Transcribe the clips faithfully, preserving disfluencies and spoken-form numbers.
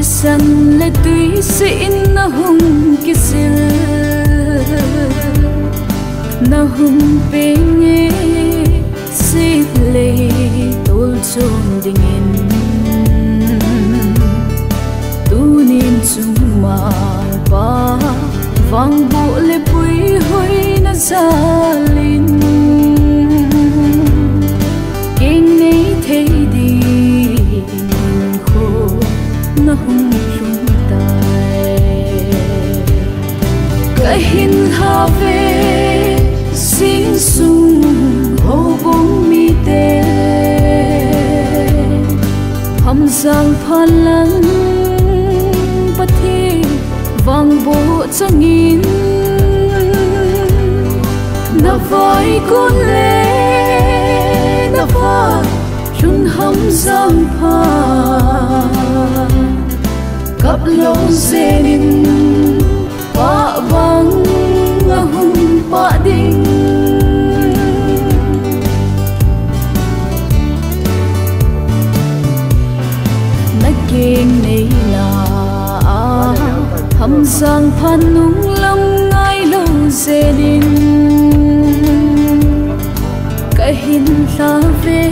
San le tui sih in na hung kisil, na hung peng e, sih le tol chom dingin. Tunin chungmang pa, vangboh le puihoi na jalin, keng nei thei ding kho na hung lhung tai. Ka hin lha ve, sing sung houbung mite, Hamjang phan lang Pathen vangboh changin, na vaikon le na va lhun Hamjang phan, kap lou jenin pah bang a hung pah ding. Na keng neina a Hamjang phan nung lam ngai lou jenin, ka hin lha ve,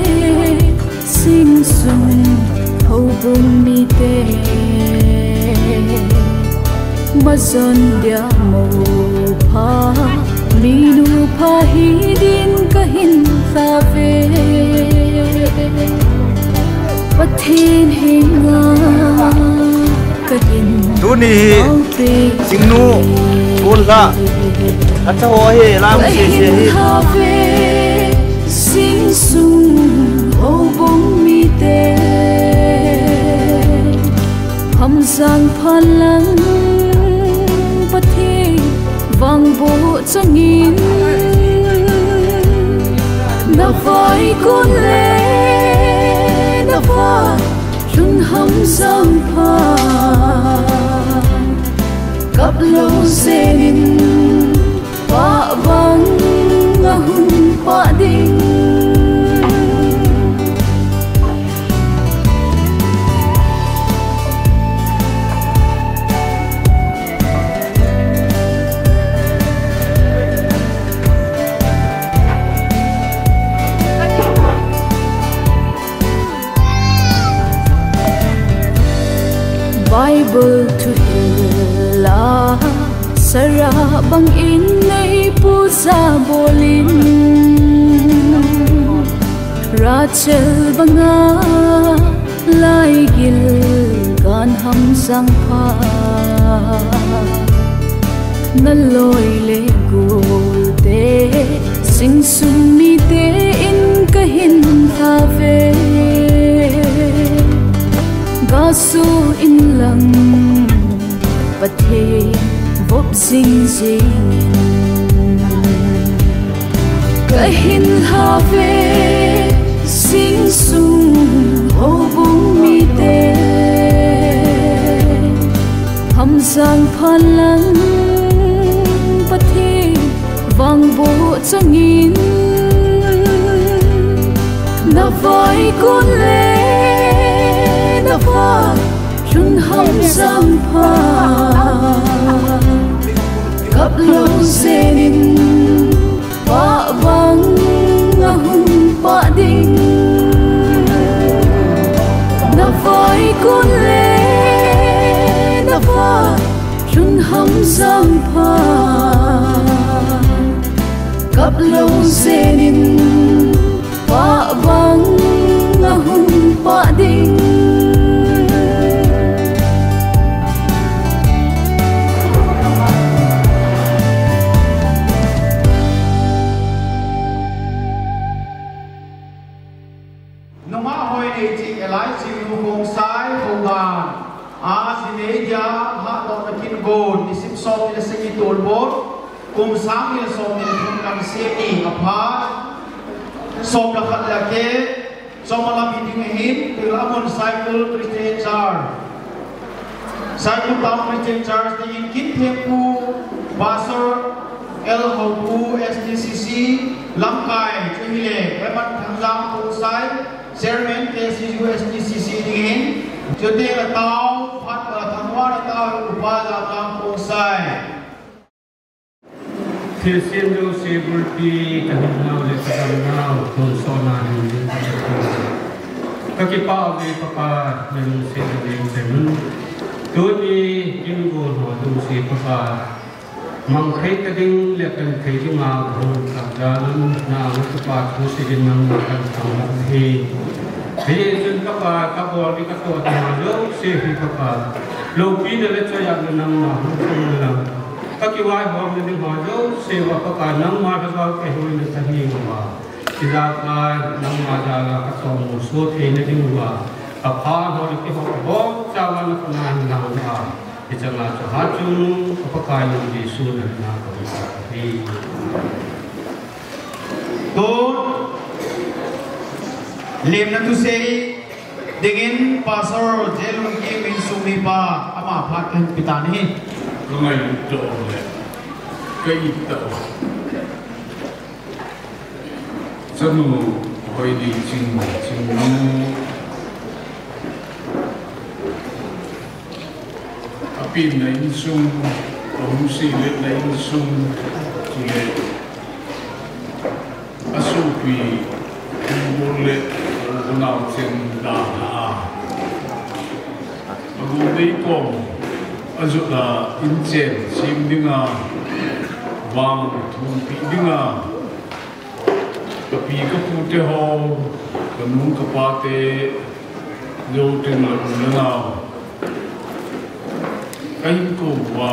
sing sung houbung mite, majon dia mou pha, minu pha hi din ka hin lha ve. Pathen henga ka hin, tuni hi, lha ve, Singnu, Pu Lha, acha ho hi, lam ka sese hin hi. Lha ve, sing sung houbung mite, Hamjang phan lang Pathen vangboh changin, na vaikon le na va lhun Hamjang phan, kap lou jenin pah bang a hung pah ding. Bible thuhil a Sarah bangin nei puja bolin, Rachel banga laigil kan Hamjang pha. Na loi le golte, sing sung mite in ka hin lha ve. Gaso in lang Pathen vop jing jingin, ka hin lha ve, sing sung houbung mite, Hamjang phan lang Pathen vangboh changin, na vaikon le na va lhun Hamjang phan, kap lou jenin pah bang a hung pah ding. Na vaikon le na va lhun Hamjang phan, kap lou jenin pah bang a hung pah ding. Nungah hoi nei chi Elai Chingnu Khongsai Khongdan. A, ji nei dia, ha to na kin gon, ni sim som ni le sagi tolbol, kum sang ni le som ni le thum kan se ni a pha, som le khat le ke, som a lam hi ding ahin, Tuilamun Saikul Christian Church. Saikul Town Christian Church dingin kin thempu, Pastor L Hopu S D C C, lamkai, chu hile, Reverend Thangjang Khongsai, Chairman K C U S D C C dingin, chuteng le tao, phat Upa Lamlam Khongsai. Thilsem jouse bulpi, kahinnau le kadamnau, tonsotna hin ding kakipah uve Pakai, nalungsetna ding pen. Tuni, kin gon ho jouse Pakai, mang thei ta ding le pen thei dinga hung kap jal un, nang Pakai thu sei ding nangma kahin thangvah u ahi. Hijeh chun Pakai, kabol ding katoh ding ho jouse hi Pakai, loupina le choiatna nangma hung thum un lang. Kakivaihomna ding ho jouse uva Pakai, nangma Lhagao kihoina kahi uva, ijakai nangma jal a katongmo soh theina ding uva, kapha ho le kihou ho chauva nakhut a hin lang uva, hicheng a chu hatchungnung ka Pakai nang Jesu nangma kahin sa ahi. Tun, lemna thusei dingin Pastor J. Lungkim insung mipa, ama phat kahin pe tan ahi. Ka ngailut tah le ka it tah. Chanu Hoineiching, Chingnu, apenna insung, ahung seiletna insung, chule asopi, Khongbul le Unaocheng dalha a, agol dei kom ajot a, inchen sem dinga, vang thumpeh dinga, kapi kapu teho, kanu kapate, jou teng le u le nao, kahin kou uva,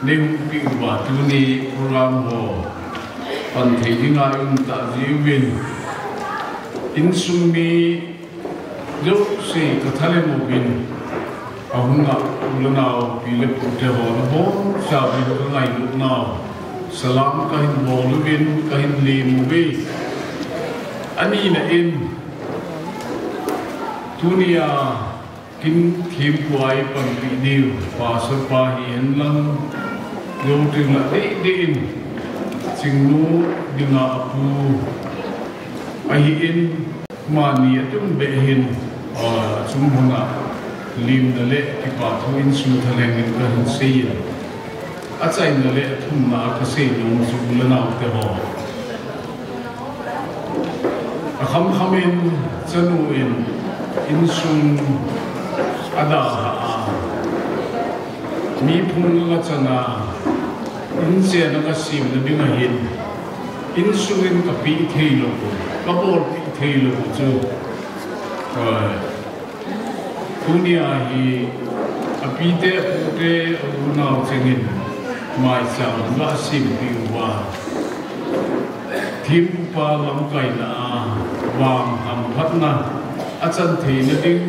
neihung peh uva tuni program ho pan thei dinga i um tah jeh uvin, insung mi jouse kathalem uvin, ahunga u le nao, pi le pu teho, nabonchauvin kangailutnau salam kahin bol uvin, kahin lem uve. Anina in, tunia kin thempu a eipanpi diu Pastor pa hihen lang, jou teng le dehdeh in, Chingnu dinga apu ahin, amani atumbeh hin, achung lhona lemna le kipa thu insung thalheng in kahin seiyin, achaina le athumna a kasei nom chu u le nao teho, akhamkham in chanu in insung adalha a, mi phung agachan a, inchen agasemna ding ahin, insung in kapeh theilou, kabolpeh theilou chu, tunia hi apite, apute, a-u Naocheng in maicham gasempeh uva, thempupa lamkaina a vang hamphatna achan theina ding,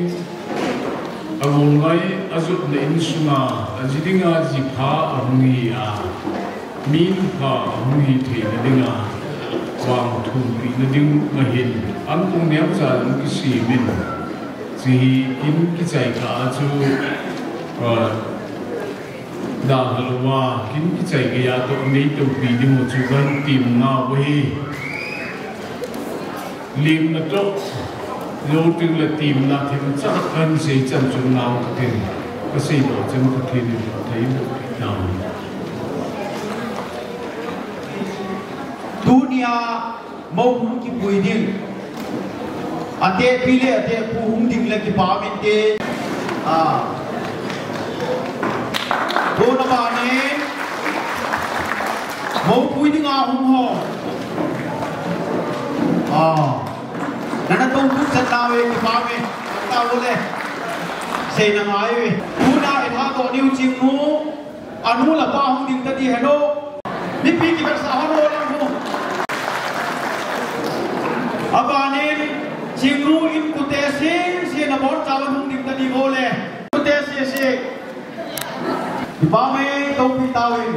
agol ngai ajotna insunga aji dinga jipha ahung hi a, mi lupha ahung hi theina dinga vang thumpehna ding ahin, ankong neocha jong kisem in, hiche hi kin kichai kah a chu, dalha louva kin kichai geiya toh neitoupi diu chu kahin temnau ahi. Lemna toh, jou teng le temna themcha kahin sei chan chun nao katin, kaseidoh chan Pathen in phatthei boh tahen. Tunia mou hung kipui ding, atehpi le atehpu hung ding le kipah um inte. Tun abanin mou pui dinga hung ho, nana tong tun chan nauve, kipah uve. Taule, seina ngai uve. Tuna ithadoh diu Chingnu, anu le apa hung ding tadi heno. Mipi kivetsah hon lang ho. Abanin Chingnu in kute sese nabonchauva hung ding tadi bole, kute sese. Kipah ume, toupi tauvin.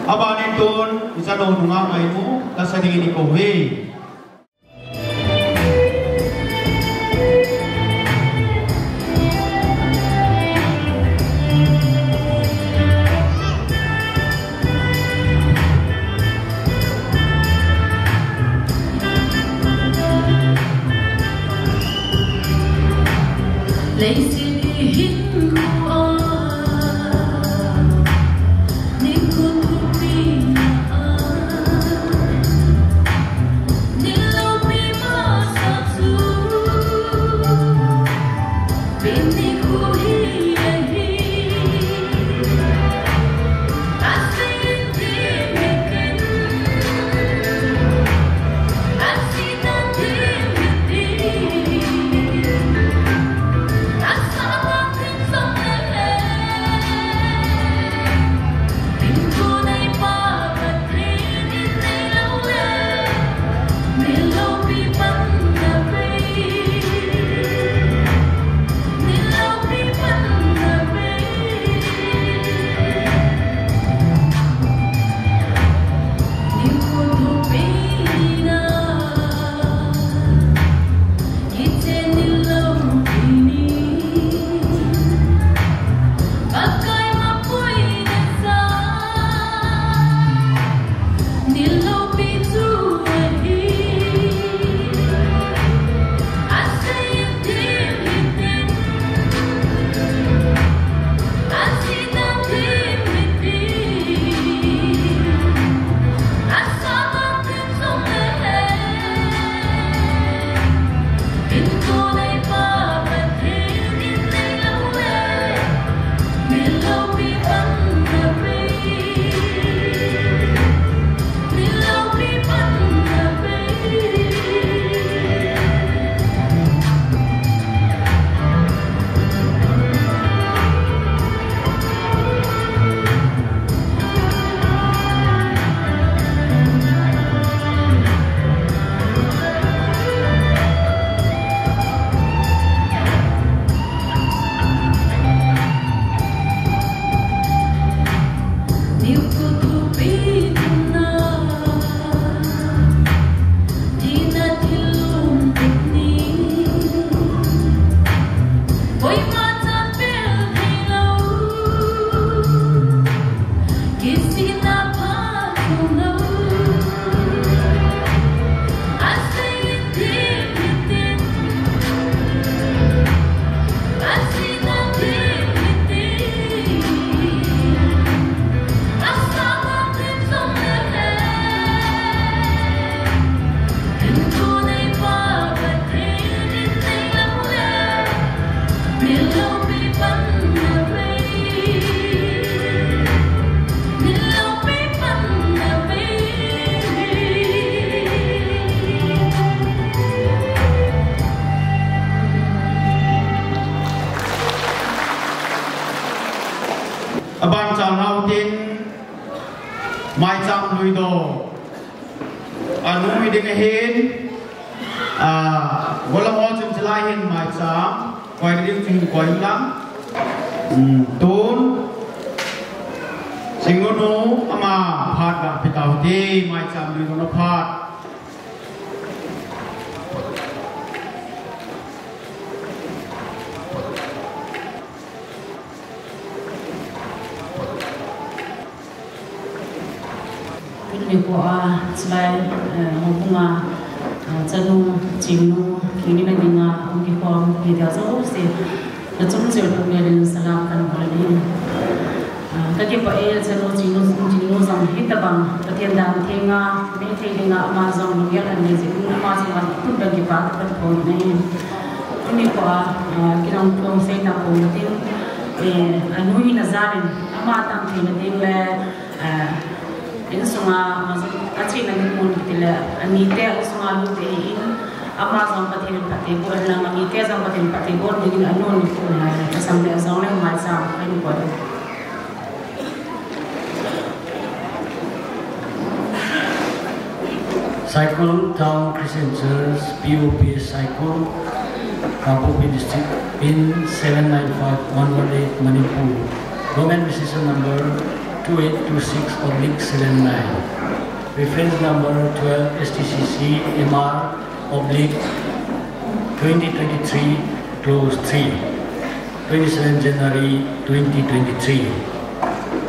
Abanin tun ichanu nungah ngainu lasa dingin ikouve. Leiset hi hinkho a Nui do. Anu mi ding ahin. Ah, gollhang ho chun chulai hin maicham koi ding chu hin koi lang. Hmm, tun. Chingnu nu ama phat ga pe tau hite, maicham lui nu phat. Tuni nikho a, chulai, eh, houbung a, eh, chanu, chingnu, kingni na dinga, hung kikhom, mi dia jouse, nachung cheh uva salam kahin bol in. Ah, kakipah e, chanu, chingnu, chingnu jong hitobang, Pathen dan thenga, Meitei dinga, ama jong lunggel ahin nei jeh in, ama jong a tun bang kipah kahin phong in. Tuni nikho a, ah, kinung tong sei ta pon tin, eh, anu in ajal in, ama tang theina ding le, Ah, insunga, ma, achena ding mun kiti le, anite insunga lute hi in, ama jong Pathen in phatthei boh hen lang, anite jong Pathen in phatthei boh dingin anu in, ah, asam le ajong le maicham kahin bol e. Saikul Town Christian Church, P O P Saikul, Kangpokpi District, pin seven nine five one one eight, Manipur. Government Registration Number two eight two six oblique seven nine. Reference Number twelve, S T C C M R oblique twenty twenty-three, Clause three. Twenty-seven January twenty twenty-three.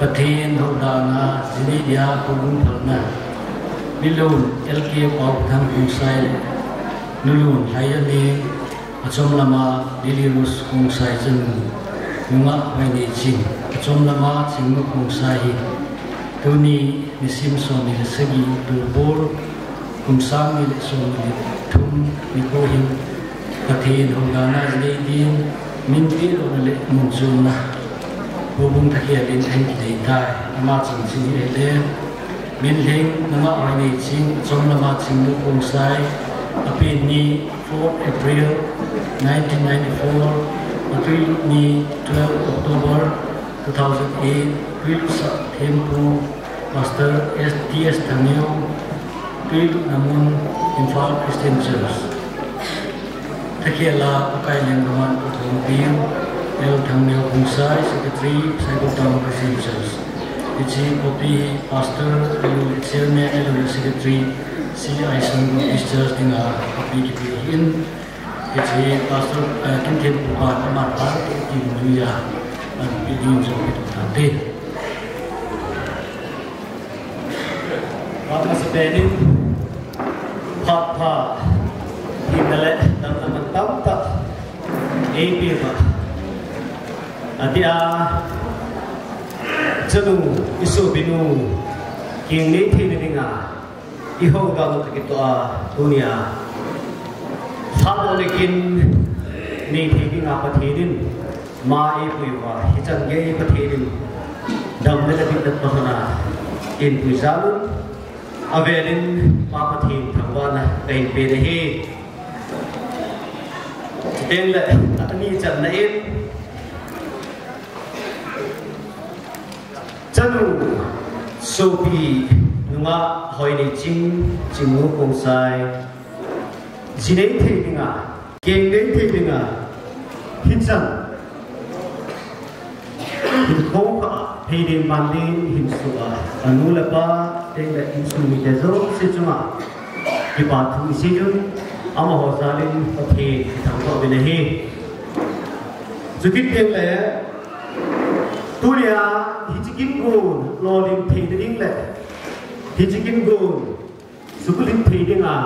Pathen houdan a, jinei dia houbung phalna. Nilun L K Paothang Khongsai le nulun Lhaiyaneng, achom lama Lily Rose Khongsai chanu, nungah Hoineiching, achom lama Chingnu Khongsai hi, tuni nisim somni le sagi, October, kum sang ni le somni le thum nikho hin, Pathen houdan a jinei din, min pehlutna le mun chonna, houbung thakhel in ahin kinei tai, ama chanchin hi ahile, min lhing, nungah Hoineiching, achom lama Chingnu Khongsai, apen ni, fourth April nineteen ninety-four, atwi ni, twelve October two thousand eight, twilutsah thempu, Pastor S T S Thangneo, twilut namun, Imphal Christian Church. Thakhel a, Pakai lenggam a, Pakai lenggam a, L Thangneo Khongsai, Secretary, Saikul Town Christian Church. Hiche copy hi Pastor, L O L Chairman, L O L Secretary, C I Sangam Church dinga copy kipe ahin. Hiche Pastor, eh, Kinthempu pan aman pan kimu a, ahin pe ding jong kitu tante. Phat masapen in, phat pha, hinna le damna man tamtah eipeuva, atia, chanu, isopinu, kingnei theina dinga, ihoudan u toh kitoh a, tunia, phat le kin, nei thei dinga Pathen in, ma eipui uva, hichan gei Pathen in, damna le bitna toh hina, eipui jal un, avel in, Pa Pathen thangvahna kahin pe ahi. Chuteng le, ani channa in, chanu, sopi, nungah Hoineiching, Chingnu Khongsai, jinei thei dinga, kingnei thei dinga, hichan, hinkho kha, pheidim bandin, hinso a, anu le apa, chuteng le insung mite jouse chunga, kipa thu isei un, amaho jal in Pathen ithangvah uvin ahi. Chukit teng le, tunia hiche kin gon lolhin theina ding le, hiche kin gon suklit thei dinga,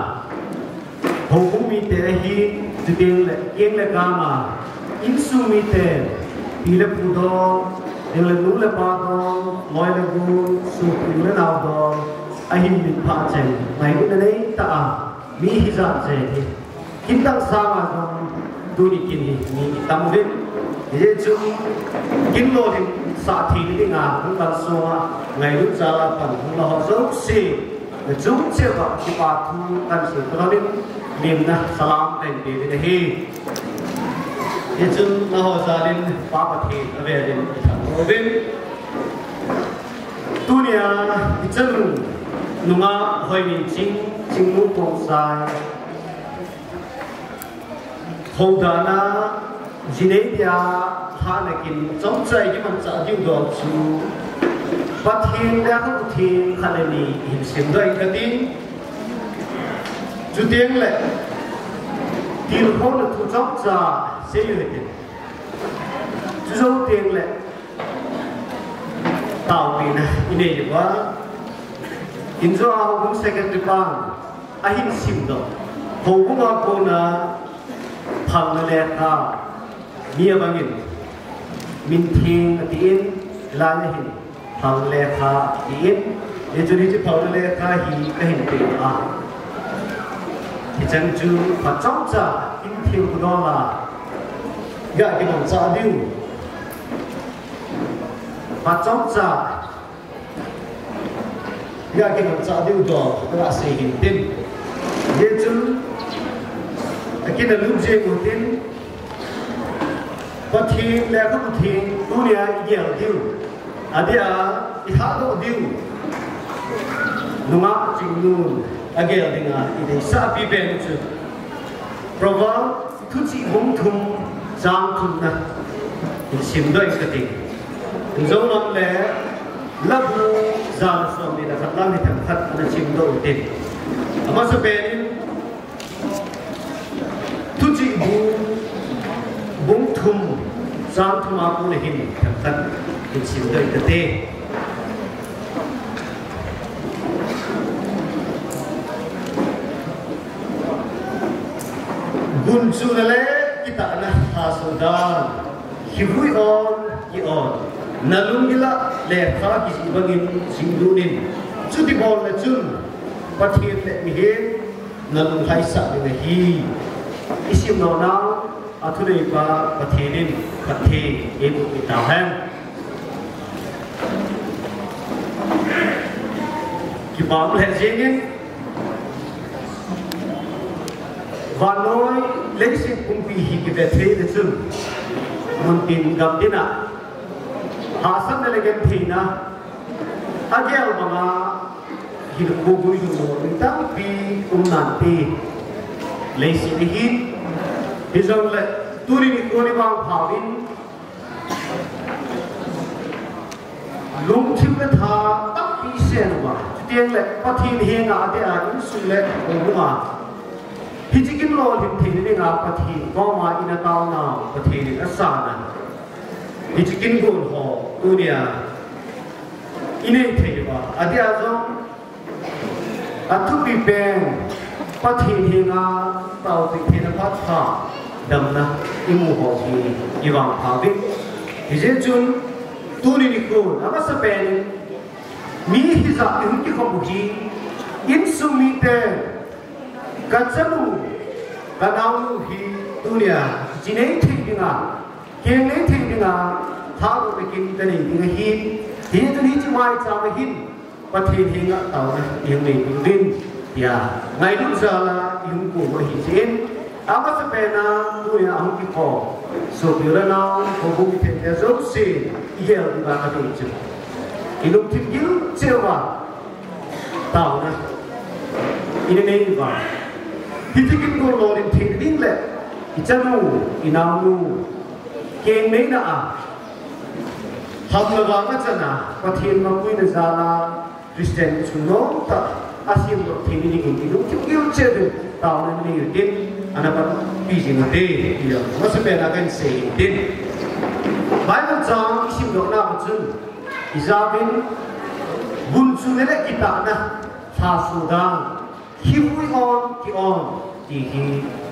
houbung mite ahin, chuteng le keng le kang a, insung mite, pi le pu dong, chuteng le nu le pa dong, loi le gol, sopi u le nao dong, ahin mitpha cheng, ngailutna neitah a, mi hijat cheh hi. Kin dang sanga jong tuni kin hi mi kitam uvin. Hijeh chun kin lolhin sah thei dinga hung kalsonga ngailut jal a pan hung la ho jouse, nachung cheh uva kipa thu kahin sei tauve, lemna salam kahin pe uvin ahi. Hijeh chun nangho jal in Pa Pathen avel in ithangvah uvin. Tunia, ichanu, Nungah Hoiminching, Chingnu Khongsai. Houdan a, jinei dia, hana kin, chomcha i kimanchah diu dol chu Pathen lekhabu theng khat le ni hin simdoh inge kati. Chuteng le, tilkhouna thu chomcha seiu hite. Chujou teng le, taopina i nei uva, injo a houbung secretary pan ahin simdoh, houbung a kona phalna lekha, mi abangin mintheng atin, lai ahin phalna lekha atin, hichu hichu phalna lekha hi kahin pe a, hichan chu phat chomcha in thil kudol a, ga kimanchah diu, phat chomcha ga kimanchah diu dol, kaga sei hintin. Hichun, akin alut jeng utin, Pathen lekhabu theng tunia i gel diu, adia i lhadoh diu, Nungah Chingnun agel dinga i deisah pipen chu Proverb Thuchih bung thum, chang thumna hin simdoh inge kati. Injo lam le, Labu ja le somni le khat lam hi themkhat ana simdoh utin. Amasapen in, Thuchih bung, bung thum, chang thum a kona hin themkhat hin simdoh inge kati. Gunchuna le kitahna lhaso dan, khivui on, ki-on, nalunggil a lekha kijih bangin jinglut in, chuti bol le chun, Pathen le mihem nalung lhaisah ding ahi. I simdoh nau, athuneipa Pathen in phatthei eiboh peh tauhen. Kipah lheh jengin, vannoi leiset pumpi hi kivet thei le chun, muntin gamtin a hahsatna le gentheina agel banga hinkho guilhung lou mi tampi um nante, leiset hi. Hijongle tuni nikho i vangphauvin, lungthim le tha tampi i sen uva, chuteng le Pathen henga adeh a insung le houbunga hiche kin lolhin theina dinga Pathen koma ina taonau, Pathen in asan a, hiche kin gon ho tunia i nei thei uva, adeh a jong athupi pen Pathen henga taopeh theina phat pha, damna i mu ho hi i vangphauvin. Hijeh chun tuni nikhon amasapen in, mi hijat i hung kikhop u hi, insung mite, kachanu, kanaonu hi tunia jinei thei dinga, kengnei thei dinga, lhadohna kin kanei ding ahi. Hijeh chun hiche maicham a hin Pathen henga taona i hung nei ding uvin, tia ngailut jal a i hung kou u ahi jeh in, amasapen a tunia hung kikhom sopi u le nao, houbung mithengte jouse, i gel diuva kadei chu, i lungthim gil cheh uva taona i nei uva, hiche kin gon lolhin theina ding le i chanu, i naonu, kengneina a, lhamna vang a chana Pathen mapuina jal a Christian chungnung tah a semdoh theina dingin i lungthim gil cheh uvin taona nei utin, ana panpi jing ute, tia amasapen a kahin sei hintin. Bible chang i simdoh nauva chun, ijauvin, gunchuna le kitahna lhaso dan, khivui on, ki-on, ti hi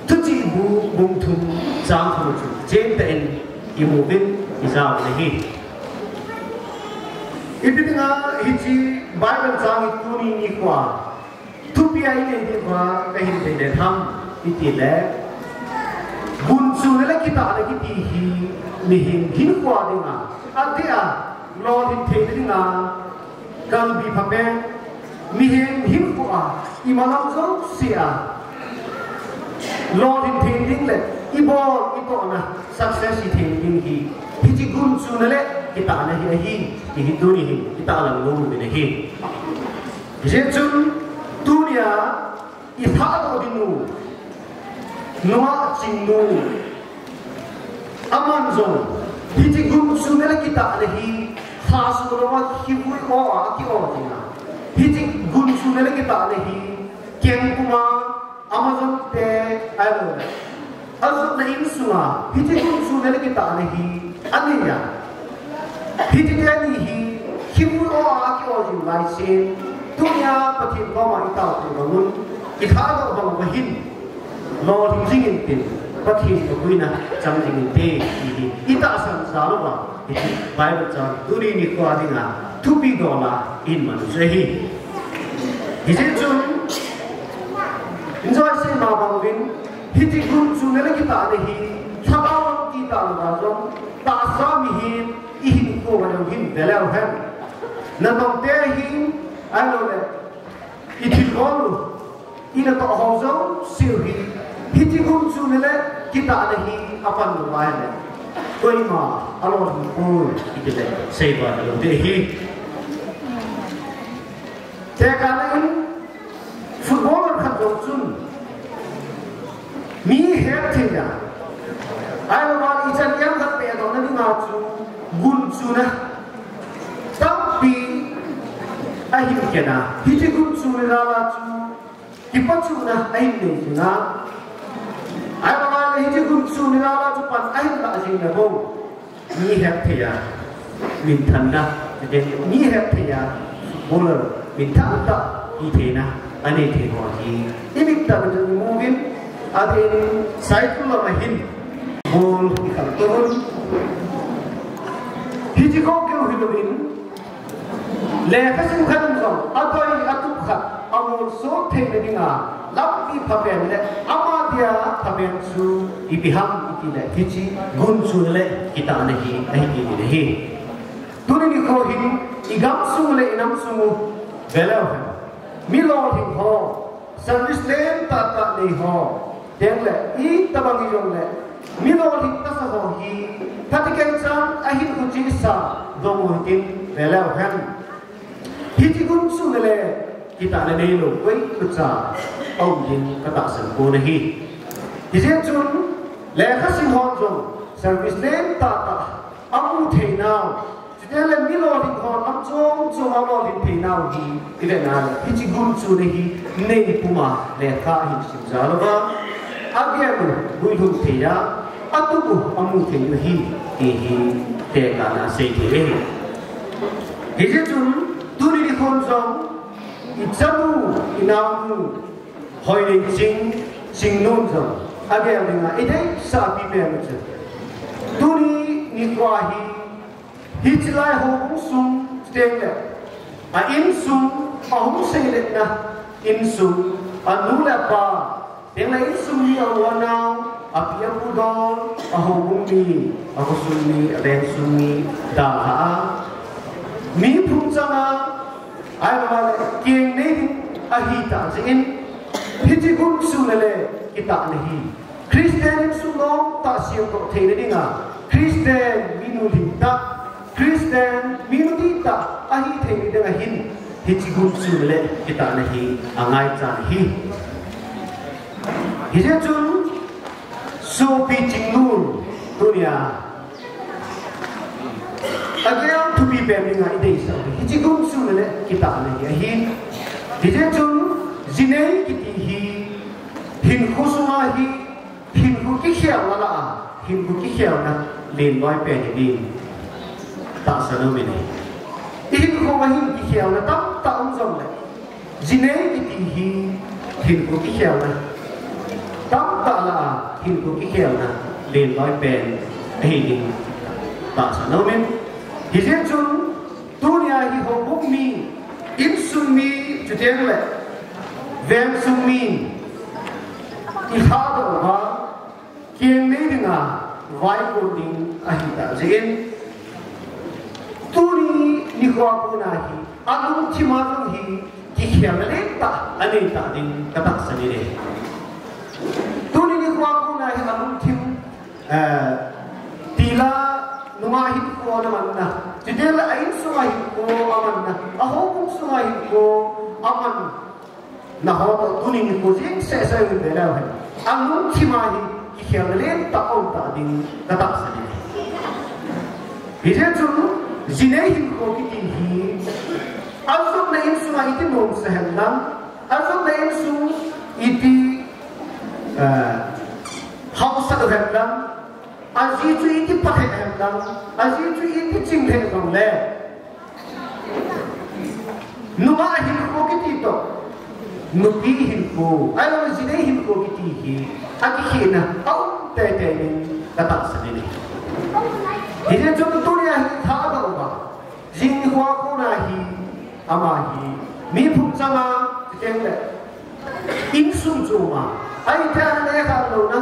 Thuchih bu bung thum chang thum a chun chentah in i mu uvin, ijao u ahi. Ipi dinga hiche Bible chang hi tuni nikho a thupi a i nei diuva kahin dei le ham, iti le, gunchuna le kitahna kiti hi mihem hinkho dinga, adeh a lolhin theina dinga kalbi phapen, mihem hinkho a, imalam jouse a lolhin theina ding le ibol itohna success i theina ding hi, hiche gunchuna le kitahna hi ahi, ti hi tuni hin i tahlang nom u ahi. Hijeh chun tunia i lhahdoh ding u, nungah Chingnu, aman jong hiche gunchuna le kitahna hi lhasu lama khivui o a aki o ding a, hiche gunchuna le kitahna hi keng puma Amazon te ahilou le ajotna insunga hiche gunchuna le kitahna hi anei a, hiche teni hi khivui o a aki o jing lai sin, tunia Pathen koma i taotu bang un, i lhahdoh bang uva hin lolhing jing intin, Pathen kapuina chang jing inte ti hi i tahsan jal uva, hiche Bible chang tuni nikho dinga thupi dola i hin man u chu ahi. Hijeh chun, in jong i sei ma bang uvin, hiche gunchuna le kitahna hi lhagao lam ti tah louva jong, tahsa mihem i hinkho uva jong hin ve leu hen. Natong te hin, ahilou le i thilbol u, i natoh ho jouse u hi, hiche gunchuna le kitahna hi apan lou uva ahile, koima alolhing poi, iti le seiba lou ding ahi. Tekahna in, footballer khat jong chun mi het thei a, ahilou le ichan gei khat pedohna dinga chu gunchuna tampi ahin khen a, hiche gunchuna jal a chu kipatchuna ahin nei jing a, ahilou le hiche gunchuna jal a chu pan ahin lah jing le bou, mi het thei a, minthanna, mi het thei a, footballer minthan tah hi theina anei thei ho hi i mit tah a i mu uvin, adeh in cycle lama hin ball i khangtou un. Hiche kho keu hilouvin, lekhasim khat in jong adei atup khat amolso theina dinga lampi phapen le ama dia phapen chu ipi ham iti le, hiche gunchuna le kitahna hi ahi kit in ahi. Tuni nikho hin i gamsung le i namsung u ve leu hen, mi lolhing ho, service lentah tah nei ho, tengle itobang hijongle mi lolhing tasa ho hi, phatecha chan ahinkho chesa dong u hitin ve leu hen. Hiche gunchuna le kitahna neilou koimacha aum ding katahsan pon ahi. Hijeh chun lekhasim hon jong service lentah tah amu theinau, chutengle mi lolhing ho lam chom chom a lolhing theinau hi i vet na le, hiche gunchuna hi nei puma lekha ahin sim jal uva, agel u guilhung thei a, atup u amu thei u ahi, ti hi tekahna a sei thei ahi. Hijeh chun tuni nikhon jong i chanu, i naonu, Hoineiching, Chingnun jong agel dinga i deisah pipen u chu, tuni nikho hi hiche lai houbung sung tengle a insung, ahung seiletna insung, anu le apa, tengle insung mi, a u a nao, api apu dol, a houbung mi, a khosung mi, a vengsung mi dalha a, mi phung chang a, ahilou le keng nei ding ahitah jeh in, hiche gunchuna le kitahna hi Christian insung nomtah semdoh theina dinga, Christian mi nulhing tah, Christian mi nutih tah ahi theina dinga hin, hiche gunchuna le kitahna hi angaichan ahi. Hijeh chun sopi Chingnun, tunia agel thupi pen dinga i deisah u hi hiche gunchuna le kitahna hi ahi. Hijeh chun jinei kiti hi hinkho sunga hi hinkho kikhelna lah a, hinkho kikhelna lenloi pen hi din tahsan aumin ahi. I hinkho a hin kikhelna tamtah um jongle, jinei kiti hi hinkho kikhelna tamtah lah a, hinkho kikhelna lenloi pen ahi din tahsan aumin. Hijeh chun tunia hi houbung mi, insung mi, chutengle vengsung mi i lhahdoh uva, keng nei dinga vaikon ding ahitah jeh in, tuni nikho a kona hi alungthim a jong hi kikhelna lentah anei tah ding katahsan in ahi. Tuni nikho a kona hi alungthim, eh, tila nunga hinkho amanna, chutengle a insunga hinkho amanna, a houbung sunga hinkho Aman, naho toh tunin nikho jeng seh seh in ve leu hen, alungthim a hi kikhelna lentah aum ta ding katahsan e. Hijeh chun, jinei hinkho kiti hi, ajotna insunga iti nomsa hen lang, ajotna insung iti, eh, haosa hen lang, aji chu iti pha hen lang, aji chu iti ching hen lang le, nungah hinkho kiti toh, nupi hinkho, ahilouleh jinei hinkho kiti hi, akikhehna aum teitei ding katahsan e. Hijeh chun tunia hi thadoh uva, jing nikho a kona hi, ama hi, mi phung changa, chuteng le, insung chunga, ahithei ana ne kha louna,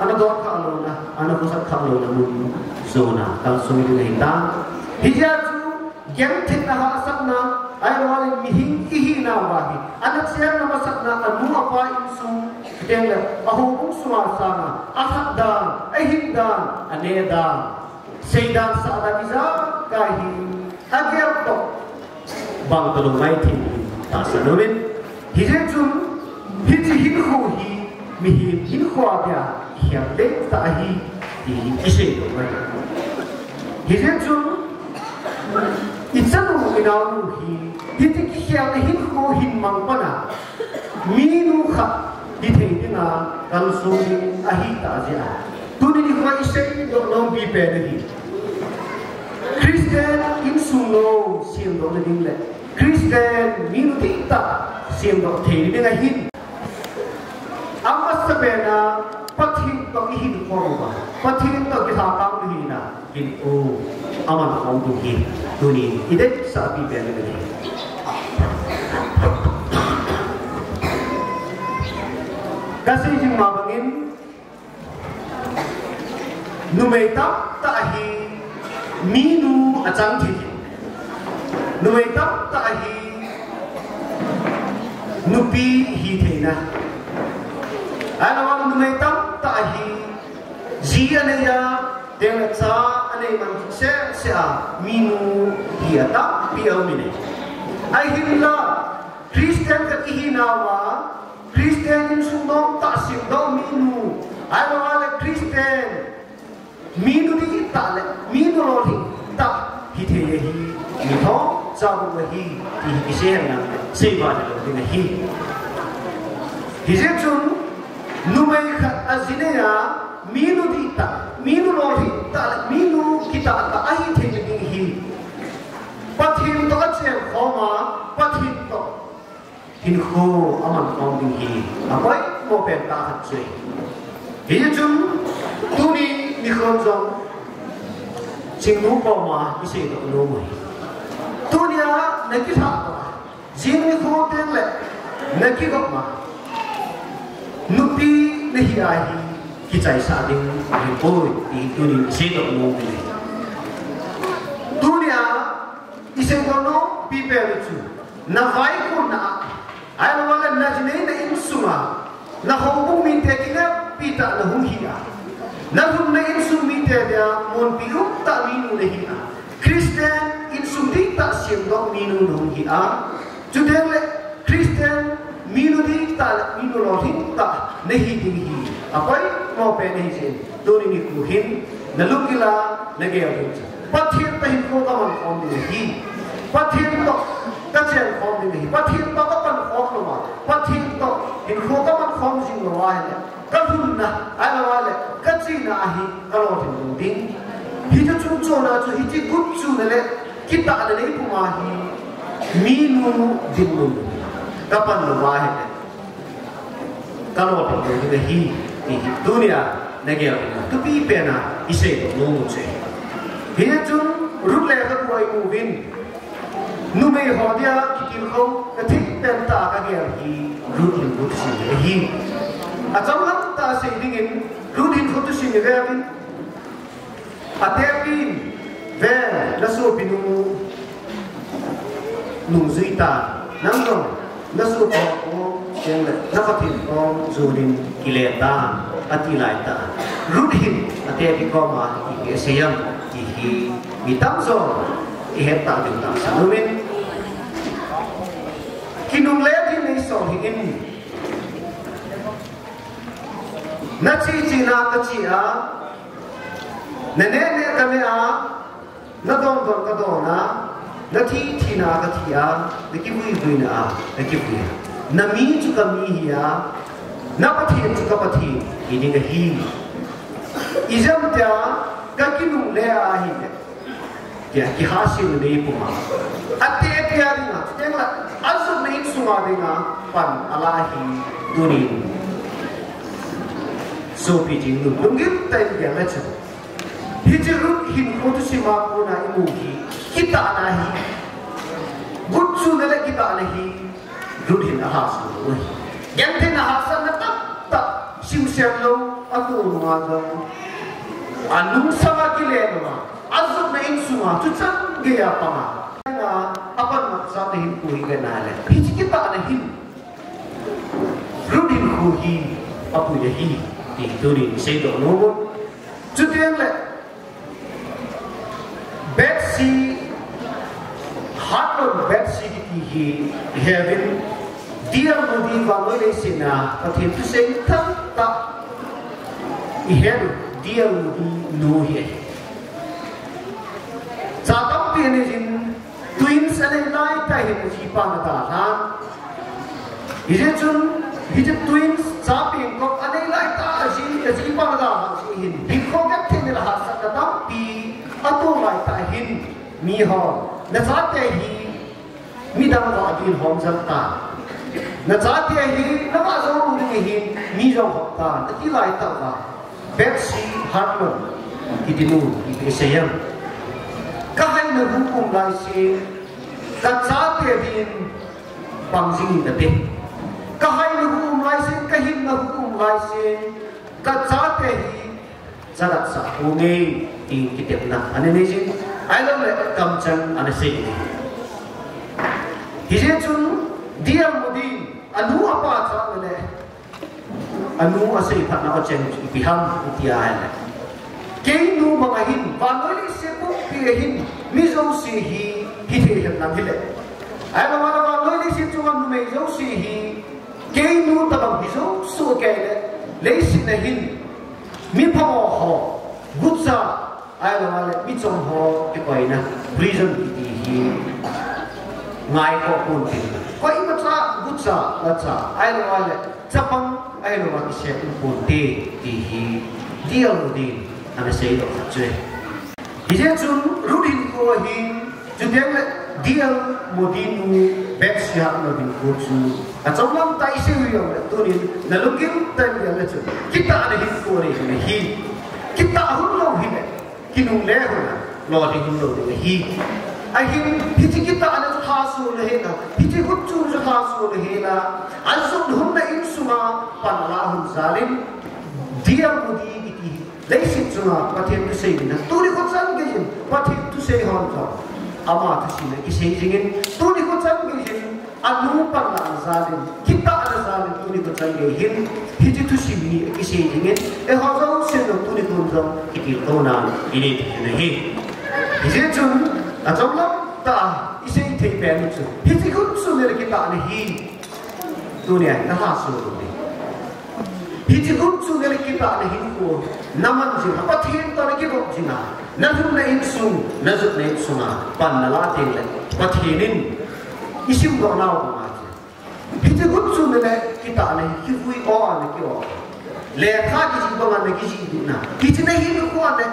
ana dot kha louna, ana khosat kha louna mun jona kalsong ding ahitan. Hijeh chun, gentheina, hahsatna, ahilouleh mihing ihinauva hi, ana chenna masatna, anu apa insung, chuteng le, ahoubung sunga sanga, alhat dan, ahin dan, ane dan, seidan, sahdan ijakai hi, agel toh, bang talou maithei in tahsan uvin. Hijeh chun, hiche hinkho hi, mihem hinkho a dia, kikhelna lentah ahi, ti hi iseidoh u ahi. Hijeh chun, ichanu, inaonu hi, hiti kikhelna hinkho hin mang pana, minu khat hithei dinga kalsong ding ahitah jeh a, tuni nikho a iseidoh nom pipen ahi. Christian insung lou semdohna ding le Christian minu dihtah semdoh theina ding ahin, amasapen a Pathen toh ihinkhom uva, Pathen toh kilhakang u hina, hinkho aman khom ding hi, tunin ideisah pipen ahi. Kasei jing ma bangin, numei tamtah hi minu achang thei. Numei tamtah hi nupi hitheina, ahilouleh numei tamtah hi ji anei a, chuteng le cha anei man seh seh a, minu hi atampi aumin ahi. Ahinla, Christian khat ihinauva, Christian insung nomtah semdoh minu, ahilouleh Christian minu dihtah le minu lolhing tah hithei ahi, mi thomcha bou ahi, ti hi kisei henlang, seival hilou ding ahi. Hijeh chun, numei khat ajinei a, minu dihtah, minu lolhing tah le minu kitah tah ahithei ding hi, Pathen toh achenkhom a, Pathen toh hinkho aman khom ding hi, apoimo pen tah khat chu ahi. Hichun, tuni nikho jong, Chingnu koma iseidoh nom u ahi. Tunia nakilhah toh a, jing nikho teng le nakigop ma, nupi nahi ahi, kichaisah ding ahipoi, ti tunin iseidoh nom u ahi. Tunia iseidoh nom pipen u chu, navaikhonna a, ahilouleh najinei na insunga, nahoubung mite kineppi tah nahung hi a, nalhunna insung mite dia monpi umtah minu nahi a, Christian insung dihtah semdoh minu nahung hi a, chuteng le Christian minu dihtah le minu lolhing tah nahi ding hi, apoimo pen ahi jeh in, tuni nikho hin nalung gil a nagel ding chu, Pathen toh hinkho kaman khom ding ahi. Pathen toh kachenkhom ding ahi. Pathen toh kapankhom lou a, Pathen toh hinkho kaman khom jing lou ahile, kalhunna, ahilouleh kachena a hi kalolhin lou ding. Hiche chungchon a chu hiche gunchuna le kitahna neipum a hi minu dinmun kapan lou ahile, kalolhin lou ding ahi, ti hi tunia nagel ding a thupi pen a iseidoh nom u chu ahi. Hichun Ruth lekhabu a imu uvin, numei ho dia kitilkhou kathei pen tah a kagel hi Ruth hinkho thusim hi ahi. Achomlam tah a sei dingin Ruth hinkho thusim hi ve uvin. Atepin, ve, nasopinu nungjui tan, nang jong nasopi ho cheng le nakhothim kom jonin kile tan, ati lai tah a, Ruth hin atepi koma ipi asei em ti hi mi tamjo ihet tah diu tahsan umin. Kinungle ding nei sol hih in. Na chi chi na ka chi a, na ne ne ka ne a, na don don ka don a, na thi thi na ka thi a, na kivui vui na a, na kivui a. Na mi chu ka mi hi a, na Pathen chu ka Pathen hi ding ahi. Ijemtia ka kinungle ahi le. Tia kihasim nei puma. Ate tia dinga, chuteng le, ajotna insunga dinga, pan ala hi tunin. Sopi jing nu, lunggim tah in gel le chu. Hiche Ruth hinkho thusim a kona imu hi, kitahna hi. Gunchuna le kitahna hi. Ruth hin ahahsa lou ahi. Gentheina hahsatna tamtah, simsem lou, atoh nunga jong. Anungsanga kile lou a, ajotna insunga, chuchan geiya panga. Apan masa te hin koi ve na le. Hiche kitahna hin. Ruth hinkho hi, apui ahi, ti tunin seidoh nom. Chuteng le, Betsy, Harlon Betsy kiti hi, ihet uvin, D L Moody vannoi leiset a, Pathen thusei tamtah, ihet u, D L Moody nu hi ahi. Cha tampi anei jin, twins anei laitah hin ajipa ana dalhan. Hijeh chun, hiche twins, cha pengkop anei laitah aji, ajipa ana dalhan jeh hin, hinkho genthei nei le hahsatna tampi, atoh laitah hin, mihon, na chate hi, midang vah a din hom jeng tan. Na chate hi, na vah jou lou ding ahin, mi jong hom tan, ati laitah uva. Betsy Harlon, kiti nu, ipi asei em. Ka haina hu um laisen, ka chate din pang jing in ate. Ka haina hu um laisen, ka hinna hu um laisen, ka chate hi, chagat sah ponge, ti kitepna ana nei jin, ahilou le kamcheng ana sei. Hijeh chun, D L Moody, anu apa chate le, anu asei phatna a cheng chu ipi ham, iti ahile. Keinu banga hin, vannoi leiset pumpi a hin, mi jouse hi, hithei hen lang hile. Ahilou le vannoi leiset chunga numei jouse hi, keinu tabang hi jouse kei le, leiset a hin, mi phaho ho, gucha, ahilou le, mi chom ho, kikoina, prison kiti hi, ngai kho pon tin. Koimacha, gucha, lacha, ahilou le, chapang, ahilou le, kisei um ponte, ti hi, D L Moody, ana seidoh khat chu ahi. Hijeh chun, Ruth hinkho ahin, chuteng le, D L Moody nu, Betsy Harlon hinkho chu, achom lam tah isei u jongle, tunin, na lunggim tah in gel le chun, kitahna hinkho ahi, ahi. Kitah hun lou hile, kinungle hun a, lolhing hun lou ding ahi. Ahin, hiche kitahna chu lhasol le hela, hiche gunchu chu lhasol le hela, ajot hunna insunga, pan ala hun jal in, D L Moody kiti hi, leiset chunga Pathen thusei dinga, tuni kho chan geiyin, Pathen thusei hon jong, ama thusei na kisei jingin, tuni kho chan geiyin, anu pan la ana jal in, kitahna jal in, tuni kho chan geiyin, hiche thusim hi kisei jingin, eiho jousen jong tuni kho jong kitilkhouna inei thei ahi. Hijeh chun, achom lam tah a isei thei pen chu, hiche gunchu nei le kitahna hi, tunia nalhasol u ahi. Hiche gunchu nei le kitahna hinkho, naman jing a, Pathen toh nakivop jing a, nalhunna insung, najotna insunga, pan nala teng le, Pathen in, isimdoh nau banga chu. Hiche gunchu nei le kitahna hi kivui o a naki o. Lekha kijih banga nakijih ding na. Hiche nahinkho a na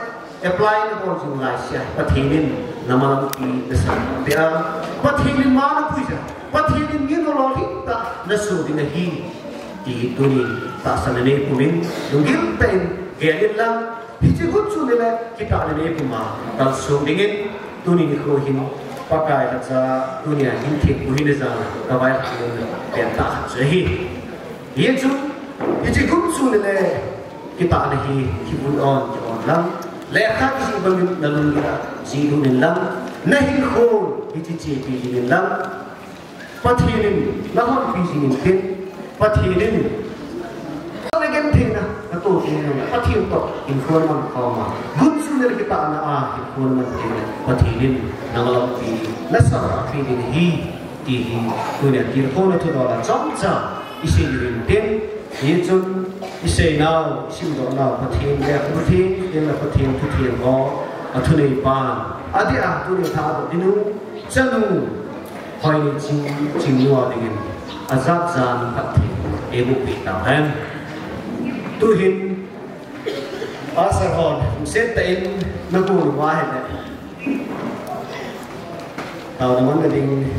apply nabol jing laisea, Pathen in namalampi nasang peh a. Pathen in ma napui jeh a. Pathen in mi nalolhing tah naso ding ahi. Ti tunin tahsan anei pumin, lunggim tah in gel in lang, hiche gunchu nei le kitahna nei puma kalsong dingin, tuni nikho hin Pakai lhacha, tunia hin thempu hin ajang, kavailhah nom pen tah khat chu ahi. Hijeh chun, hiche gunchu nei le kitahna hi, kivui on, ki on lang, lekha kijih bangin nalunggil a jih lut in lang, nahinkho hi chechepi jing in lang, Pathen in nalhonpi jing in tin, Pathen in nagentheina natoh teng le, Pathen toh hinkho naman khom a, gunchu nei le kitahna a hinkho naman teng le, Pathen in namalampi nasah a pe ding ahi. Hi, tunia tilkhouna thudol a chomcha isei diu ahin, hichun iseinau, isimdohnau Pathen le, Pathen, Pathen thutheng ho athuneipa, adeh a tunia thadoh ding u, chanu, Hoineiching, Chingnu a dingin, ajat jan phatthei eiboh peh tauhen. Tuhin, Pastor hon, lungset tah in nagon uva ahile, taona manna ding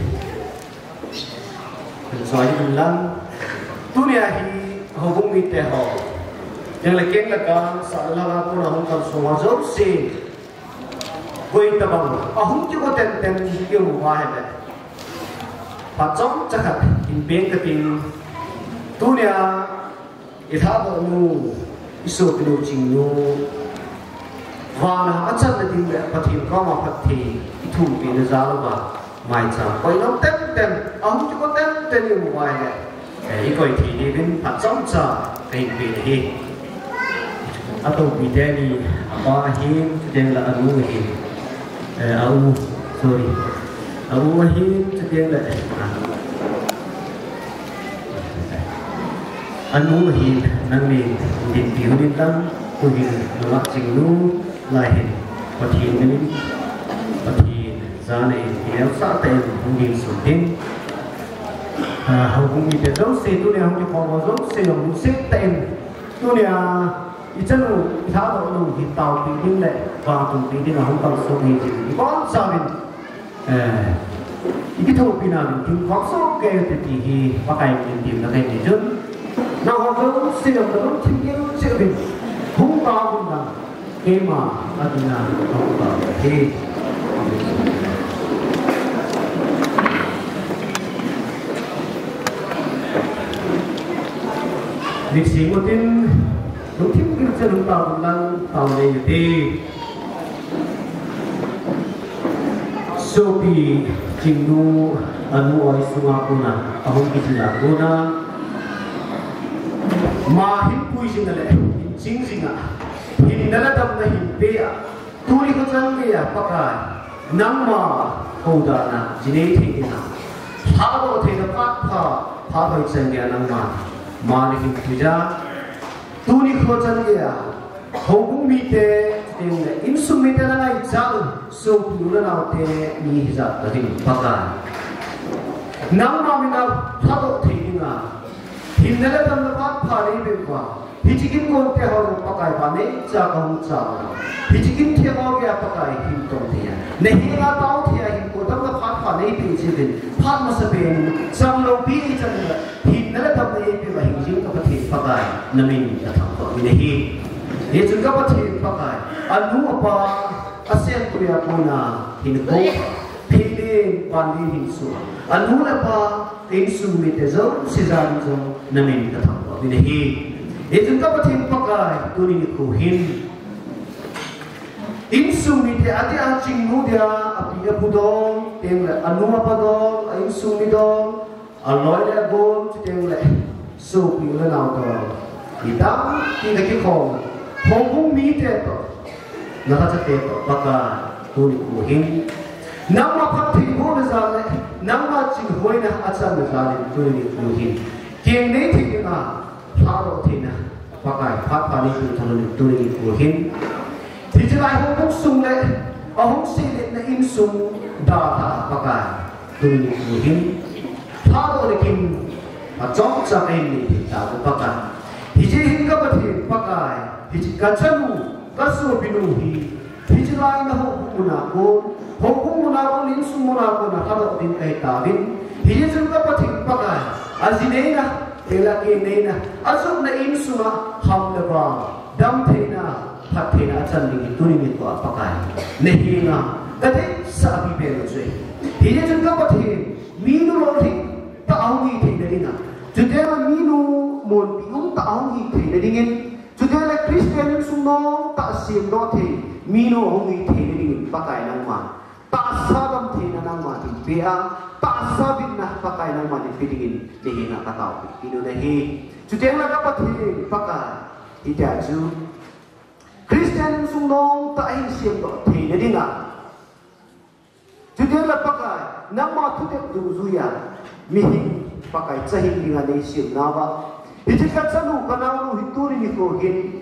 choi in lang. Tunia hi houbung mite ho, keng le keng le kang, sah le lhang a kona hung kalsong ho jouse, koi tabang ahung kigo tenten kium uva ahile, phat chomcha khat hin peng kating. Tunia ilhadoh nu, isopinu Chingnu, vana achanna ding le Pathen koma phatthei ithumpehna jal uva, maicham koi nom tenten, ahung kigo tenten ium uva ahile, eh, ikoi thei diuvin phat chomcha kahin pe ahi. Atoupi teni, apa ahin, chuteng le anu ahin, eh, a u, sorry, a u ahin, chuteng le, ah, anu ahin, nangnin dinpi un lang, tuhin nungah Chingnu, lai hin, Pathen min in, Pathen jana in, neosah tah in hung ding sun tin. Ah, houbung mite jouse, tunia hung kikhom ho jouse jong lungset tah in, tunia ichanu, ilhadoh nu hi taopeh ding le vangtunpeh ding a hung kalsong ahi tin ibonchauvin, eh, ikithopi nauvin kin khom soh kei ute ti hi Pakai min in temna kahin nei chun, nangho jouse jong nalungthim gil cheh uvin hung taovin lang, keima adinga kahung tao ahi. Mit sing utin, lungthim gil cheh uvin taovin lang, tao nei ute. Sopi Chingnu anu oi sunga kona ahung kijil a kona, ma hin pui jing a le hin ching jing a, hinna le damna hin pe a, tuni kho chan geiya Pakai, nangma houdan a ji nei thei ding a, lhadoh theina phat pha, phat hoi chan geiya nangma ma le hin puija. Tuni kho chan geiya houbung mite, chuteng le insung mite na ngaichat u, sopi u le naote mi hijat tah in Pakai, nangma min a lhadoh thei dinga hinna le damna phat pha neipeh uva, hiche kin konte ho jong Pakai, vanneicha kahung cham uva, hiche kin theng ho geiya Pakai hin tong thei a, nahenga tao thei a hinkho damna phat pha neipeh jeh uvin, phat masapen in cham loupi ichan uva, hinna le damna eipeh uva hing jing ka Pathen Pakai, namin kathangvah uvin ahi. Hichun ka Pathen Pakai, anu apa asem tuiya kona hinkho, pheilin vanlin hin sua, anu le apa, insung mite jouse jal in jong namin kathangvah uvin ahi. Hichun ka Pathen Pakai, tuni nikho hin insung mite adeh a Chingnu dia, api apu dong, chuteng le anu apa dong, a insung mi dong, aloi le agom, chuteng le sopi u le nao toh, mi tampi na kikhom, houbung mite toh, na lhachate toh, Pakai, tuni nikho hin nangma phattheibohna jal le nangma chinghoina achanna jal in tuni nikho hin keng nei thei dinga, lhadoh theina Pakai, phat pha neipeh tha uvin tuni nikho hin. Hiche lai houbung sung le ahung seiletna insung dalha Pakai, tuni nikho hin lhadohna kin achomcha kahin nei thei tauve Pakai. Hiche hin ka Pathen Pakai, hiche ka chanu, ka sopinu hi, hiche lai na houbung muna kon, houbung muna kon, insung muna kon a lhadoh ding kahi tauvin. Hiche chun ka Pathen Pakai, aji neina, ela ke neina, ajotna insunga ham le vang, damtheina, phattheina achan ding hi tuni nikho a Pakai, nahenga kadeisah a pipen u chu ahi. Hiche chun ka Pathen, minu lolhing tah ahung hi theina dinga, chuteng le minu monpi um tah ahung hi theina dingin, chuteng le Christian insung nong tah semdoh thei minu ahung hi theina dingin Pakai nangman tahsa damtheina nangman hinpe a, tahsa bitna Pakai nangman hinpe dingin nahenga kataopeh kit u ahi. Chuteng le ka Pathen Pakai, hitia chu Christian insung nong tah ahin semdoh theina dinga, Chuteng le Pakai, nangma thutep dungjuiya, mihing Pakai chahing dinga neisemnauva, hiche kachanu kanaonu hi tuni nikho hin,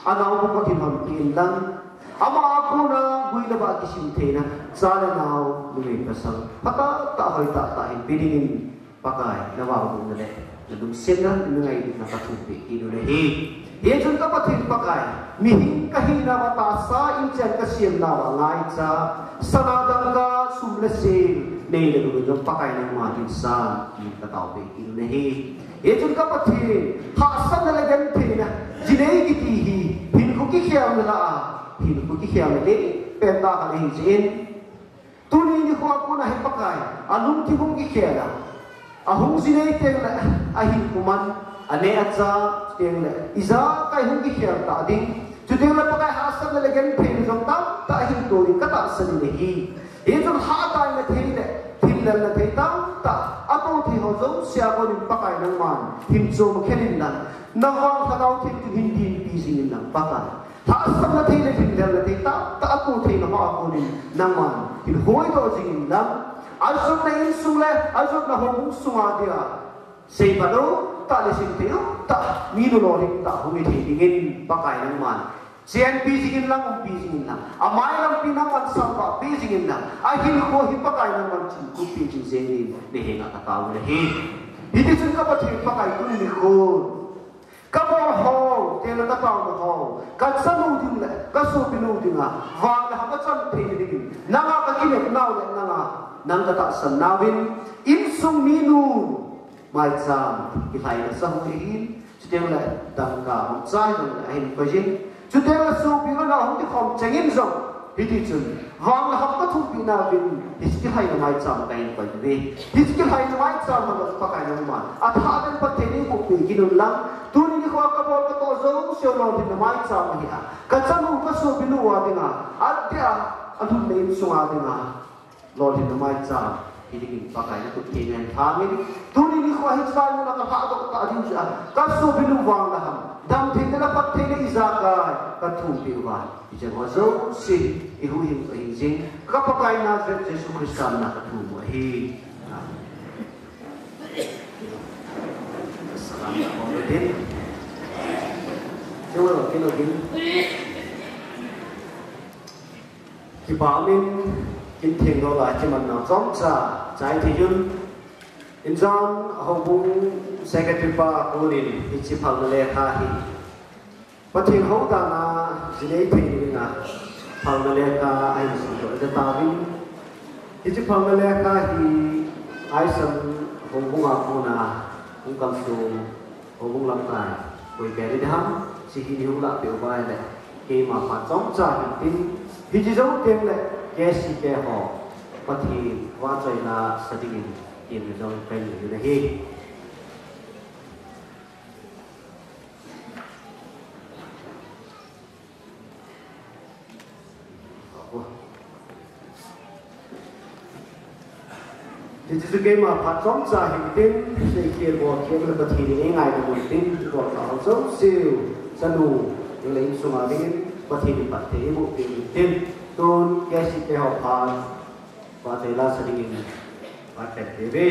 anao bou Pathen honpeh in lang, ama a kona gui le vah kisim theina, cha le nao, numei pasal, phatah tah hoitah tah hin pe dingin, Pakai, navangbohna le nalungsetna, nangailut na kathumpeh kit u ahi. Hichun ka Pathen Pakai, mihing kahinauva tahsa inchen kasemnauva ngaicha, sana dangka sum le sil, nei le gou jong Pakai nangma dinga san, in kataopeh kit u ahi. Hichun ka Pathen, hahsatna le gentheina, jinei kiti hi, hinkho kikhelna lah a, hinkho kikhelna ding, pen tah khat ahi jeh in. Tuni nikho a kona hi Pakai, alungthim hung kikhel a, ahung jinei teng le, ahinkho man, aneh acha teng le, ijakai hung kikhel ta ding. Chuteng le Pakai hahsatna le gentheina jong tamtah ahin to ding katahsan in ahi. Hichun hatah in athei le, thil lelna thei tamtah, ato thei ho jouse a konin Pakai nangman, hin chom khen in lang, navang Lhagao Theng chun hin dinpi jing in lang Pakai. Hahsatna thei le thil lelna thei tamtah ato theina ho a konin nangman hin hoidoh jing in lang. Ajotna insung le, ajotna houbung sunga dia, seiphat lou tah le simthei lou tah, minu lolhing tah hung hi thei dingin Pakai nangman. Chenpi jing in lang, umpi jing in lang. Amai lampi nangman salvah pi jing in lang. Ahinkho hi Pakai nangman chingkuppi jing jeng in, nahenga katao u ahi. Hitichun ka Pathen Pakai tuni nikho. Kabol ho, teng le kataona ho, kachanu ding le, kasopinu dinga, van le ham kachan theina dingin, nanga kakinepnau le nanga, nang katahsan nauvin, insung minu, maicham, kilhaina sa hung ahin, chuteng le, dangka, mangcha hung ahin koi jin, chuteng le sopi nao hung kikhom chengin jong, hitichun, van le ham kathumpeh nauvin, hiche kilhaina maicham kahin koi uve. Hiche kilhaina maicham a Pakai nangman, athah beh phatthei neiboh peh kit un lang, tuni nikho a kabol katoh jouse lolhinna maicham ahi a, kachanu kasopinu a dinga, adeh a, alhunna insung a dinga, lolhinna maicham hi dingin Pakai nakhut theng in lhangin, tuni nikho a hiche laimun a kalhadoh tah diu jeh a, kasopinu van le ham, damtheina le phattheina ijakai kathumpeh uva, hiche ho jouse, ihuhhing toh hing jing, ka Pakai Nazareth Jesu Christa mina kathum u ahi. Amen. Salam. Kipa umin, kin theng lou lai kimanna chomcha chai thei un. Injan houbung secretary pa konin hiche phalna lekha hi Pathen houdan a jinei thei dinga phalna lekha ahin simdoh tauvin. Hiche phalna lekha hi Aisang houbung a kona hung kalsong Houbung lamkai, koi bel ding ham, hiche hi nihung lahpeh uva ahile, keima phat chomcha hintin, hiche jou teng le, K C K ho, Pathen vahchoi la sa dingin, tin jong kahin nei u ahi. Hiche chu keima phat chomcha hintin, seikhel bolkhel le Pathen in eingaidam u hintin, bolkhah ho jouse, chanu, le insunga dingin, Pathen in phatthei eiboh peh u hintin, tun K C K ho phat, vahchoi la sa dingin, phat peh tauve.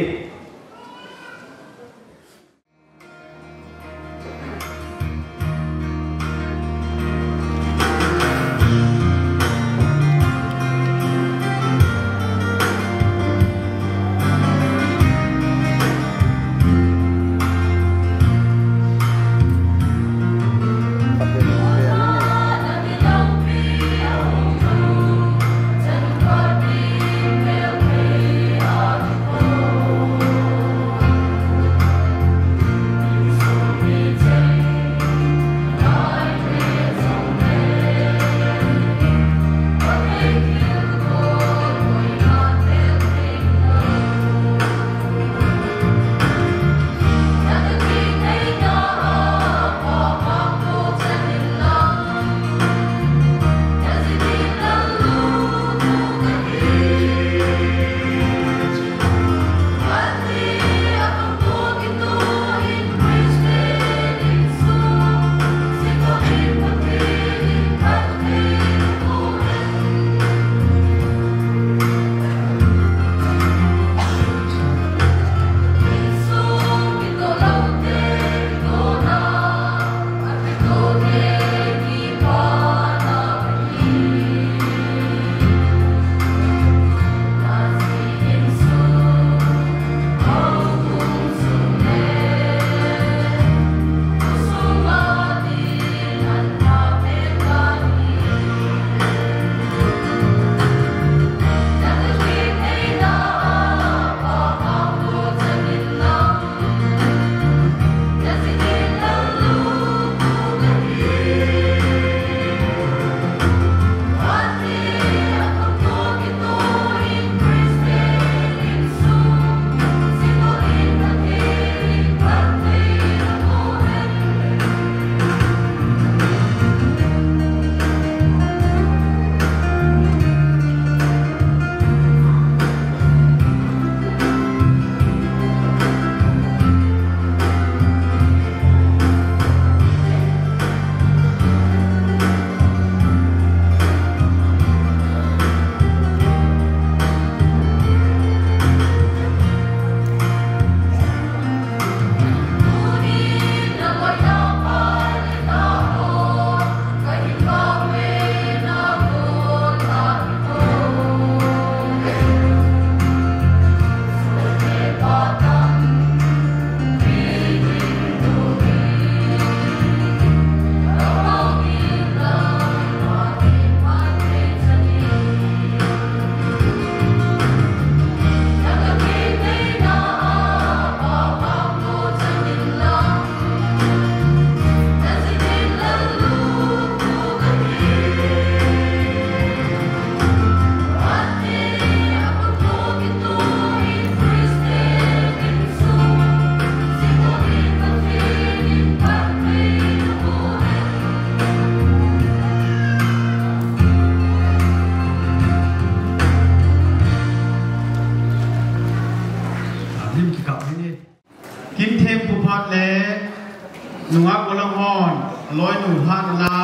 Hatna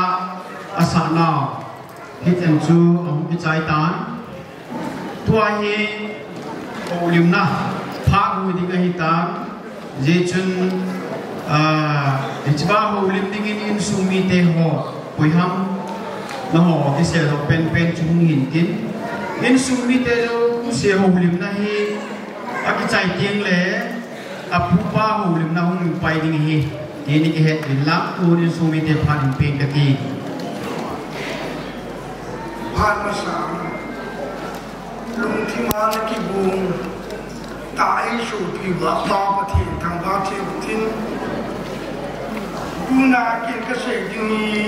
asah nau hichan chu ahung kichai tan. Tua hi houlimna phat hung ding ahi tan. Hijeh chun, ah, hichea houlim dingin insung mite ho, koiham, nangho kiseidoh penpen chu hung hin tin. Insung mite jouse houlimna hi akichai teng le, apupa houlimna hung pai ding ahi, ti ni kihet uvin lang, tun insung mite phat hin peng kati. Phat masa, lungthim a na kibung, tah a i sopi uva, Pa Pathen thangvah cheh u hitin. Tuna ken kasei ding hi,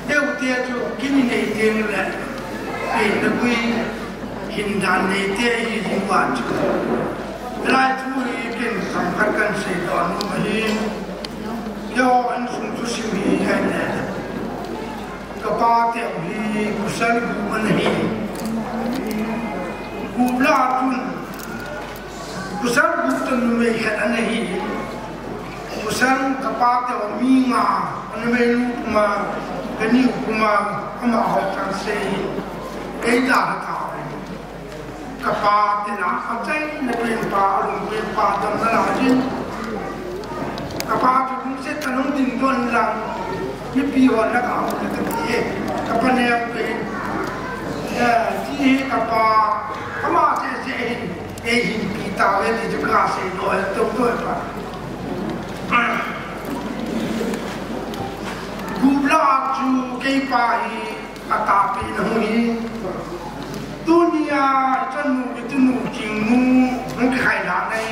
eute chu kin i nei teng le, pen na gui, hin dan neite ihi ding uva chu. Lai thu hi ken themkhat kan seidoh nom ahi. Keiho insung thusim hi ahile, kapa teu hi pasal gup ana hi. Gup lah a chun, pasal gup toh numei khat ana hi. Pasal kapa teu mi nga, numei nu puma, kani u puma, amaho chang sei. Eidalha tauve. Kapa tina, achaina pen pa, alungpen pa, damna la jin. Kapa chu lungset a hung dingdoh in lang, mipi hon na ka hung kati e, kapa neo pen. Eh, ti hi kapa, ama seh seh hin, eihin pi tauve ti chu kaseidoh e, tou tou e pa. Gup lah a chu keipa hi, atahpi na hung hi. Tunia, i chanu, i tunu, Chingnu, hung kikhai lah a nei,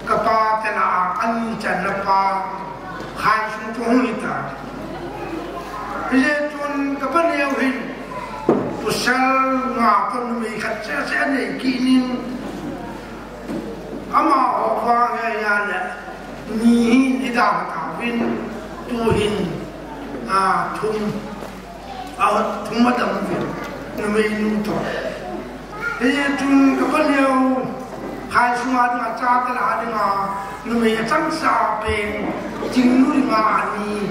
kapa teu lah a, ani channa pa, Khaisung chu hung hi ta. Hijeh chun kapa neo hin, pasal nga toh numei khat seh seh anei kit in, amaho vang hi ahile, ni hin eidalha tauvin, tu hin, a, thum. A, thum adam uvin, numei nu toh. Hijeh chun kapa neo, Khaisung a dinga, chate lah a dinga, numei achangseh pen, Chingnu dinga ani,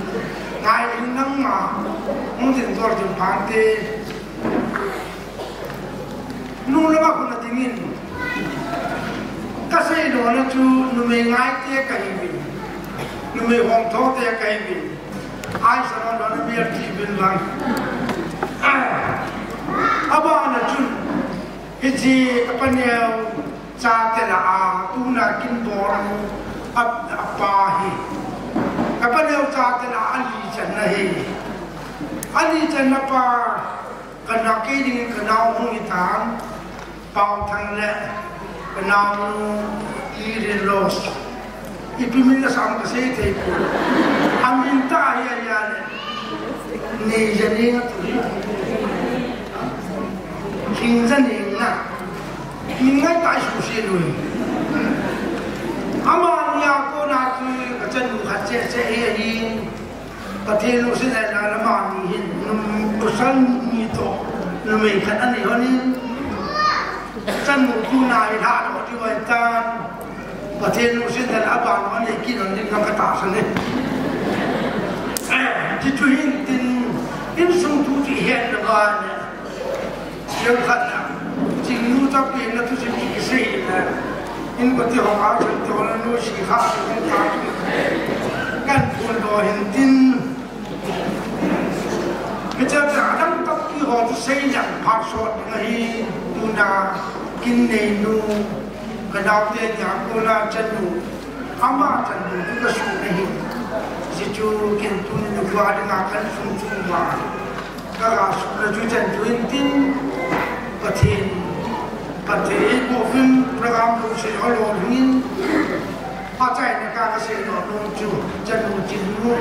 ngai in nang ma, hung tin tor tin phante. Nu lama khun a dingin, kaseidoh na chu, numei ngaite kahiuvin, numei hongthote kahiuvin. Ai, sa lon lon, mi a ti bin lang. Abana chun, hiche, kapa neo chate lah a, tuna kin bol u, a, apa hi. Kapa neo chate lah a, ali channa hi. Ali channa pa, kana kei ding, kanao hung hi tan. Paothang le, kanaonu Lirenlos. Ipi min asam kasei thei poi. Amin tah hi ahile, Neijaneng ati. Lhingjaneng na. Min ngaitah a isuhset u hi. Amani a kona chu kachanu khat seh seh hi ahi. Pathen lungset a, amani hin, num, pasal ni toh, numei khat anei lhonin, chanu tuna hi lhadoh diu ahitan, Pathen lungset a, aban lou anei kit lhon ding katahsan e. Ti chu hin tin, insung thu chu ihet lou va le, Keu khat na, Chingnu tapena thusim kisei na, in kati ho a, kati ho na, nu si kha, kan phondoh hin tin. Hiche a dang tappi ho chu sei jeng phat sot ding ahi, tuna kin neinu, kanaote nia kona chanu, ama chanu chu kasuh ahi. Hichu kin tuni nikho dinga kan sung sung uva. Kaga sukna chu chan chu hin tin, Pathen, Pathen eiboh uvin program lungset a lolhing in, achaina ka kasei nom chu, chanu Chingnu,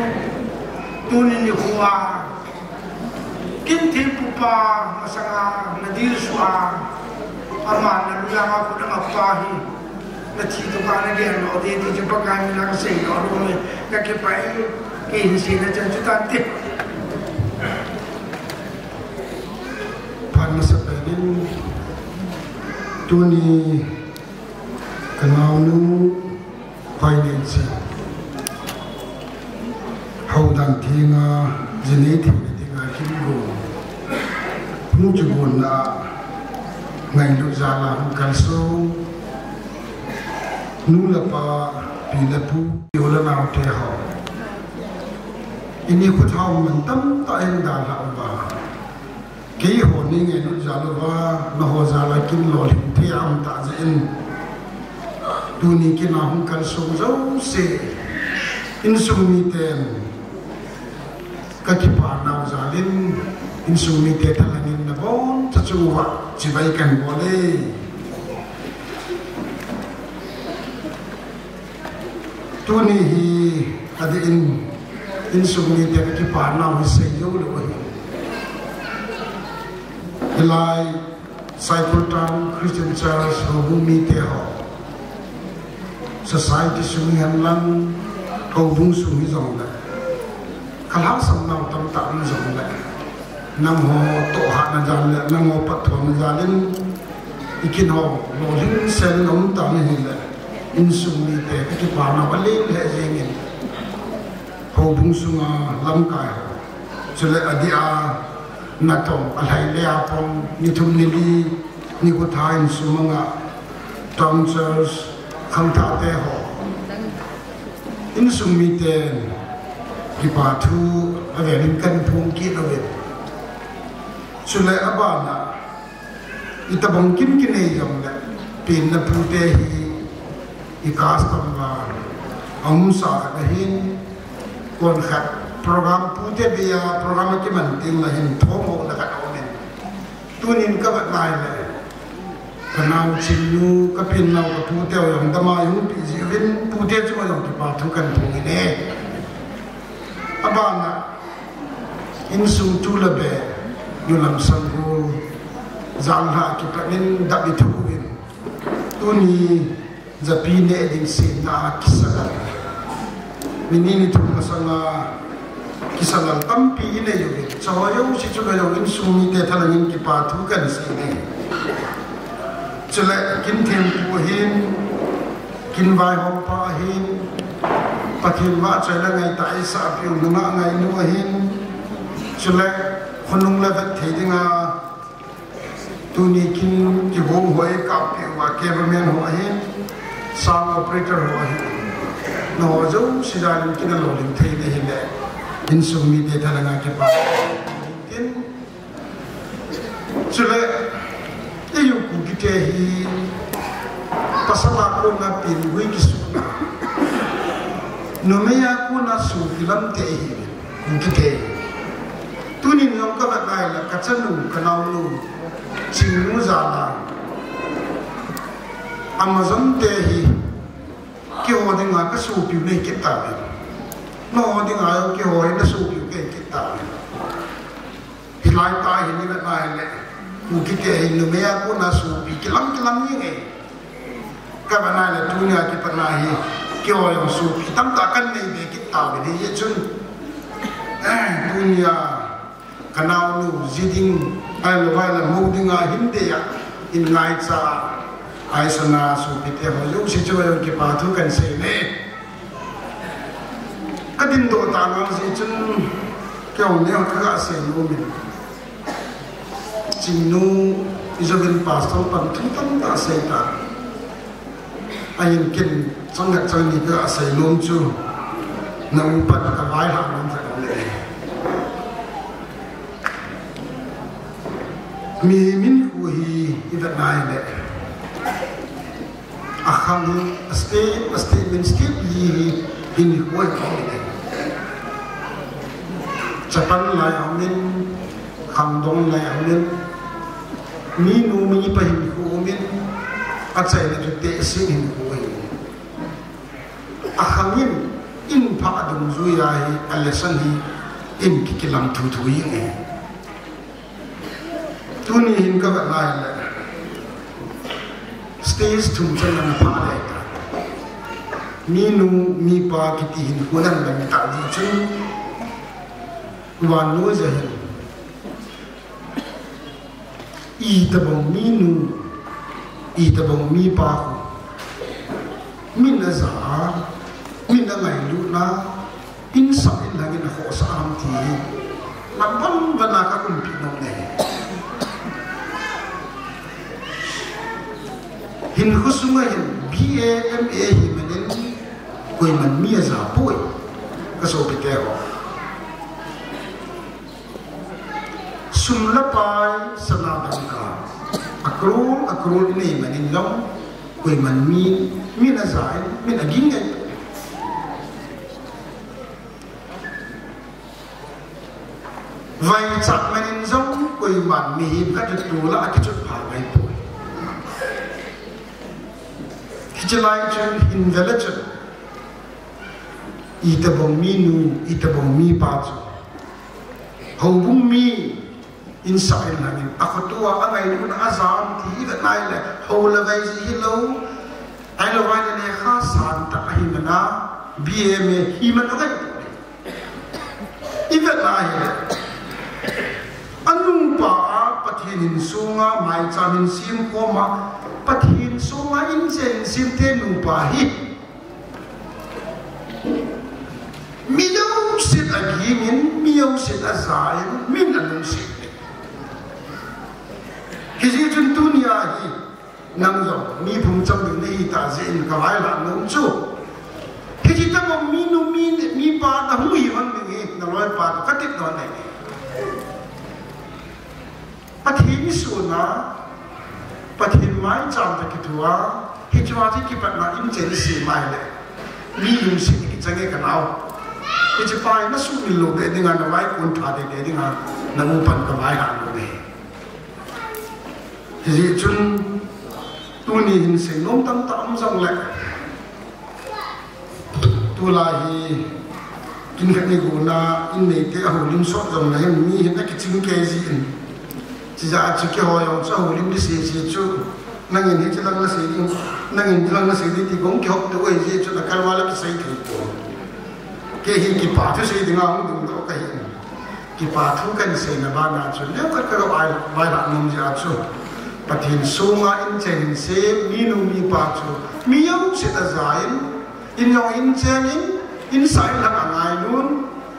tuni nikho a, kin thempupa masanga nadilsuh a, ama nalunglhang a khut a ngap pa hi, Nathi toh kana gel lou ding ti chu Pakai min a kasei lou lou me, kakipah e, kei hin seina chan chu tante. Phat masa pen in, tuni kanaonu Hoineichen, hou Dan thenga, jinei thei na dinga kin gon. Hung chu gon na, ngailut jal a hung kalsong. Nu le pa, pi le pu, u le nao te ho. Ini khu thao man tamtah in dalha uva. Keiho nei ngailut jal uva, nangho jal a kin lolhing thei a um tah jeh in. Tuni kin a hung kalsong jouse, insung miten ka kipah nau jal in, insung mite thalheng in nabonchauva chibai kahin bol e. Tuni hi adeh in insung mite ka kipah nau hi sei jou lou ahi. Hilai Saikul Town Christian Church houbung mite ho, society sung hihen lang, houbung sung hijongle, ka lhasam nau tamtah um jongle, nangho tohhatna jal le nangho patthona jal in, i kin ho lolhing sel in um tau ahile, insung mite ka kipah nau alen lheh jeng in, houbung sunga lamkai ho, chule adeh a natong, alhai le apong, ni thum ni li, ni khat a insung manga, town church, khangthah te ho, insung miten kipah thu avel in kahin phong kit uvin. Chule abana, itobang kin kinei jongle, penna pute hi i custom a aumsa khat ahin, konkhat program pute beiya program akiman teng le hin thomhouna khat aumin. Tunin ka vet nai le, ka nao Chingnu, ka pen nao ka pute u jong dama hung pi jeh uvin, pute chunga jong kipathu kahin phong in e. Abana, insung tu le be, nulam sanggol, janlhah kipat in dap i thu uvin. Tuni, japi neh ding semna a kisangal. Ni ni ni thum masanga kisangal tampi i nei uvin. Chuho jouse chunga jong insung mite thalheng in kipathu kahin sei e. Chule kin thempu ahin, kin vaihompa ahin, Pathen vahchoi le ngaitah eisah peh u nungah ngainu ahin. Chule khonung le vet thei dinga Tuni kin kigong ho eikap peh uva cameraman ho ahin, sound operator ho ahin. Nangho jouse jal in kin alolhing thei na hile, insung mite thalheng a kipah tin. Chule, eiho Kukite hi pasal a kona pengui kisuhna, numei a kona sopi lam te ahi. Kukite. Tunin jong ka vet nai le ka chanu, ka naonu, Chingnu jal a, amazon te hi, keiho dinga ka sopi u nei kit tauve. Nangho dinga jong keiho hi na sopi u nei kit tauve. Hilai tah hin i vet nai le, Kukite hi numei a kona sopi kilam kilam jeng e. Ka vet nai le tunia kipat na hi, keiho jong sopi tamtah kan nei be kit tauve hijeh chun. Eh, tunia ka naonu ji ding, ahilou vai le mo dinga hin dei a, in ngaicha, aisana sopite ho jouse chu jong kipathu kahin sei e. Ka dindoh tah nau jeh chun, keiho neo ka ga sei nom in. Chingnu, i jouvin pastor pan thu tamtah sei ta. Ahin kin chang khat chang ni ka ga sei nom chu, na u pan ka vaihom nom khat le. Mihem hinkho hi i vet nai le, akhang hi, a state, a statement state li hi, hinkho hi a um in. Chapang lai a um in, khangdong lai a um in, minu mipa hinkho um in, achaina chu tehse hinkho hi. Akhang in, in pha a dungjui a hi, a lesson hi, in kikilang thuthu hi nge. Tuni hin ka vet nai le, stage thum chan ana pha le ta. Minu, mipa kiti hinkho ana lang ta jeh chun, vannoi a hin, itobang minu, itobang mipa khu, min aja a, min angailutna, in sap in lhang in akhoh Ti hi, lamban bana ka kumpi nom ne. Hinkho sunga hin B A, M A hi manin, koiman mi aja poi. Ka sopite ho. Sum le pai, sana dangka, a crore, a crore inei manin jong, koiman mi, min aja in, min aging ngai. Vaichat manin jong koiman mihem khat chu tol a akichut pha ngai poi. Hiche lai chun hin vele chun, itobang minu, itobang mipa chu houbung mi in sah in langin, akhoto a angailutna aja am ti ivet nai le, hou le vai ji hilou, ahilou vai le lekha sangtah ahi mana, B A, M A hi man angai. Ivet nai le, anupa a Pathen in sunga maicham in sem khom a, Pathen sunga inchen in sem te nupa hi mi jousen aging in, mi jousen aja in, min alungset in. Hijeh chun tunia hi, nang jong mi phung cham ding nahi tah jeh in ka vailhah nom chu, hiche tobang minu, mi, mipa nahung hi hon ding hi, naloipa toh ka tep nom e. Pathen ison a, Pathen maicham toh kithoa, hichea chu kipatna inchen sem mai le, mi lungset kichang e ka nao. Hiche pa hi nasuhmil lou be dinga, navaikon tha dede dinga, na upan ka vailhah nom e. Hijeh chun, tuni hin seinom tamtah um jongle, tulai hi, kin khat ni guna, in neite ahoulim sot jongle hin, mi hin akiching kei jin. Chijeh a chu keiho jong chu ahoulim di sese chu, nangin hiche lang nasei ding, nangin hiche lang nasei ding ti gong kihop teu ahi jeh chun, akalval a kisei thei poi. Kei hi kipa thu sei dinga hung dingdoh kahi. Kipa thu kahin seina bana chu, neokhat ka vai, vailhah nom jeh a chu, Pathen sunga inchen in sem minu mipa chu, mi jousen aja in, in jong inchen in, in sah in lang angailu in,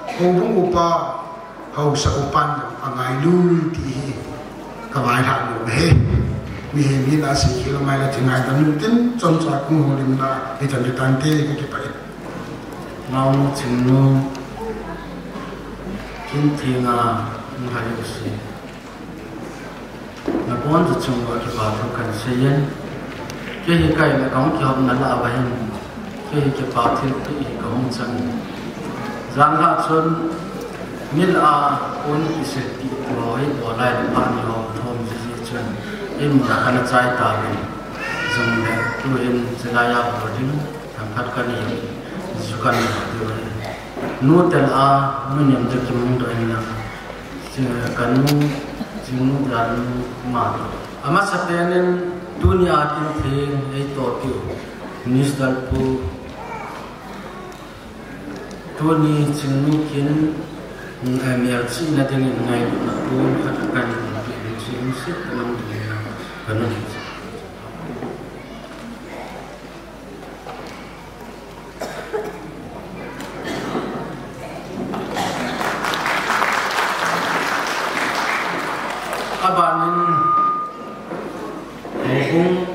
houbung upa, haosa upan jong angailu ti hi ka vailhah nom e. Mihem hina sei khel mai le, thi ngaidam intin, chomcha kong houlimna hichan hitante, ka kipah e. Naonu Chingnu, Kintheng a, nahai u se. Nabonchauva chunga kipa thu kahin seiyin. Kei hi kaile kahung kihopna lah uva hin, kei hi kipa thilpeh hi kahung chang. Janhi chun milah a pon kisil ti ho hi bol lai le phat ni ho thom jiji chun, imun a kana chai tauvin. Jongle tuhin chulai a bol ding themkhat kanei, ju kanei diu ahi. Nute lah a, nunem chu kimangdoh in lang. Kanu, Chingnu, Janu, Matu. Amasapen in tunia Kintheng eitohpiu Mister Pu, tuni Chingnu kin, eh, melchihna dingin ngailutna pon khat kahin pe in, chingset kanam dingin kanu. Abanin, houbung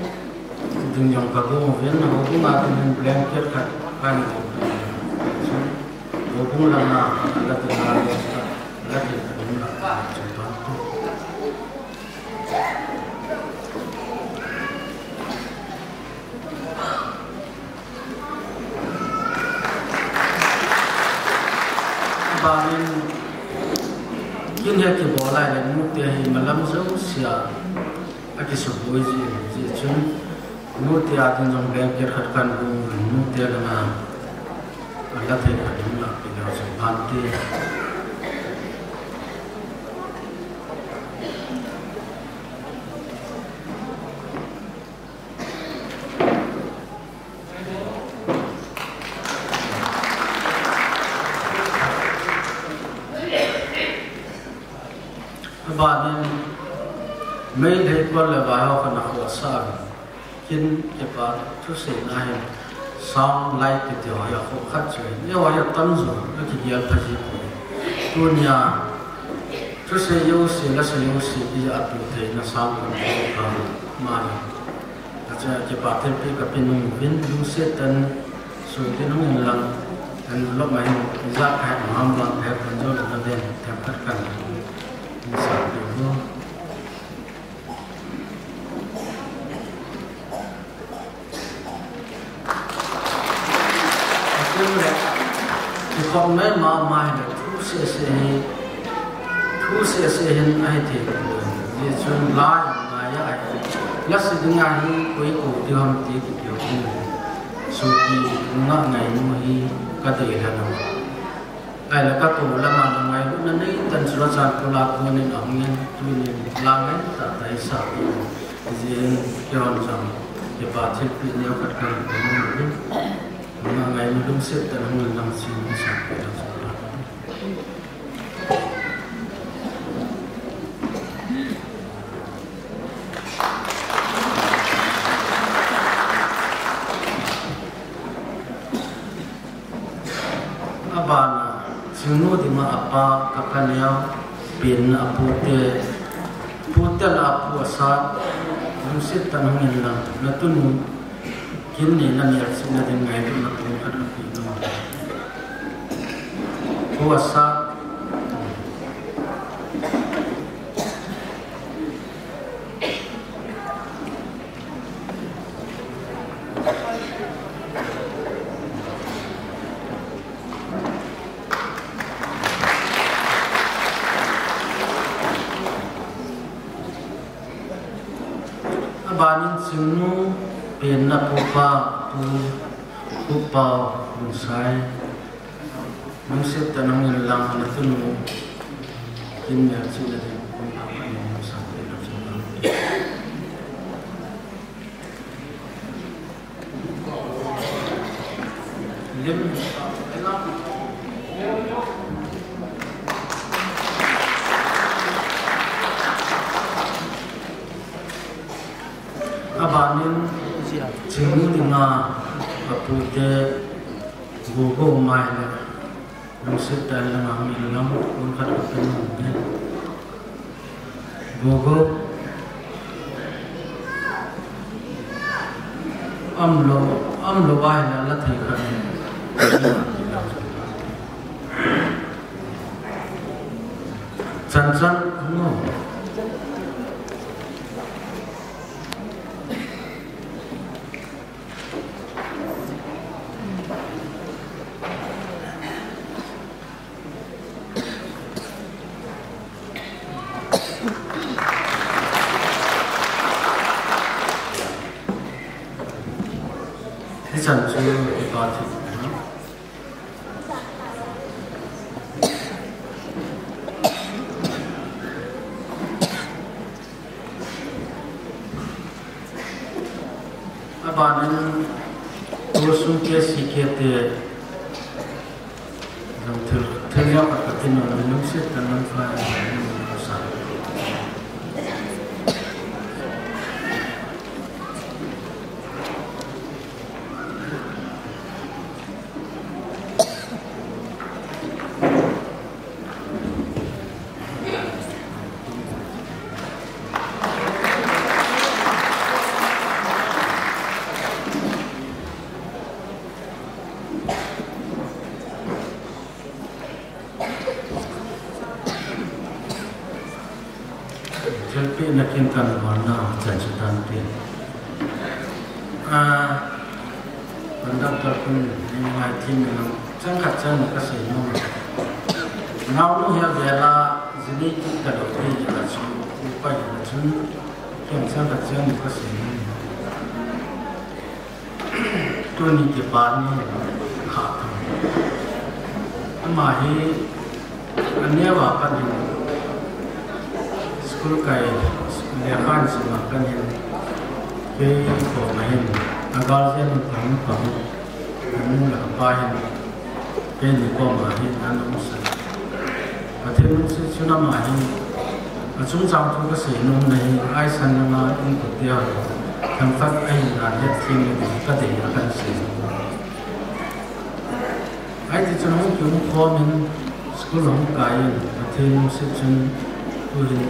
ding jong kagong uvin, houbung a dingin blanket khat kahin pe in. Houbung langa, la ding a, la ding a, la ding a, Abanin, kin hi kibol lai le nute hi malam jousea akisuboi ji, jeh chun nute a ding jong blanket khat kahin bung, nute langa ala thei khat ding la pe leu chun bhante. Abanin, Meitei kol le vai ho kana khohsah uvin, kin kipa thuseina hin, sound light kiti ho hi akhoh khat chu ahin, eiho hi atam jo, akigel pha ji poi. Tunia thusei jouse, lasei jouse, ija atu theina sangkon ka ma le. Acha kipa thilpeh kape nom uvin, lungset tah in suhtin hung in lang, envelope ma hin ija kahet ham vang kahet pan jou le kaven, themkhat kan sa pe u. Atin le, kikhop mama hile, thu sese hi, thu sese hin ahi thei poi. Hijeh chun la, la ja ahi. Lasei dinga hi koi kou ding ham ti kipeh u. Sopi, nunga ngainu hi kadei lheh lou. Ahile kakou lama na ngailutna nei tan churachandpur a konin ahung in, tunin la ngai tahtah isa. Hijeh in keihon jong kipa thilpeh neo khat kahin pe nom uvin. Nunga ngainu lungset tah in hung in lang chin sa pe u. Abana, Chingnu dinga apa, kapa neo, penna apute, pute la apu asat, lungset tah in hung in lang, natunu, kin neina melchihna ding ngailutna pon khat kape nom. Pu asat. Abanin Chingnu penna pupa, Pu, Pu Pau Lunsai. Lungset tah in hung in lang, natunu kin melchihna ding pon khat kahin sa pe u. Lim. Abanin Chingnu dinga apute Gogo Maile. Lungset tah in lang, amin lang, pon khat kape nom uvin. Gogo. Umlou, umlou ahile la thei khat. Chan chan, no. Hichan chu kipa thei. Abanin, Pu Sungke Sike te, jong thil, thil neo khat kape nom uvin, lungset tah in lang fai, sa. Thilpeh na kin kan wan na chan chu tan tin. A, conductor kun ni ngai tin na chang khat chang ka sei nom. Naonu hi avel a, jini ki ka lo pi ya chu, upa ya chu, ken chang khat chang ka sei nom. Tuni kipa ni kha. Ama hi aneo a pat in school kai, lekha in sim a pat in kei koma hin a guardian in pang pang, anu le apa hin Keini koma hin ana umsa. Pathen lungset chun ama hin, achungchang thu kasei nom na hi, aisan langa inkote ho, themkhat ahin dan hetthem na ding kadei a kahin sei. Ahi tichun hung kium khom in, School hung kai in, Pathen lungset chun tuhin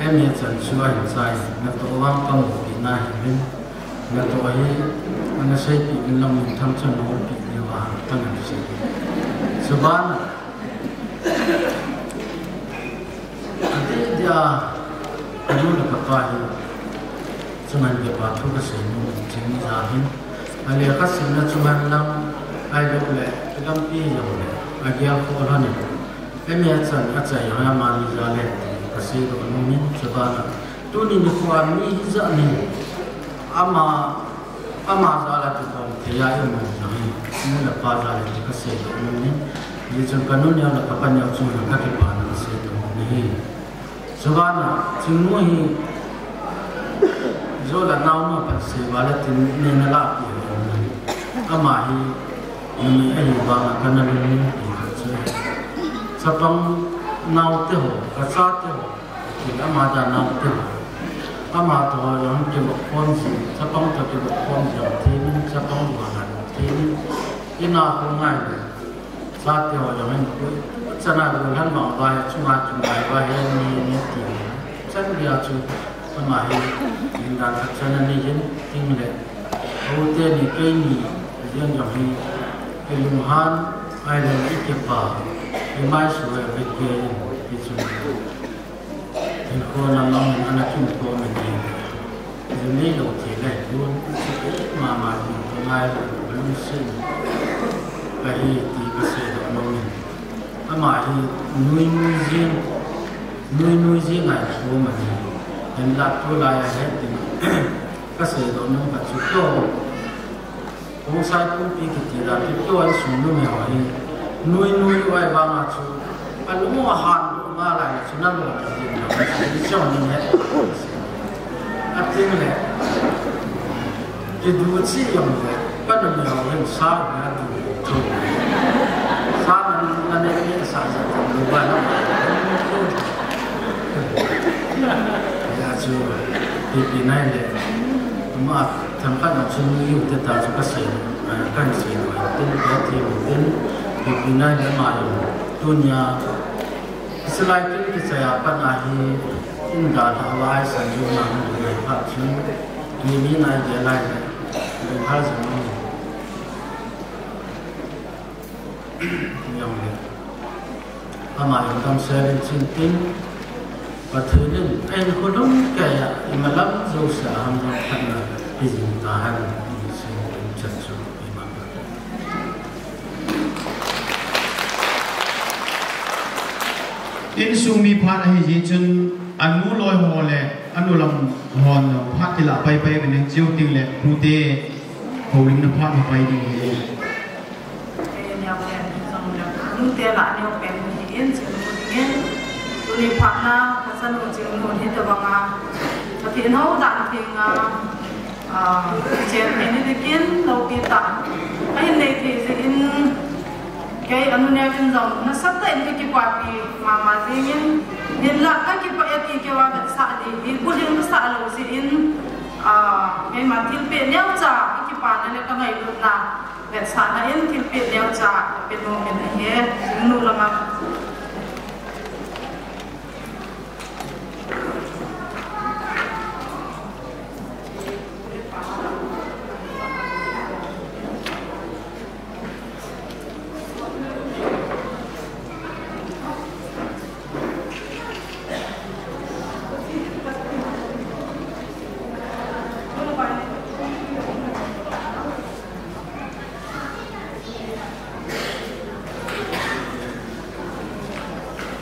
M A chan chu ahin chai, natoh vang kamupi nahiuvin, natoh hi ana seipeh uvin lang minthang chun nahol peh diuva kangansei. Chuban Adeh dia, kanu le kapa hi, chunga kipa thu kasei nom in ching ni jal hin. Alekha simna chunga lang, ahilouleh, lampi jong le, agel khol hon in. M A chan achai jong amani jal e ti kasei nom in, chubana. Tuni nikho a mi hijat ni, ama Ama jal a kibol thei a imu jong hi, nu le pa jal a ti kasei nom in, hichun kanu neo le kapa neo chunga kakipana kasei nom in ahi. Chubana, Chingnu hi, jo le nao nu apat sei uva le tin neina lahpeh ahi. Ama hi, numei ahi vanga kana lungmong pi khat chu ahi. Chapang naote ho, kachate ho, Tin ama dan a te. Ama toh jong kivop khom ji, chapang toh kivop khom ji jong thenin, chapang toh jong thenin. Ina ko ngai le. Chate ho jong hin ko. Chana ko han bang vai, chunga chunga vai, he ni ni ti. Chan dia chu ama hi, in dan khat chan ani hin, ting le. Ute ni kei ni, jeng jong hi. Ilunghan, ai le ikipa, imai su le vekei, ichu. Hinkho lamang in ana kimkhom in ahi. Jumei lou thei lai tun, mama jin ko ngai lou lungset in. Kahi ti kasei lou mong in. Ama hi nui nui jing, nui nui jing a khom ahi. Hinla tulai a het ding. Kasei lou mong khat chu to. Khongsai pumpi kiti dan, kiti a insung numei ho hi, nui nui uva vang a chu, alung u ahan lou nalai chu, nalung u ahin lou, chu ni chong ni he. Ating le, kidu chi jong le, ka numei ho hin sa na du thu. Sa na, na ne ni sa sa lu ba na. Ya chu, pipi nai le, ma. Themkhat a chun nu ute ta chu kasei, eh, kahin sei lou, tin ka ti lou, tin, pipi nai le ama jong, tunia, silai tin kichai a pat a hi, in dalha uva san jong na hung lou phat chun, mi mi nai le lai le, lungha jong ni. Jong le. Ama jong damsel in chin tin, Pathen in, ahin khulum kei a, imalam jouse a ham jong phatna pejing tahen, in sin in chan chu, imalam. Insung mi phat ahi jeh chun, anu loi ho le, anu lam hon jong phat kilah pai pai uvin, cheu ting le, pute, holimna phat ho pai ding ahi. Neo pen jong le, nute lah neo pen hi in, Chingnu dingin. Tuni phat na, ka chanu Chingnu hi tabang a. Pathen hou dan theng a, ah, chen thei ni dingin, loupi tah. Ahin nei thei jeh in, kei anu neo in jong, nasatah in ka kipapi mama jing in, hinlah ka kipah e ti keiva vetsah ding, i building ka sah lou jeh in, ah, keima thilpeh neocha, ka kipana le ka ngailutna. Vetsahna in thilpeh neocha, pe nom in ahi, Chingnu lama.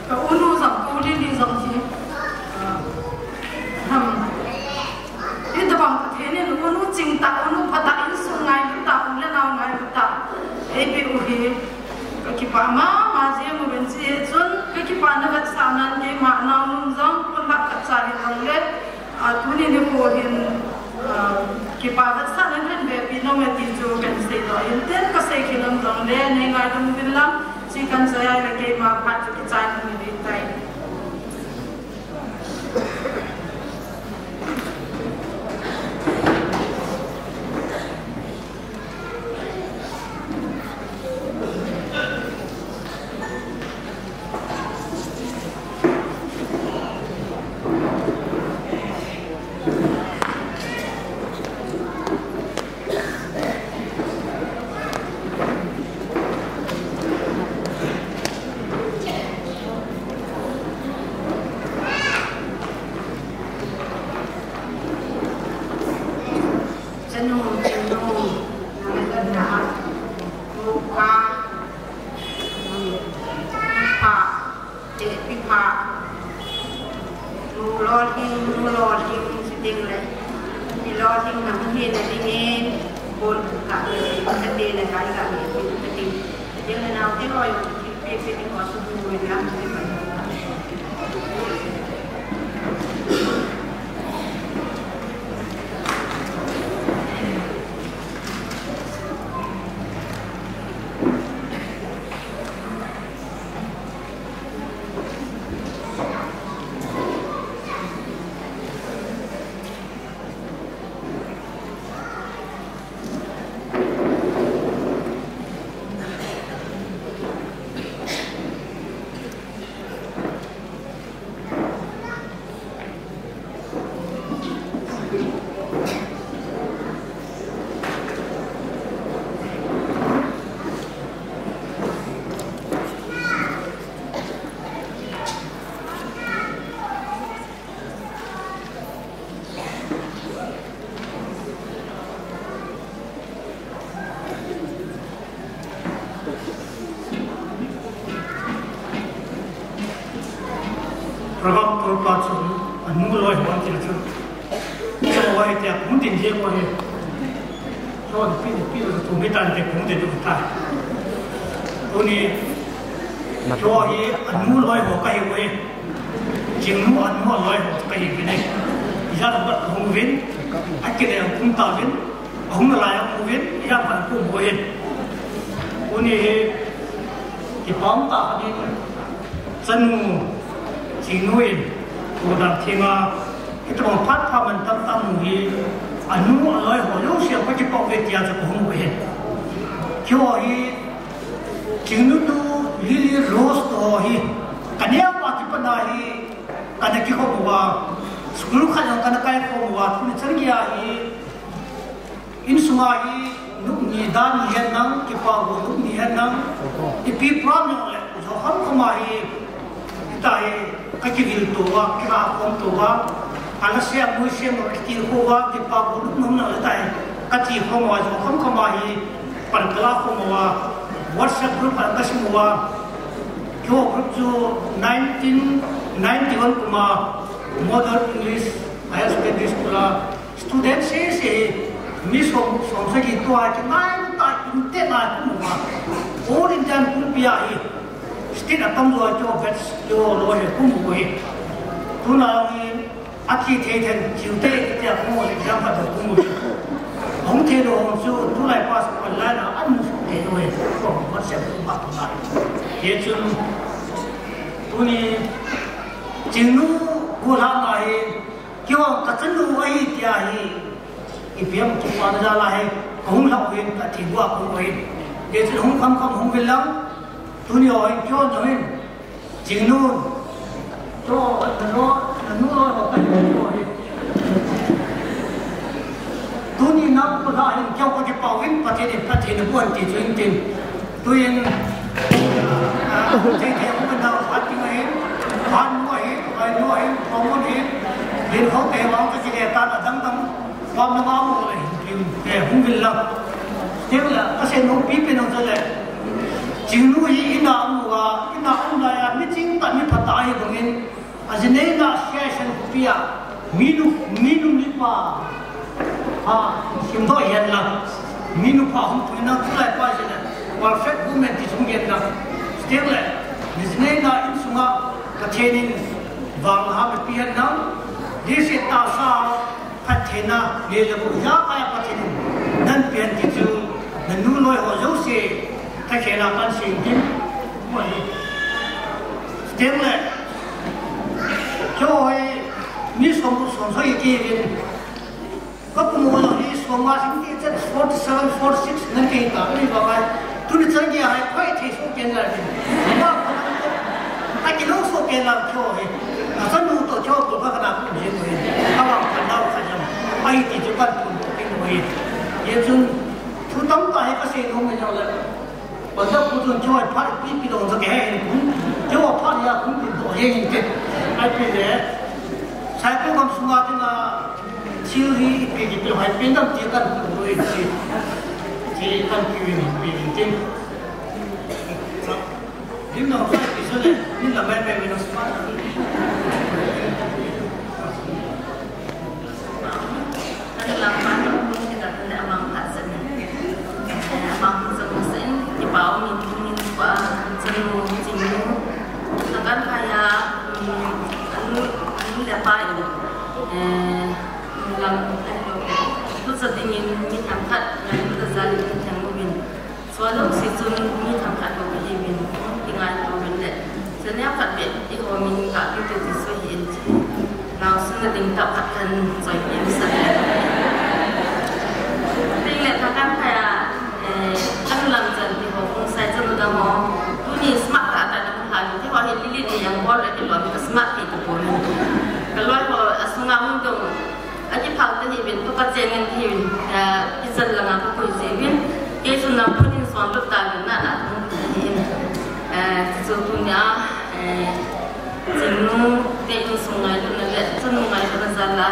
Ka unu jong, ka u Lily jong hi. Ham. Hitabang Pathen in unu chingtah, unu phatah, insung ngailut tah, u le nao ngailut tah eipeh u hi. Ka kipah mama jeng uvin, chujeh chun ka kipana vetsahnan keima naonu jong, pon lhah khat cha hijongle, Ah, tuni nikho hin, ah, kipa vetsahna kahin vepi nom e ti chu kahin seidoh in, tin kasei khel nom jongle, nei ngaidam uvin lang, chi kan chai a le keima phat chu kichai nom in tai. Lolhing, lolhing, sitting le. Lolhing na hung hina dingin, bol ka, ka te le ka ka ni, ka te. Sitting le nau te lo yo, pe pe ni ko su bu ni na. Program tolpa chu anu loi ho an ti chu. Chu loi te hung tin je ko he. Loi pi pi tu mi tan te hung tin tu ta. Tuni loi hi anu loi ho ka hi ko he. Chingnu anu loi ho ka hi ko he. Ija ba hung vin. Akile hung ta vin. Ahung nalai a um uvin, ijat phat a um uvin. Tuni hi, kipah tah in, chanu, Chingnu in, program thenga, hitobang phat pha man tam tam mu hi, anu, aloi ho, jouse a kakipah uve tia chu kahung uvin. Keiho hi, Chingnu tu, Lily Rose tu ho hi, kaneo pa kipat na hi, kana kikhom uva, school khat jong kana kaikhom uva, tuni chan geiya hi, Insunga hi, nupni dan ni hen lang, kipa go nupni hen lang, ipi program jong le, jo kham kham a hi, ita hi, kakivil to uva, kiha khom to uva, ana sem, mui sem, kiti ho uva, kipa go nup nom na le ita hi, kati khom uva, jo kham kham a hi, pan kala khom uva, WhatsApp group a kasim uva, keiho group chu nineteen ninety-one kum a, Model English Higher Secondary School a, Student sese hi, mi som, som sagi tua kingai ta, inte ngai kum uva. All Indian pumpi a hi, state atamjo a keiho batch, keiho loi hi kum uve. Tuna hi, athi thei then, chiu te, tia kum uve, exam khat kum uve. Hung thei lou hung chu, tulai pass online a, amu thei lou hi, ko WhatsApp kum uva. Hichun, tuni, Chingnu, gu lha na hi, Keiho kachanu ahi tia hi, ipi ham kipa na jal a hi, kahung lhau hin, kathi gua kahung hin. Hichun hung kham kham hung vil lang, tuni ho hin, keiho jong hin, Chingnu, to, nanu, nanu ho, ho, kathi gua hin. Tuni nang kula hin, keiho kakipah uvin, Pathen in, Pathen in abuan ti chu hin tin. Tuin, ah, thei thei hung na, hat ding ahin, hat nu ahin, ai nu ahin, common ahin, lin hou te vang ka kile tan adang dang, pam na ma mo le, kin, eh, hung vil la. Teu la, ka se no pi pe no le. Chingnu hi ina um wa, ina um la ya, mi ching ta mi phat ta hi bangin, Ajinei na sia san kupia, minu, minu mipa, ha, simdoh hihen lang, minu pa hung pui na kulai pa jina, perfect woman ti sung hihen lang, still le, ajinei na insunga, Pathen in, vang ha me pi hihen lang, this is ta sa, Pathen a, le le bu ja pa Pathen in, nan pi hihen ti chu, nanu loi ho jouse, ta khela pan sing tin, mo hi, still le, Keiho hi, mi som, som so iti vin. Ka pu mo hi, som nga sing ti chet forty seven, forty six, nan kei ta, ni ba bai. Tuni chan geiya hi, koi thei so ken la vin. Ba, a ki lo so ken la keiho hi. A san nu to keiho ko ka na ku je ko hi. Ka ba ka na ka jam. Ai ti ju kan pu kin ko hi. Hichun, thu tam ta hi ka sei nom me jong le. Pasal pu chun keiho phat ipi ipi dong sa kei hin kum. Keiho phat ya kum tin doh jeng in te. Ai pi le. Sai ko gam sunga te na thil hi ipi ipi hai pen dam ti kan pu in ti. Ti kan pi in pi in tin. Dim na sai pi so le. Ni la mai mai na sa. Anu, anu le apa in, eh, lam, eh, tu sa dingin mi themkhat, ngailut na jal in mi theng uvin. Suan lou si chun mi themkhat lou hi uvin, ti ngai lou uvin le. Sa neo khat be, i ho min ka ki te ti so hi in chi. Nau sun na ding tap khat kan soi ki sa le. Ding le tha kan phai a, eh, kan lam chan ti ho kung sai chan u dang ho. Tuni smart ta ta dang ha, ti ho hi lili ni yang bol le ti lo, ka smart ti tu bol. Ka loi ho, a sunga hung dong. A kiphal ta hi uvin, tu ka cheng in hi uvin, eh, kichal langa ka koi ji uvin. Kei chun nam phun in suan lut ta uvin, na na hung hi in. Eh, chu tunia, eh, Chingnu te insung ngailutna le, chanu ngailutna jal a,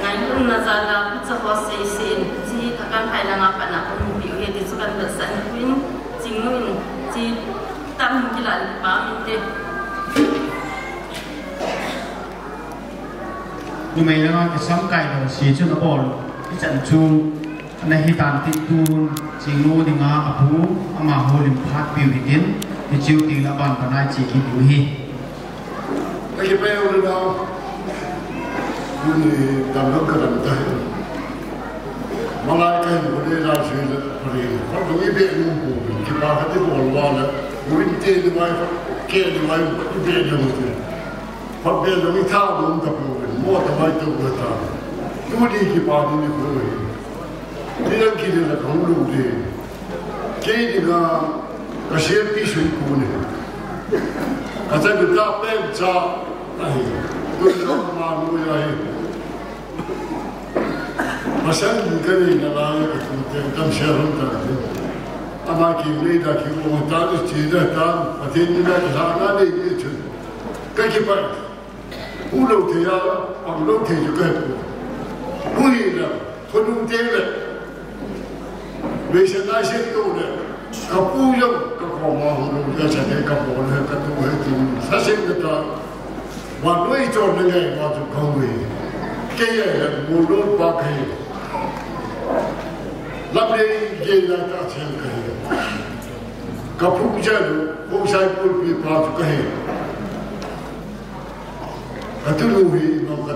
ngailutna jal a, pucha ho sei sei in, chi thakan phai langa pat na ko hung pi u hi ti chu kan vetsah in, Chingnu in, chi tam hung kila le pa min te. Numei langa kisam kai lou si chun abol, i chan chu. Ana hi tan tin tun, Chingnu dinga apu, amaho lim phat piu hitin, hichiu tin aban panai chi kit u hi. Ka kipah u le nau. Tuni dam dam ka dam ta hi. Malai ka hin ko le la sui le pari. Ko ko i be nu ko, kipa ka ti bol wa le. Ko in te ni wai, ke ni wai, i be ni mu te. Ko be lo ni tha lo ta ko, mo ta wai to ko ta. Tuni kipa ni ko hi. Ni dang kiti la ka hung lou de. Kei dinga ka siampi sui ku ne. Ka cha bi ta pen cha ahi. Tun lo ma nu ya hi. Masang ni ka nei na la ka tu te tam sia hon ta. Ama ki nei da ki ko ta ni chi da ta. Pathen ni da ki ha na nei ni chu. Ka kipah. Pu lou thei a, pang lou thei chu ka he pu. Pu hi le, khonung te le. Vei se nai se to le. Ka pu jong, ka koma hung lou thei sa le, ka po le, ka tu he tu. Sa se ka ta. Wa loi chon le ngai wa chu ka hui. Kei ye le, mu lou pa ka he. Lam le, ye la ta chen ka he. Ka pu ja lu, pu sai pu pi pa chu ka he. Ka tunu hi, no, ka,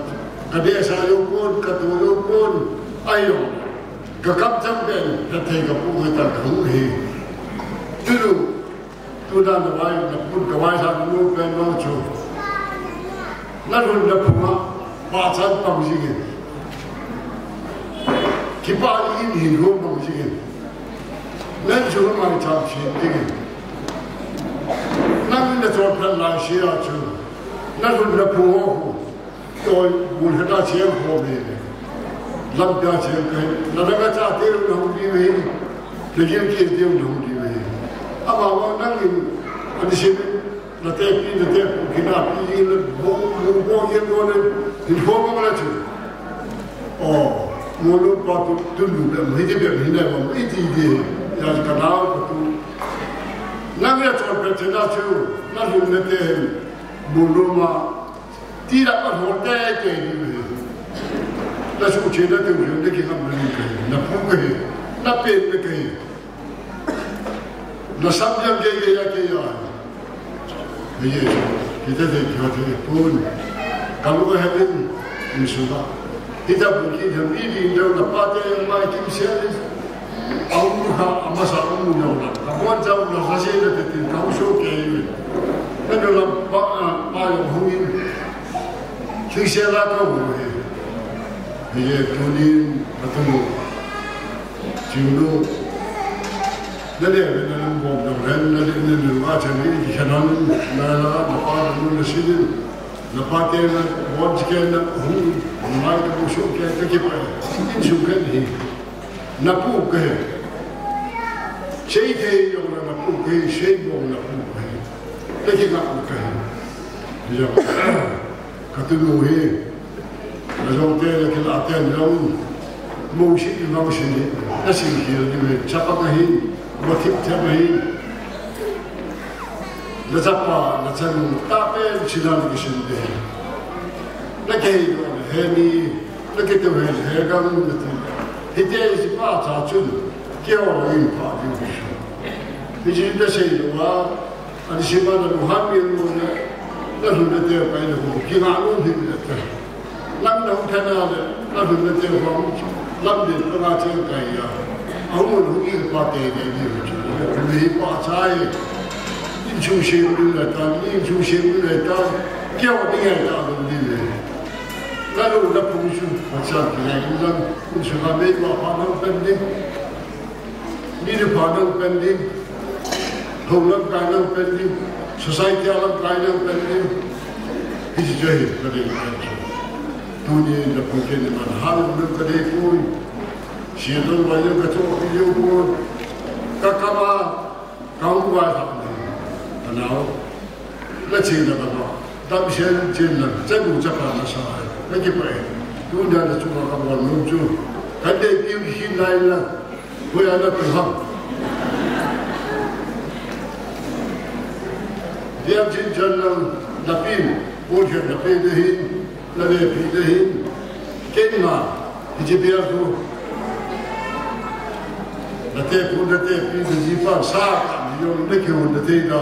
ka dehsa jou pon, ka tu jou pon, ahi jong. Ka kamchang pen, ka thei ka pu ka ta ka hung hi. Tunu, tuna na vai, na pun ka vai sa na nu pen no chu. Na lhun na phunga, pa chan pang jing in. Kipa in hin ro pang jing in. Nang chu mai chang chin jing in. Nang na chon phan lai sia chu. Na lhun na phunga hu. Toi, bul heta chiang ho be. Lam pia chiang kai. Na na ka cha te na hung di ve. Na gil ki te na hung di ve. Ama wa nang in, ani se na te pi, na te pu ki na pi, na bo, bo, bo, ye bo le. Ni ho ma la chu. Oh, mo lo pa tu, tu lu be, mi de be, mi na ma, i ti de. Ya ka na ko tu. Na me chon pe te na chu. Na lu ne te. Mo lo ma. Ti la pa ho te te ni me. Na su che na te u na ki ngam na ni ka hi. Na pu ka hi. Na pe pe ka hi. Na sam yang ke ke ya ke ya. Ye. Kita te ki ha te pun. Ka lu ha min in su ba. Kita bu ki ha mi di do na pa te yang mai kim se ni. Aum ha, amasa aum na la. Ka bon jao na sa se na te tin ka u so ke yi. Na do la pa, pa yo hung in. Ki se la ka u he. Ye tunin, a tu. Chingnu. Na le, na le, bom na le, na le, na le, ma cha ni, ki khanan, na la, na pa, na na sinin. Na pa te na, bon ke na, hung, mai ka u so ke, ke ke pa. In su ke ni. Na pu ka hi. Sei thei jong na pu ka hi, sei bong na pu ka hi. Te ki ngap ka hi. Jong. Ka tunu hi. Na jong te na ki la te jong. Mo si ni mo si ni. Na si ki ni me. Chapa ka hi. Mo thip te ma hi. Na chapa, na chanu, ta pen si na ki sin de. Na ke hi, he ni. Na kei te he, he gam na ti. Hiti a isi pa cha chun, kei ho in pa di bi. Hiti na sei lo a, ani si ma na lu han mi lo na. Nalhun nate pai na ko, kinga lou hin nate. Lam na hung thana le, nalhun nate ko, lam din pa nga chen kai ya. Ahung mun hung in pa te ne ni hu chu. Mi pa chai. Insung shem ni la ta, insung shem ni la ta. Kya ni ya ta ni le. Nalu na pung su, pa cha ki ya in lam, insung ha me pa pa na pen ni. Ni ni pa na pen ni. Hou lamkai lamkai ni, society a lamkai lamkai ni, hiche chu hi kadei pen chu. Tuni na pung kei ni man hal lamkai dei poi. Siatong vai jong kachoh kei jong poi. Kakam a, kahung vai lhah ni. Kanao. Nache na kama. Damsel chen na, chanu chapa nasa hai. Kakipah e. Tuni a nachunga kabol nom chu. Kadei piu hi lai la. Hoiya natu ham. Diam chin chan lang napin, bolkhen nape de hin, navepi de hin. Keima, hiche bia khu. Nate khu, nate pi, najipa sa, ni jong, nakihon, nate da.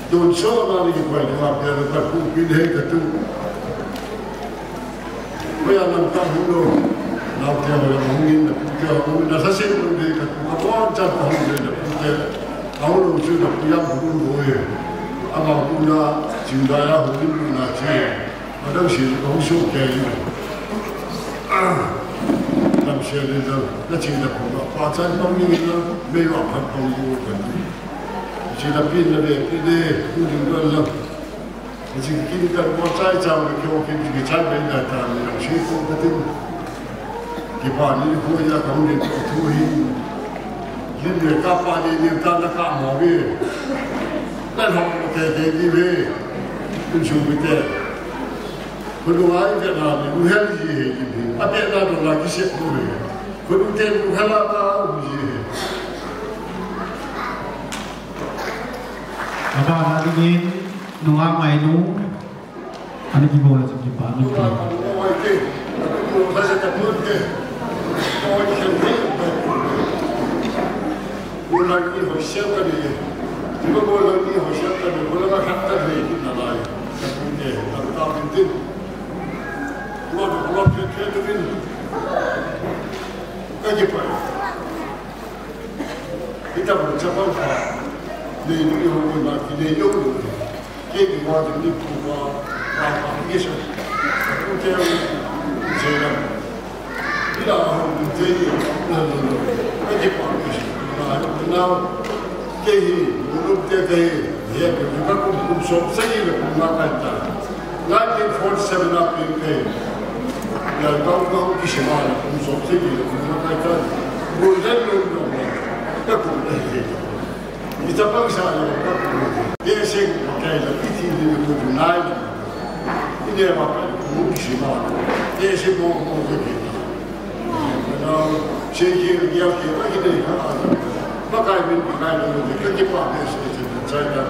Tonsot na ni koi ni ma bia, nate khu pi de hin katu. Hoiya lam kahung lou. Naote hoiya hung in, napute hung in, nalhasam lou ding katu, kabon chan kahung ding napute. Ahung lou chu napu jam hung lou e. Ama pu na, chingdai a hung in na che. Adang si kahung soh kei in. Lam se le dang, nache napu na, pa chan pang ni na, mei va phat pang ni katu. Che napin navepi de, tu ding don la. Hiche kin kan mo chai chang le kyo kin ki chai bai da ta ni lang shi ko ka tin. Kipa ni ko ya ka ni ko thu hi. Nin le kapa ni ni ta na ka mo ve. Na ho ke ke ni ve. Kun shu bi te. Ko lu ai ve na ni lu hel ji he ji bi. A pe na do la ki se ko ve. Ko lu te lu hel la ta u ji he. Abana dingin, nungah ngainu, ana kibol a chun kipa min pe. Ka kipa. Hitabang chapang kha, nei nu i hung na, ki nei nu. Kei ki ma ding ni pu ma, ma, ma, ki sa. Pu te u, je na. Ila hung te ni, no, no, no. Ka kipa ki sa. Na, na, kei hi, nu te te, ye, ka kum, kum som, sa ni le kum ma ka ta. Nineteen forty-seven a pin pei. Lalgam gam kisima la kum som sagi la kum na kai ta. Golden Lord Lord la. Ka kum na hi. Ita pang sa la ka kum na hi. Te se kai la iti ni ni kum nai. Ine ma ka kum kisima la. Te se mo mo ke ke. Na se ke ya ke ma ki de ka. Ma kai min ka kai la ka ki pa te se se sai ta.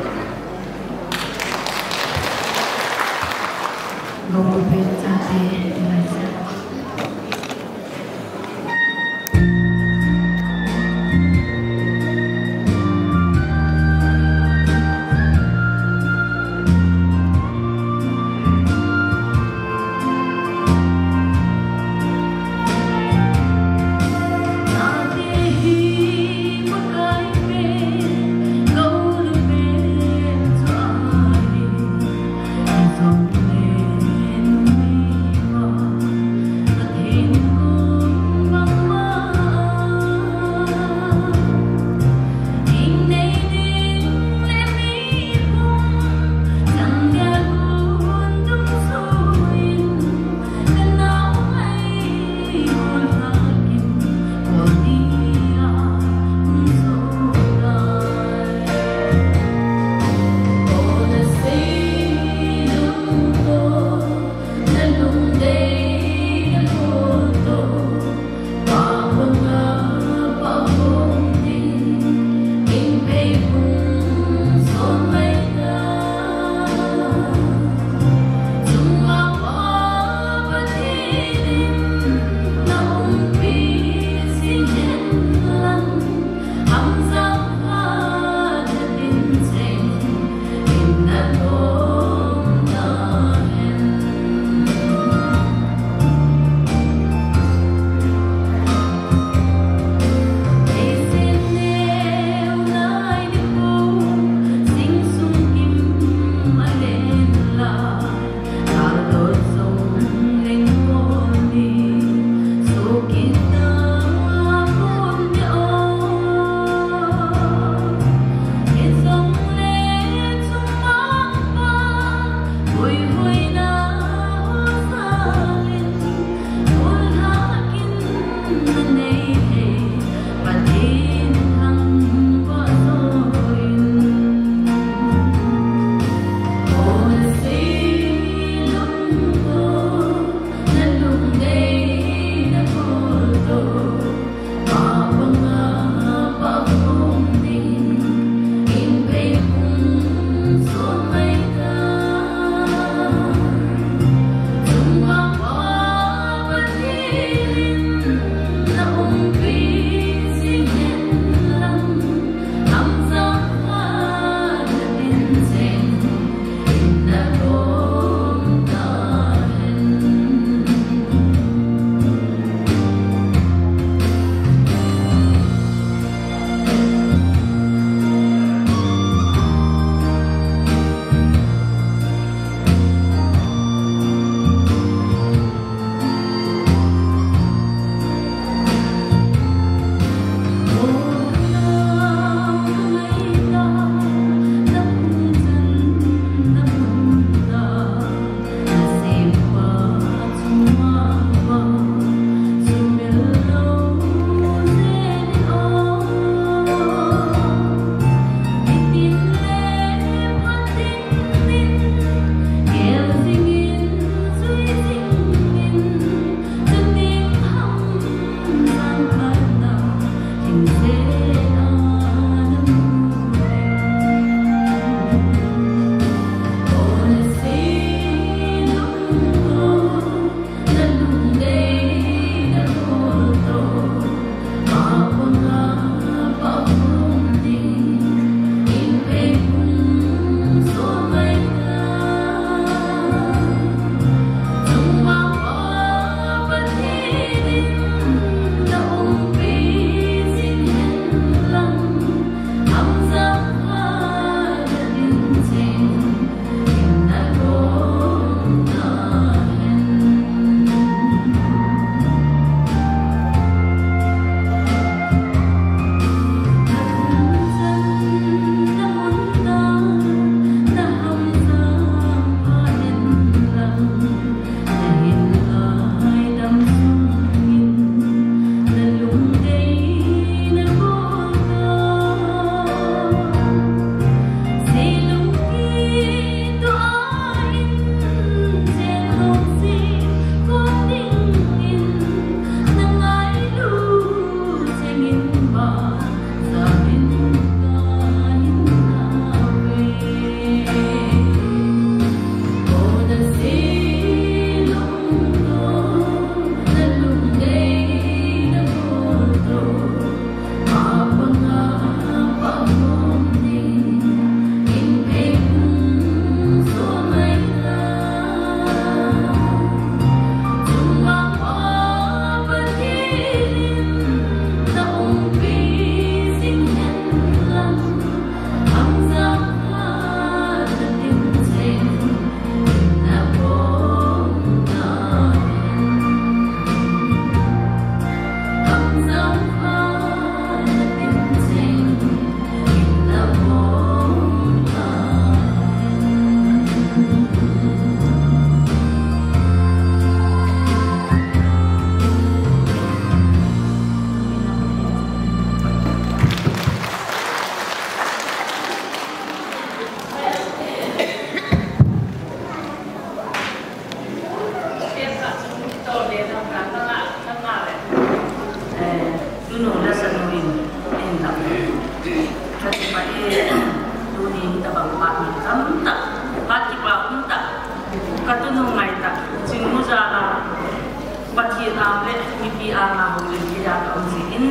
Mipi anga houlim keiya kaum jeh in,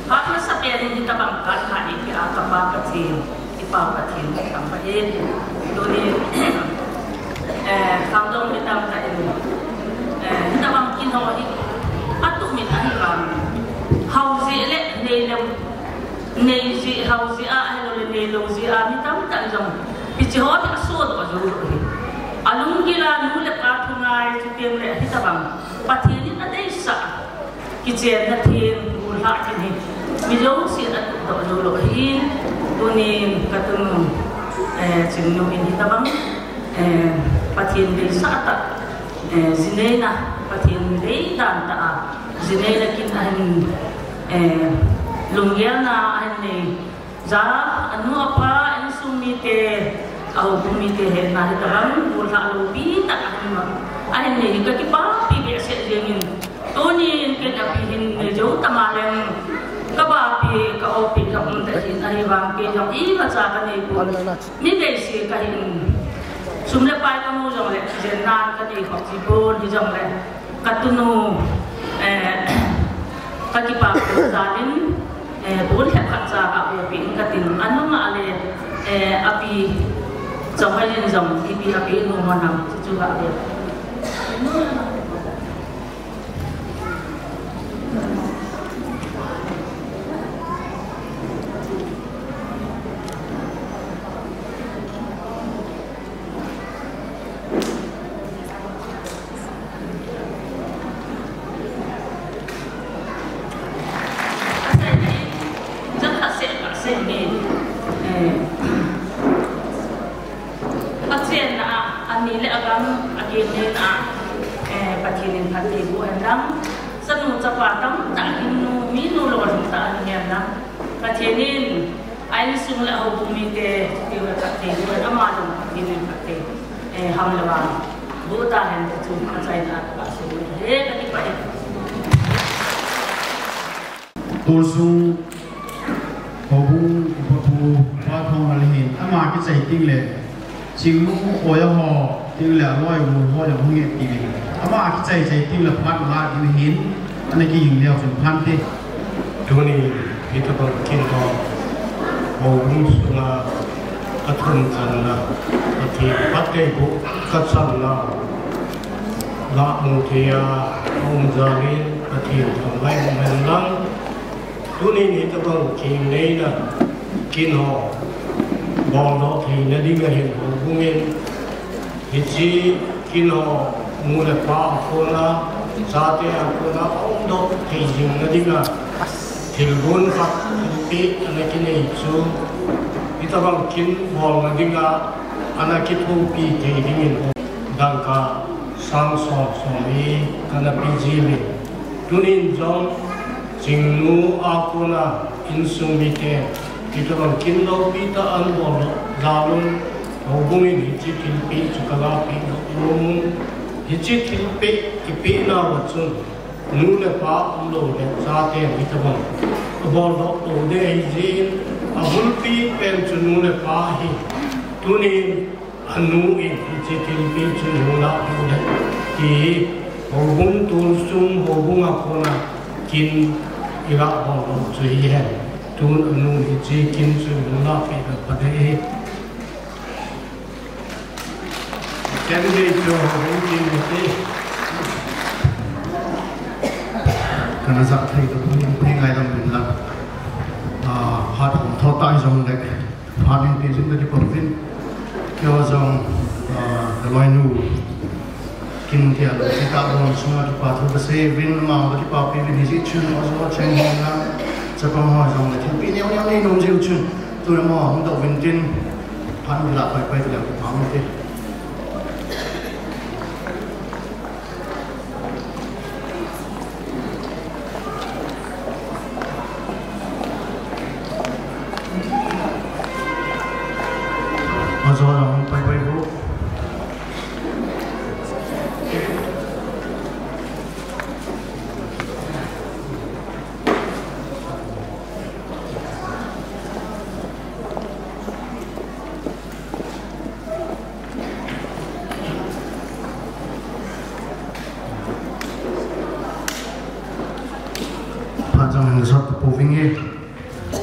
phat masapen in hitabang card khat eipeh a kapa Pathen, kipah Pathen kathangvah e. Tuni, eh, khangdong mi tamtah in, eh, hitabang kin ho hi, atup in ahi vang, hao jeh le, nei le, nei jeh, hao jeh a, ahilou le, neilou jeh a, mi tamtah in jong, hiche ho hi asodoh jou lou hi. Alunggil a nu le pa thu ngai, chuteng le, hitabang, Pathen in adeisah, kichenna theng, gollhah theng hi, mi jousen atup doh jou lou ahin, tunin katunu, eh, Chingnu in hitabang, eh, Pathen deisah tah, eh, jineina, Pathen deidan tah a, jineina kin ahin, eh, lunggel na ahin nei, ja, anu apa, insung mite, ahoubung mite hetna hitabang, gollhah loupi tah ahin, ahin nei hi kakipapi behseh jengin, tunin ken api hin nei jou tama leng, kapapi, ka-opi, kaum tah hin, ahivang kei jong imacha kanei pon, mi behseh kahin, sum le pai kamu jongle, jenna kanei khop ji pon, hijongle, katunu, eh, kakipapi jal in, eh, bon lhep khat cha ka-opi in katin, anung a le, eh, api, chawhai in jong, ipi api nu mo nam, chu chu ka ve. Kachenna a, ani le agam, agimneina a, eh, Pathen in phatthei boh hen lang, chanu chapa tamtah, himnu, minu lolhing tah ahi hen lang, Pathen in a insung le ahoubung mite, chuteng le phatthei boh hen, ama jong Pathen in phatthei, eh, ham le vang boh tahen ti chu achaina a kasei e, kakipah e. Tulsung houbung upa pu Pa Thongmal hin ama kichai teng le, Chingnu oja ho teng le aloi u ho jong hung e tiuvin, ama kichai chai teng le phat la diu hin, ana kihing leu chun phante. Tuni hitabang kin ho, houbung sunga kathum channa, Pathen phatthei boh kachanna, lah mu thei a, aum jal in Pathen thangvah in um hen lang. Tunin hitabang themneina kin ho boldoh theina dinga hin houbung in hiche kin ho nu le pa a kona, chate a kona aumdoh thei jingna dinga thilgon khat thilpeh ana kinei chu hitabang kin bolna dinga ana kithopi thei dingin dangka sang som som hi kana pe jiuvin. Tunin jong Chingnu a kona insung mite, hitabang kin loupi tah ana boldoh jal un, houbung in hiche thilpeh chu kagapeh nom un, hiche thilpeh kipeh nauva chun, nu le pa umlou le chaten hitabang aboldoh lou ding ahi jeh in, abulpi pen chu nu le pa ahi. Tunin anu in hiche thilpeh chu ihung lahpeh u hen ti hi, houbung Tulsung houbung a kona kin ilah bol chu hihen. Tun anu hiche kin chu ihung lahpeh le pha ding ahi. Candidate chu houbung kin hite. Kana jah thei tapon, thei ngaidam uvin lang. Ah, hat hom tho ta hijongle. Phat in ti jing kakipah uvin. Keiho jong, ah, kaloinu kin tia lou, kin tia lou sunga kipa thu kasei uvin, ama kakipapi uvin, hijeh chun ajo cheng hina, chapang ho jong le thilpeh neo neo nei nom jiu chun, tuna ama hung doh uvin tin, phat in lah pai pai ti le kipa uvin tin. Nang sot ka pu vinge.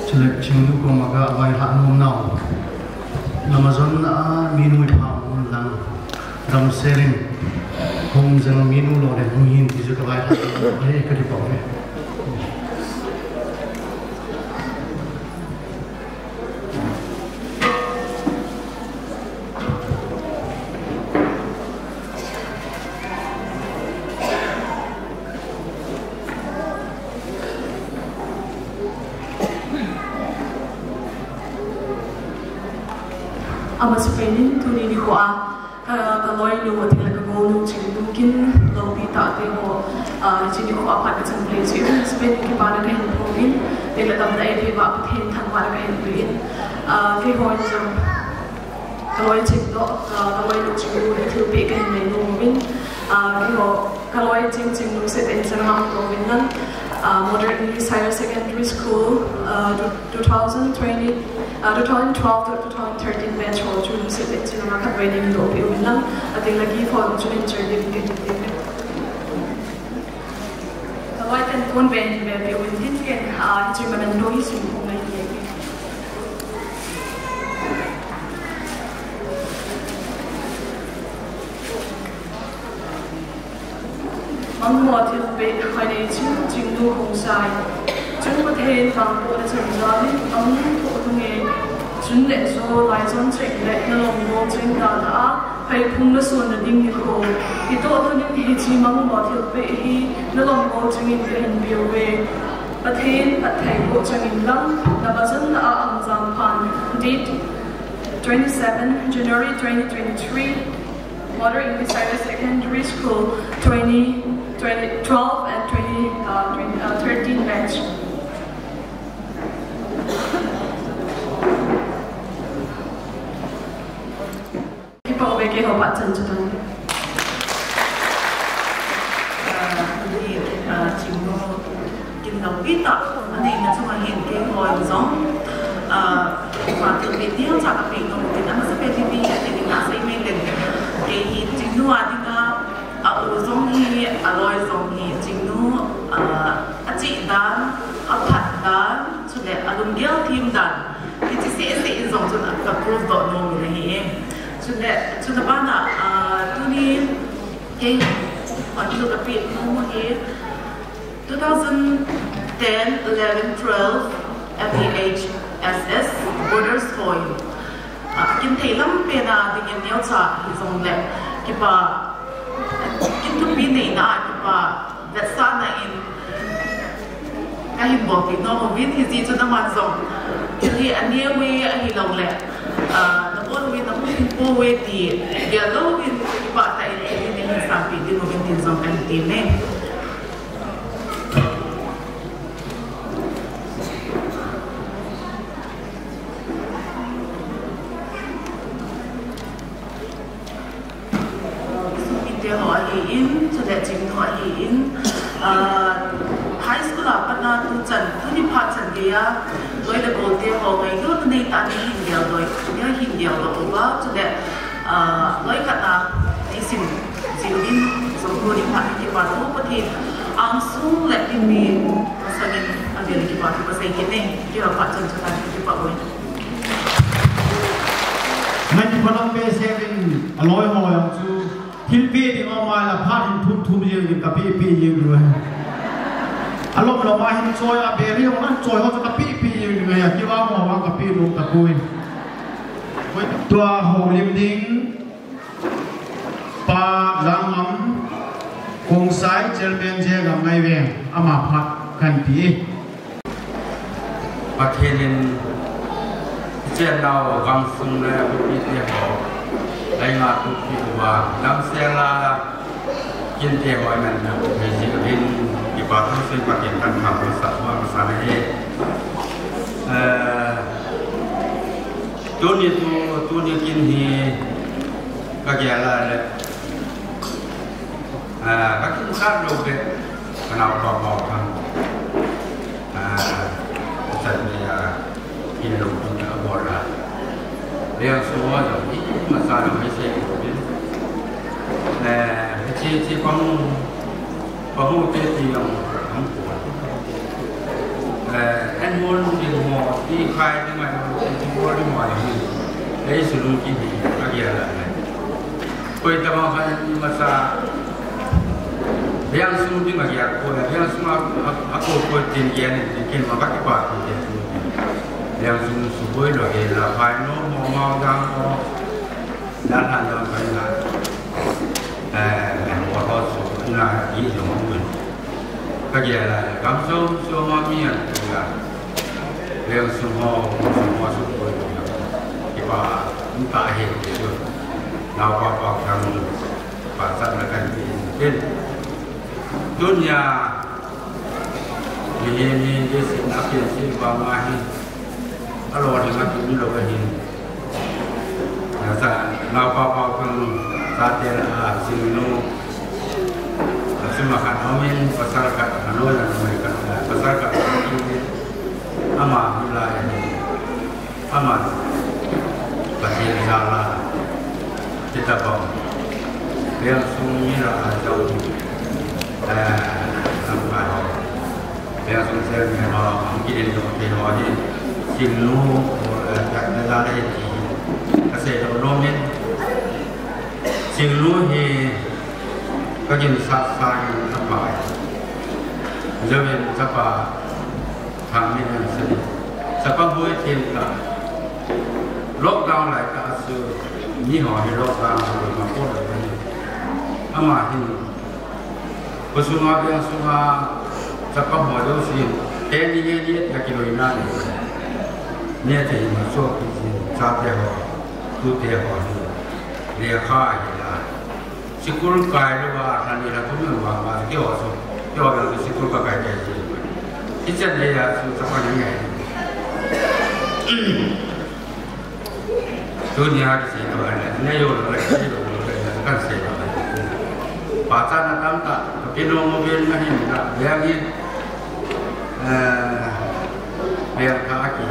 Chule Chingnu koma ka vaihla nom nau. Lamajonna a minu ipha nom lang. Damsel in hung jeng minu lou le hung hin ti chu ka vaihla nom. Hei, ka kipah e. Amasapen in tuni nikho a, ka, ka loinu, ahinla ka golnu Chingnu kin loupi tah teho, ah, hiche nikho a phat ka chan peh chu, amasapen in kipana ka hin phong in, ahinla damna eipeh uva Pathen thangvahna ka hin pe in, ah, keiho in jong, ka loi Chingnu, ah, ka loinu Chingnu hi thilpeh ka hin nei nom uvin, ah, keiho, ka loi Ching, Chingnu Sep in jong mang to uvin lang, ah, Modern English Higher Secondary School, ah, two, two thousand twenty, ah, two thousand twelve to two thousand thirteen batch ho chu lungset in chin ama khatvei nei hin doh peh uvin lang, ahinla keiho chu in chair ding ka hin ti. Ka loi ten kon ve hin ve peh uvin tin ken, ah, hiche memento hi sim phong ngai ti. Mangmo thilpeh Hoineiching Chingnu Khongsai. Chun Pathen vangbohna chang jal in ahung thoh thunge. Chun le jo lai chang cheng le nalom gol cheng dan a, pheiphung nasonna ding nikho. Hitoh tun in hiche mangmo thilpeh hi nalom gol cheng in ka hin pe uve. Pathen phattheiboh chang in lang, Lamajonna a Amjang phan, date twenty-seven January twenty twenty-three. Modern English Higher Secondary School twenty, twenty twelve and twenty, uh, twenty, uh, thirteen batch. Kipah uve, keiho phat chan chu tang. Uh, ni, uh, Chingnu kin loupi tah, aneina chunga hin keiho in jong, ah, kipah thilpeh neocha ka pe nom in, amasapen in mi khat in asei mai leng. Kei hi Chingnu a dinga, a u jong hi, a loi jong hi, Chingnu, ah, achih dan, aphat dan, chule alunggel them dan, hiche seh seh in jong chun ka prove doh nom in ahi e. Chule, chule bana, ah, tuni, kei, ah, tuni ka pe nom hi, Two thousand ten, eleven, twelve, M P H S S, Borders Point. Ah, kin thei lam pen a dingin neocha hijongle, kipah, kin thupi neina a kipah, vetsahna in, ka hin bolpeh nom uvin, hijeh chun aman jong, thil hi aneo e, ahilouleh, ah, nabol uvin, nahung thim pouve ti, gel louvin, kipah tah in, thil hi neihin sangpeh ding uvin tin jong kahin tem e. Sopite ho ahin, chule Chingnu ahin, ah, high school a pat a tuchan, tuni phat chan geiya, loi le golte ho ngailutna neitah in neihin geldoh, neihin geldoh uva, chule, ah, loi khat a, neisim jiuvin, jong tuni phat in kipah thu Pathen, angsung le mipi masangin avel in kipah thu kasei kit e, keiho phat chan chu tah in kipah uve. Nang kipa lam pe seven, aloi ho jong chu, thilpeh ding aum a la phat hin thum thum jeng ding, kapeh peh jeng diu ahi. Alom lom a hin choi a beri ho nan choi ho chu kapeh peh jeng ding ahi, kivang ho vang kapeh nom tapoi. Tua houlim ding, Pa Jangam Khongsai, Chairman J Gamngaiveng, ama phat kahin pe e. Pathen in ichennau vang sung le mipite ho, leinga tupi uva, damsel a kinte ho amen na uve jeh uvin, kipah thu seiyin Pathen kahin thangvah sah uva, masa le he. Eh, tuni thu, tuni kin hi kagel a le, ah, kakinkhat lou beh, kanaopa Maokhan. Ah, chan nia, in lou ding abol a. Leng sung a jong, imacha jong eisei pouvin. Eh, hiche, hiche pang, pang u te ti jong, ang po. Eh, an hon ding ho, ti khai ding mai, ti bol ding mai hi. Ei sunu ki hi, a gel a. Koi tabang khan ni masa, Liangsung ding a gel ko, Liangsung a, a, a ko ko tin gel ni, tin kin ma ka ki pa tin gel. Liangsung su boi lo gel la, phai no, mo ma dang ko. Dan han dang phai na. Eh, mo ho su na, i lo mo. Ka gel a, kam som som a mi an tu la. Liangsung ho, sung ho su ko. Kipa, nta he, su. Nau pa pa kam, pa sa na kan ti. Tin. Dunia, mi he mi, ye si na pin si ba ma hi. A lo ni ma tu lo ka hin. Nasa, nau pa pa kang, sa te la, a, sing nu. A sing ma khat, a min, pasal khat, a no ya, mai khat, a, pasal khat, a min, ama, mi la ya ni. Ama, Pathen ja la, kita pa. Yang sung mi la, a, jong, eh, ang ka ho. Pia sung sel mi ho, ang ki den dong te ho hi, sing nu, eh, tak na la le ti, ka sei lo lo min. Sing nu hi, ka gin sa sa in a pa. Jovin chapa, thang min an sei. Chapa boi tem ka. Lockdown lai ka su, ni ho hi lockdown, ma ko lo ni. Ama hin, Khosung a, veng sung a, chapa ho jouse, teni heni, na kiloi na ni. Nete hi ma so ki ji, chate ho, tute ho hi. Lekha hi la. Sikul kai lou va, thani la tu mi va, va, ki ho so. Ki ho veng sikul ka kai te ji. Ki chen le ya, su chapa ni ngai. Tunia kisei to, ne yo lo, ne yo lo, kan sei to. Pachatna tamtah, ka pinu mo bin na hin na, yang in, eh, yang ka aki,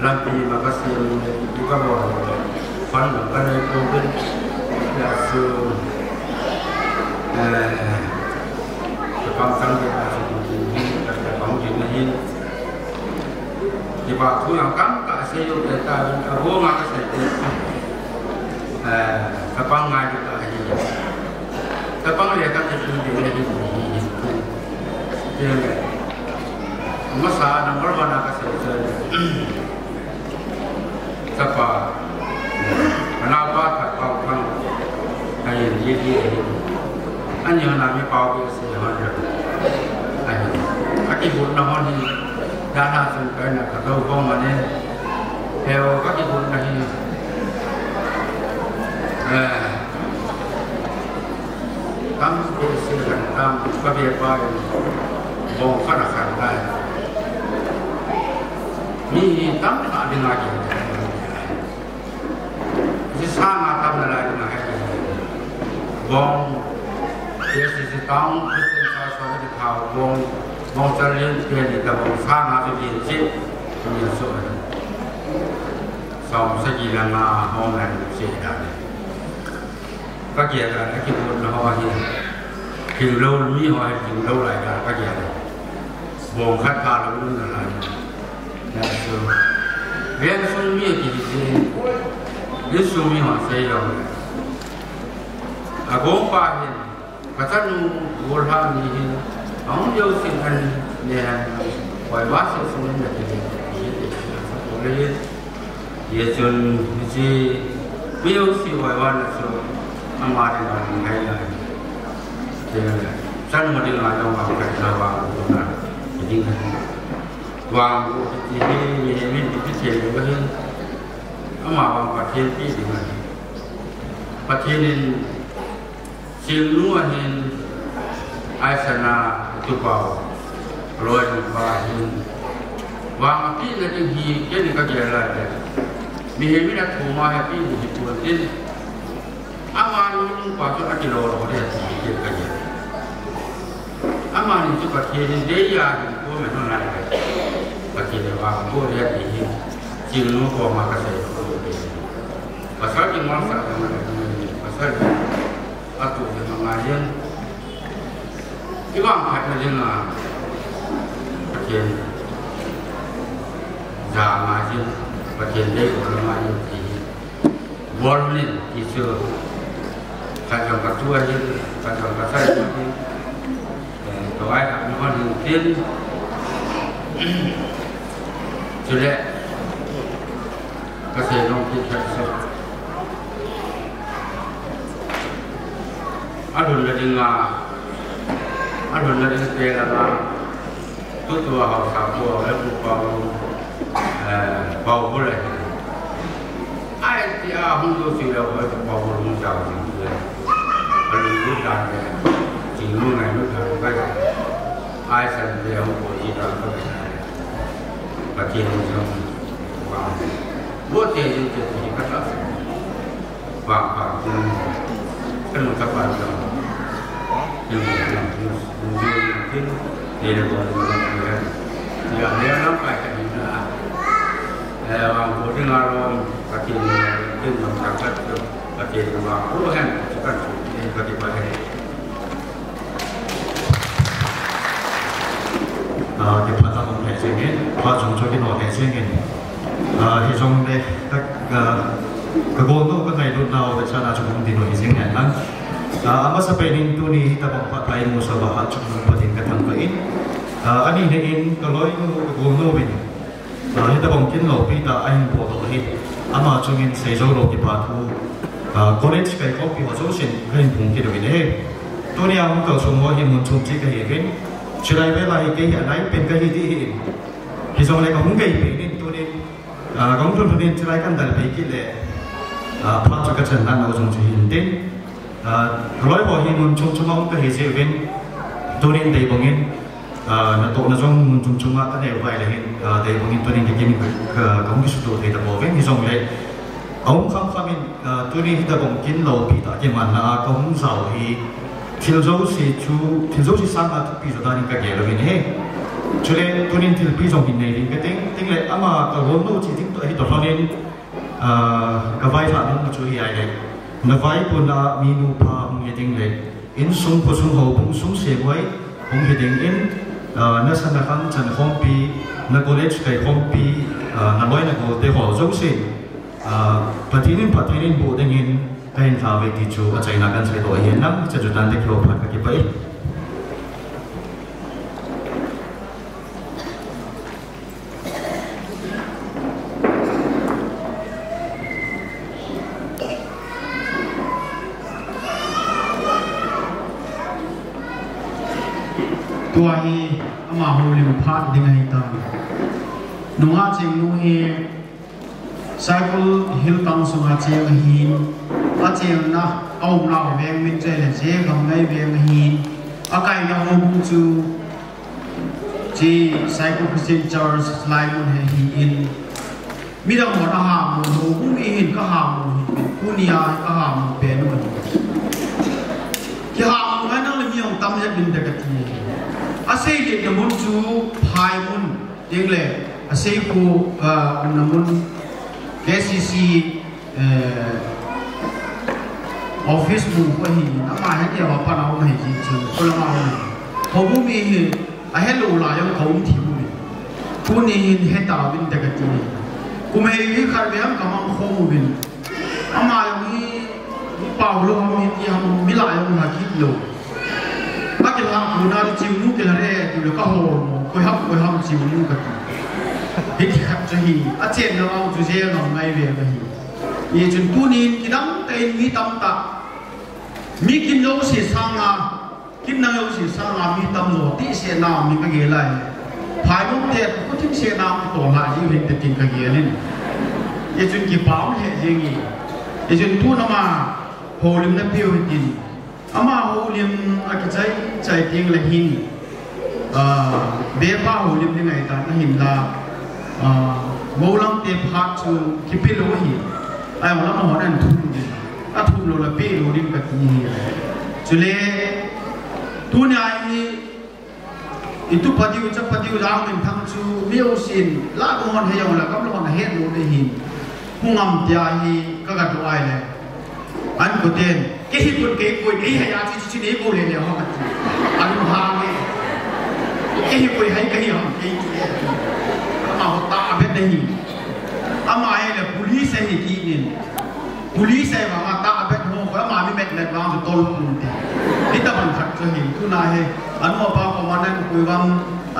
lampi ma ka sei mo, tu ka bo, pan lo ka nei ko bin, ya su, eh, ka kam sang de, ka su, ka kam de na hin, Kipa thu jong tamtah sei u te ta, a go nga ka sei te. Eh, ka pang ngai ta hi. Ka pang le ka te tu de le hi hi hi. Te le. Masa number one a ka sei sei. Chapa. Ka nao pa khat pao pang. Ai, ye, ye, ye. Ani hon a mi pao ke se hon ya. Ai. A kibulna hon hi. Da na sun kai na ka do bong ma ne. Heo ka kibulna hi. Eh. Tam ke se kan tam ka be pa. Bong ka na kan dai. Mi tam ka ding a ke. Ji sanga tamna lai ding ahi. Bong, K C C town, Christian Church of the Town, Bong, Bong Chalin, Peni, ta Bong sanga ji din ji, ni so. Som sagi le nga, Homeland Secretary. Ka kia ka, ka kibulna ho hi. King lo mi ho hi, king lo lai ka, ka kia. Bong khat ka lo na lai. Na so. Veng sung mi ki hi. Veng sung mi ho sei lo. A gong pa hin. Ka chanu bol ha ni hin. Ang yo sin an ne han. Wai ba se sung na ki. Ye chun, hiche, mi jouse hoi vana chu, ama ding a ding hai lai. Chule, chanu ding a jong vang khat na vang u na, ding hai. Vang u ti hi, mi, mi, mi, mi thei u hin, ama vang Pathen pi ding hai. Pathen in, Singnu ahin, aisana tupa, loi tupa ahin. Vang api na ding hi, kei ni ka gel lai le. Mihem in athum a api ni hi pon tin. Amani nupa chu akilo lo le ti kei ka gel. Amani chu Pathen in deiya hin ko me no lai le. Pathen in vang ko le ti hi. Singnu koma ka sei ko le. Pasal ki ngol sa ka ma le. Pasal Atu le ma ngai yen. I vang khat na ding a. Pathen jana hin, Pathen deiboh lama hin ti hi. Bol un ti chu, khat jong ka tu ahin, khat jong ka sai ahin. Eh, ka vai ka nu ahin tin. Chule, ka sei nom kit khat chu. Alhun na ding a, alhun na ding te la na. Tutua haosa pu, eh, pu Pau, eh, Pau bu le. Ai, tia hung tu si le, eh, pu Pau bu hung jao si le. Alung bu dan le, jing lu ngai lu dan kai. Ai, san te hung ko ji dan kai. Pathen jong. Wa. Bo te jing te ji ka ta. Vangpha tin, kanu kapa jong, tin, tin, tin, tin, tin, tin, tin, tin, ya, ya, lamkai kahin na. Eh, vangpha tin, arom, Pathen, tin, jong, takat, Pathen, vangpha, hen, takat, tin, Pathen. Ah, kipah tah a um lheh jeng in, phat jong chu kino lheh jeng in. Ah, hijongle, ka, ka, ka golnau, ka ngailutnau, vetsahna chu hung ding u hi jeng hen lang. Ah, amasapen in tuni hitabang phat a imusah uva hat chungnung Pathen ka thangvah in. Ah, anina in ka loinu, ka golnu in. Ah, hitabang kin loupi tah a ahin bol u hi. Ama chungin seijou lou kipathu. Ah, college kaikhompi ho jousen kahin phong kit uvin ahi. Tunia hung kalsong ho hi mun chom cheh kahiuvin. Chulai vel a hi kei hi alai pen kahi ding ahin. Hijongle kahung gei pen in tunin, ah, kahung lhun lhun in chulai kahin dalpeh kit le. Ah, phat chu kachan dan u jong chu hin tin. Ah, kaloi ho hi mun chom chom a um kahi jeh uvin. Tunin deibang in. Ah, natohna jong mun chom chom a kanei uva ahile hin, ah, deibang in tunin kikim ka, ka, kahung kisutoh thei tapouvin hijongle. Aum kham kham in, ah, tuni hitabang kin loupi tah kimanna a kahung jao hi. Thil jouse chu, thil jouse sanga thupi jo dan in kagel uvin ahi. Chule tunin thilpi jong hin nei ding kating, tengle ama ka golnu chi ding toh hi toh lhon in, ah, ka vailhah nom chu hi ahile. Na vaipuna minu pha hung hi ding le. Insung khosung houbung sung semhoi hung hi ding in, ah, na sa na khang chan khompi, na college kaikhompi, ah, na loi na golte ho jousen, ah, Pathen in phatthei in boh ding in kahin lhah uve ti chu achaina kahin seidoh ahi lang, hiche chu tante kihou phat kakipah e. Tua hi ama houlim phat ding ahitan. Nungah chengnu hi Saikul Hill Town sunga cheng ahin, achenna, aumna veng min chule J. Gamngai veng ahin, akaina houbung chu Chi Saikul Christian Church Laimun hi ahin. Midang hon ahamu, houbung mi hin kahamu hi. Tunia kahamu pen u hi. Kihamu ngai nang le mi hung tam het ding te kati. Asei le na mun chu Phaimun ding le. Asei khu, ah, na mun K C C Eh, office mu khu ahi, ama heti a pat a um ahi ji chu, kolama um ahi. Houbung mi hi, ahelou lai jong kaum thim uve. Tuni hin hetauvin te kati. Kum hei hi khat ve ham kamang khom uvin. Ama jong hi, mi pao lou ham, mi ti ham, mi la jong ha kit lou. Akilhah kona di chingnu kilhah e, tule kahol mo, koi ham, koi ham chingnu kati. Hiti khat chu hi, achenna vang chu J. Gamngai veng ahi. Hichun tunin kidang tah in mi tamtah. Mi kim jouse sanga, kim dang jouse sanga mi tamjo, tihsetna mi kagel lai. Phailung te, khuthim setna mi tolhah ji uvin te tin kagel in. Hichun kipa um lheh jeng e. Hichun tun ama houlimna peu hitin. Ama houlim akichai chai teng le hin, ah, Bepa houlim ding ahitan ahinla, ah, Moulam te phat chu kipe lou ahi. Ahivang lam a hon ahin thum ding. Athum lou le pe lou ding kati ahi. Chule, tunia hi, I tupa diu, chapa diu, lang minthang chu, mi jousen, la ko hon he jong la, kam lo hon he lo de hin. Hung am tia hi, ka ga tu ai le. An ko ten, ke hi kun ke ko, nei he ya chi chi nei ko le le ho ka ti. An ha nge. Kei hi koi hai kahi ham kei ti. Ama ho ta bet ahi. Ama hi le police ahi kit in. Police ahi vang a ta bet ho ko ama mi met met vang chu tol pun te. Hitabang khat chu hi tuna hi. Anu apa ko manan koi vang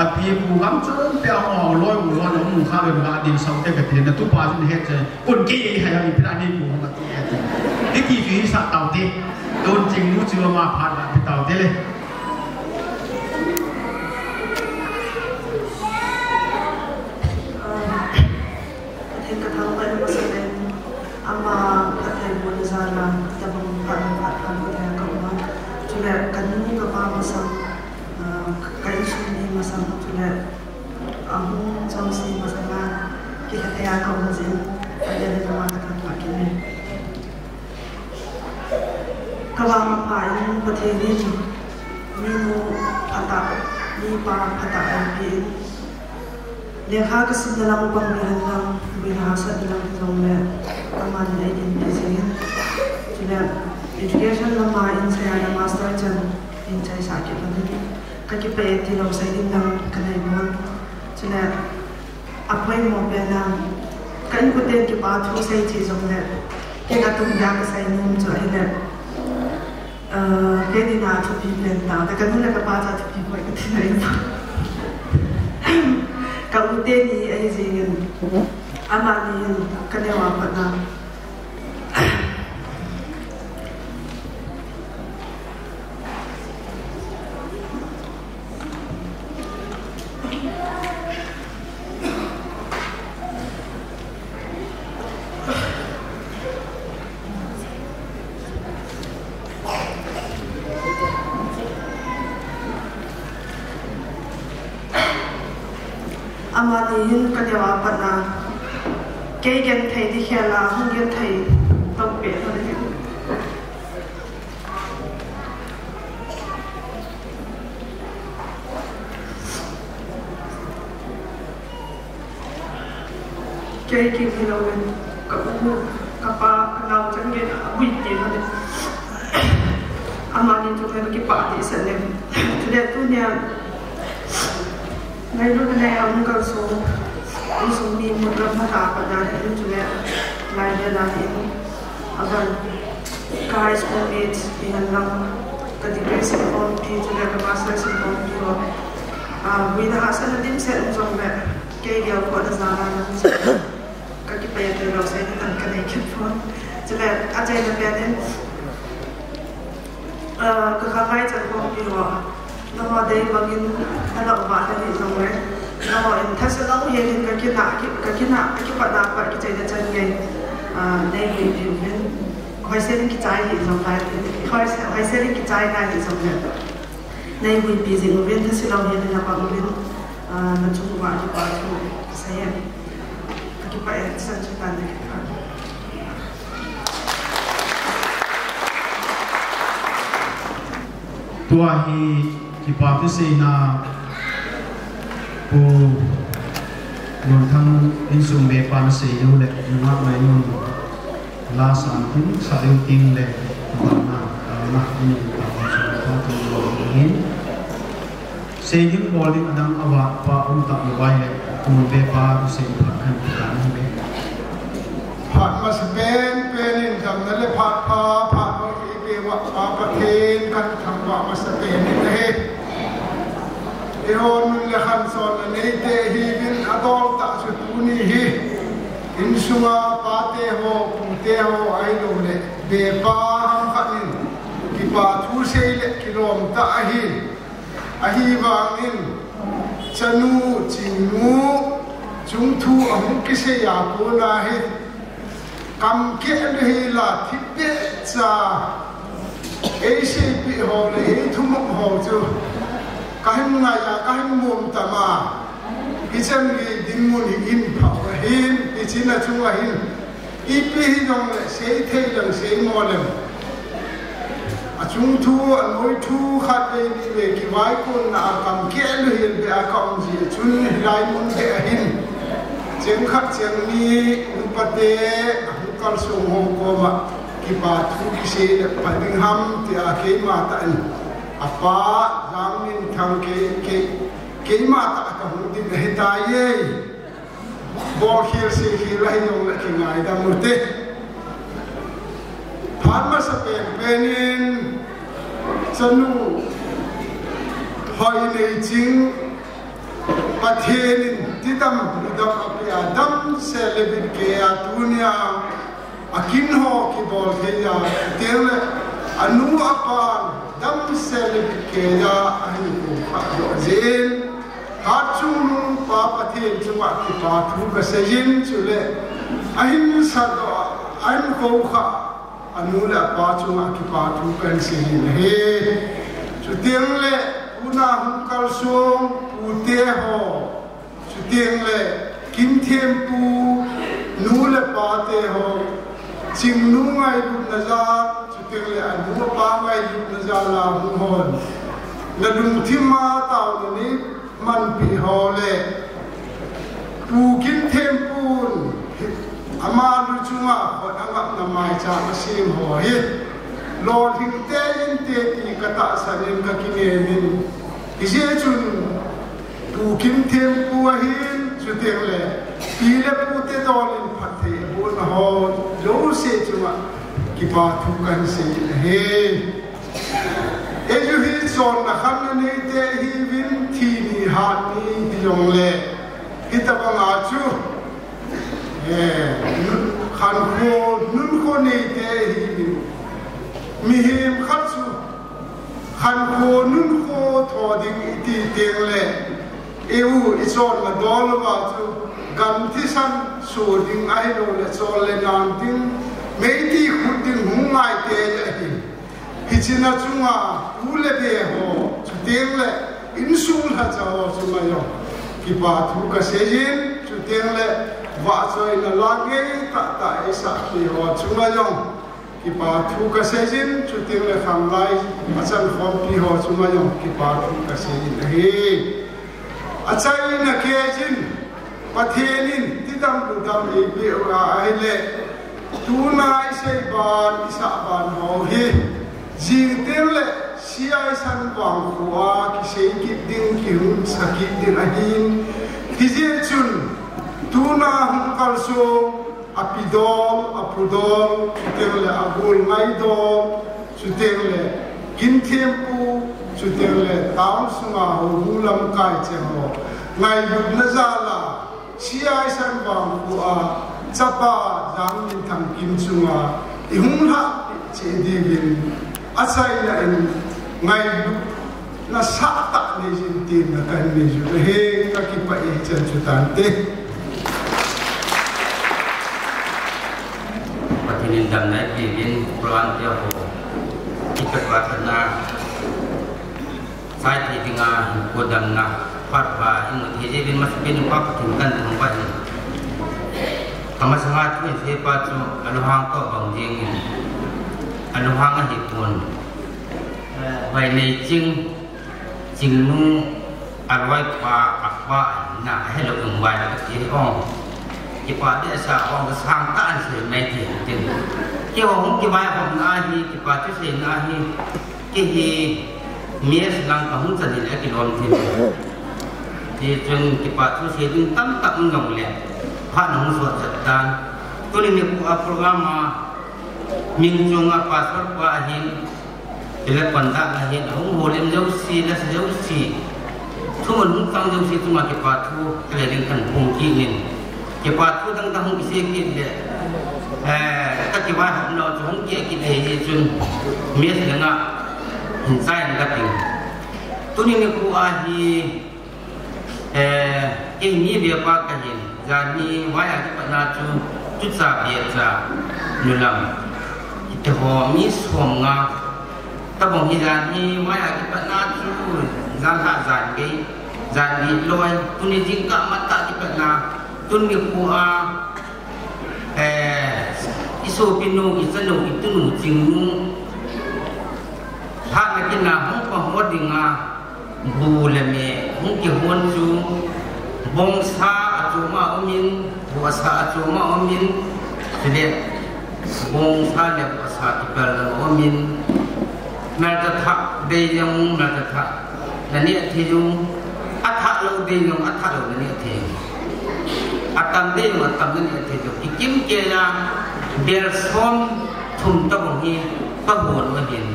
api pu vang chu pe ho loi u loi u kha le ga din sau te ka te na tu pa chu he che. Kun kei hai ha ipi na ni pu ma ti he che. Hiti chu hi sa tau te. Tun ching nu chu ama phat la pi tau te le. Pathen kathangvah in masang in, ama phattheibohna jal a, tabang phat phat phat Pathen ka um a. Chule kanu kapa masang, ah, ka insung mi masang, chule ahung chonse masang a, kilhathei a ka um jeh in, Pathen in ama kathangvah kit in. Kavang apha in Pathen in minu phatah, mipa phatah eipeh in. Lekha kasimna lang pang ni hen lang, boina hahsatna lang hijongle, aman eidinpi jing in. Chule, education lama in seina master chan in chaisah kit lou in. Kakipah e tilou sei ding lang kanei pon. Chule, apoimo pen a, ka inkoten kipa thu sei cheh jongle, kei katung dia kasei nom chu ahile, ah, kei dinga thupi pen tah, kanu le kapa cha thupi poi kati nai. Ka u teni ahi jing in, amani in kaneo a pat na. Amani hin kaneo a pat na, kei genthei ti khel a, hung genthei tong peh lhon ahi. Kei kin hilou in, ka u, kapa, kanao chan gei a, abuipi lhon in. Amani chunga kakipah tah sah in. Chule tunia, ngailutna nei a hung kalsong, insung mi mun lam phatah a pat na hin chule, lai le lai in, aban, ka high school mates, ti hen lang, ka degree simkhompi, chule ka master simkhompi ho. Ah, boina hahsatna dimset um jongle, kei gelkhohna jal a, kakipah e tilou sei ding lang kanei kit pon. Chule, achaina pen in, Ah, ka khanglai chan khompi ho. Nangho dei bangin nalou vah lha hih jongle, nangho in thase lou hel in ka kinah, ki, ka kinah, ka kipatna pat kichaina chan gei, ah, neiboipi uvin. Hoisen kichai hih jongle, hoisen, hoisen kichai ngai hih jongle, neiboipi jing uvin, thase lou hel in napang uvin, ah, nachung uva kipa thu kasei e. Kakipah e, chan chu tan na kipah. Tua hi kipa thuseina Pu Lhonthang insung bepa nasei diu le nungah ngainom la san tin sa diu tin le bana, bana ni ta pa chu pa tu lo hin. Sei ding bol ding adang avat pa um ta mobile le, mun be pa tu sei phat khan phat khan be. Phat masa pen pen in damna le phat pha, phat ho ipe uva Pa Pathen kathangvah masa pen in ahi. Eiho nun le khan sonna neite ihiuvin adol tah chu tuni hi. Insunga pate ho, pute ho ahilou le, be pa ham khat in kipa thu sei le kilom tah ahi. Ahivangin, chanu, chingnu, chungthu ahung kisei a kona hi, kam keh lou hel a thipbeh cha, eiseipeh ho le, eithumop ho chu, kahin ngai a, kahin mong tam a, hichan gei dinmun hi in pha ahin, hiche na chunga hin, ipi hijongle, seithei leng, seimo leng. Achung thu, anoi thu khat vei ni vei kivaikonna a kam keh lou hel beh a ka um jeh chun hilai mun beh a hin. Cheng khat cheng ni, nupa te, ahung kalsong ho koma, kipa thu kisei le pha ding ham tia keima tah in. Apa, Jangminthang kei, kei, Keima tah kahung ding ahitai e. Bol khel se khel ahi jongle kingaidam ute. Phat masa pen pen in chanu Hoineiching, Pathen in tidam, ludam apeh a, damsel le bitkei a tunia akin ho kibol thei a, chuteng le anu apa damsel le bitkei a ahin kou khah doh jeh in, Hatchungnung Pa Pathen chunga kipa thu kasei in, chule ahin sa doh a, ahin kou khah anu le apa chunga kipa thu kahin sei in ahi. Chuteng le tuna hung kalsong pute ho, chuteng le kinthempu nu le pate ho, Chingnu ngailutna jal, chuteng le anu apa ngailutna jal a hung hon, nalungthim a taona nei manpi ho le Pu Kinthempun ama lu chunga hot angapna maicham asem ho hi lolhing tei inte ti katahsan in kakinem in, hijeh chun Pu Kinthempu ahin, chuteng le pi le pute dol in phatthei abol na ho jouse chunga kipa thu kahin sei in ahi. Eiho hi chonna khanna neite ihiuvin, thi ni hat ni hijongle, hitabanga chu, eh, khankho nunkho neite ihiuvin, mihem khat chu khankho nunkho tho ding iti teng le, eiho ichonna dol uva chu gan thisan so ding ahilou le chol le nan ding, meiti khut ding hung ngai tei ahi. Hichea chunga pu le nao ho, chuteng le insung lhacha ho chunga jong kipa thu kasei in, chuteng le vahchoina la ngei tahtah eisah pi ho chunga jong kipa thu kasei in, chuteng le khanglai achan khompi ho chunga jong kipa thu kasei in ahi. Achaina kei in, Pathen in tidam ludam eipeh uva ahile, tuna isei ban, isah ban ho hi, jing teng le C I San vangkho a kisei kit ding, kihung sa kit ding ahin, hijeh chun tuna hung kalsong, api dol, apu dol, chuteng le agol ngai dol, chuteng le kinthempu, chuteng le town sunga houbung lamkai cheng ho ngailutna jal a, C I San vangkho a chapa Jangminthang kin chunga ihung lhah cheh diuvin, achaina in ngailut na sah tah nei jin tin na kahin nei jin ahi, kakipah e, hichan chu tante. Pathen in damna eipeh uvin, program te ho, kipat vat na, sai thei dinga, ko damna, phat pha, imu thei jeh uvin, masapen in Pa Pathen kahin thangvah in. Amasanga thu in seipa chu, alunghang toh bang jeng in, alunghang ahipon. Hoineiching, Chingnu, aloipa, apa, na, hello, um, vai, la, ti, ong. Kipa te sa, ong, sang ta an sei mai ti, tin. Keiho hung kivaihomna hi, kipa te seina hi, kei hi, mess lang kahung chan in akilom tin. Tichun kipa thu sei ding tamtah um jongle, phat nahung sot jep tan. Tuni nikho a program a, min chunga pastor pa ahin, Chule conduct na hin, ahung houlim jouse, lasa jouse. Thumun hung chang jouse chunga kipa thu, kale ding kahin phong kit in. Kipa thu dang dang hung kisei kit le, eh, kakivaihomna chu hung kikit le hichun, mess le nga, hin chai in kating. Tuni nikho a hi, Eh, kei mi vepa kahin, janhi vai a kipatna chu, tucha, becha, nulam. Hitiho mi somnga. Tabang hi janhi vai a kipatna chu, jan lha jan gei, jan ni loi, tuni jingkah matah kipatna, tuni nikho a, eh, isopinu, ichanu, itunu, chingnu. Lhahna kina hung pang ho dinga, Bu le me hung kihon chu, bongsa achom a umin, vuasa achom a umin, chule bongsa le vuasa kipel a umin, melcha thah, bei jong melcha thah, nani athi jong, athah Dei jong athah lou nani athei. Atam dei jong atam nani athei chu. Kikim keiya bel som thum tabang hi kahon u ahin.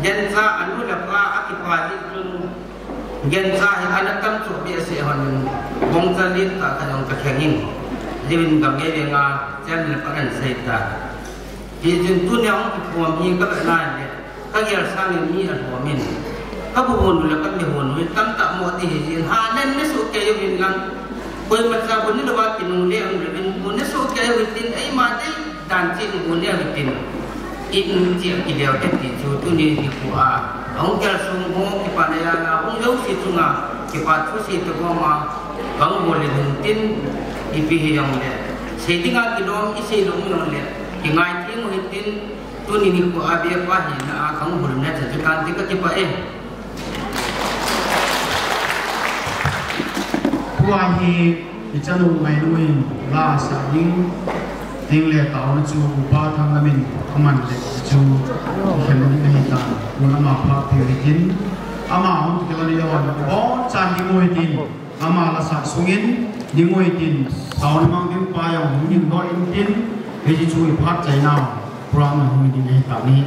Gancha anu le apa akipa jeh chun, gancha hi ana tam chu bia se hon in, bongcha len tah khat jong kakheng in, jeh in gam gei venga, cham le pa kan sei ta. Hijeh chun tunia hung kikhom hi kavet na le, kagel sangin mi alhom in, kabu hon u le kami hon u hi tamtah mo ti hijeh in, ha nen ni soh kei uvin lang, koimacha bu ni louva kinungle um le vin, bu ni soh kei u hitin, eima dei dan cheh bu ni u hitin, in cheh kideu te ti chu tuni nikho a, ahung gel sung ho kipa na ya na, hung jouse chunga kipa thusei tobang a, kahung bol le hin tin, ipi hijongle, sei dinga kilom, isei lou jongle, kingai theng u hitin, tuni nikho a bia pa hina a kahung bol na chan chu kante kakipah e. Tua hi ichanu ngainu in la sah ding, ding le taona chu upa Thanglam in aman le chu ikhen ding ahitan, tun ama phat piu hitin, ama hung kila ni le wan bon chan ding u hitin, ama la sah sungin ding u hitin, taona mang ding pa jong hung ding doh intin, hiche chu iphat chaina program hung ding ahitan ahi.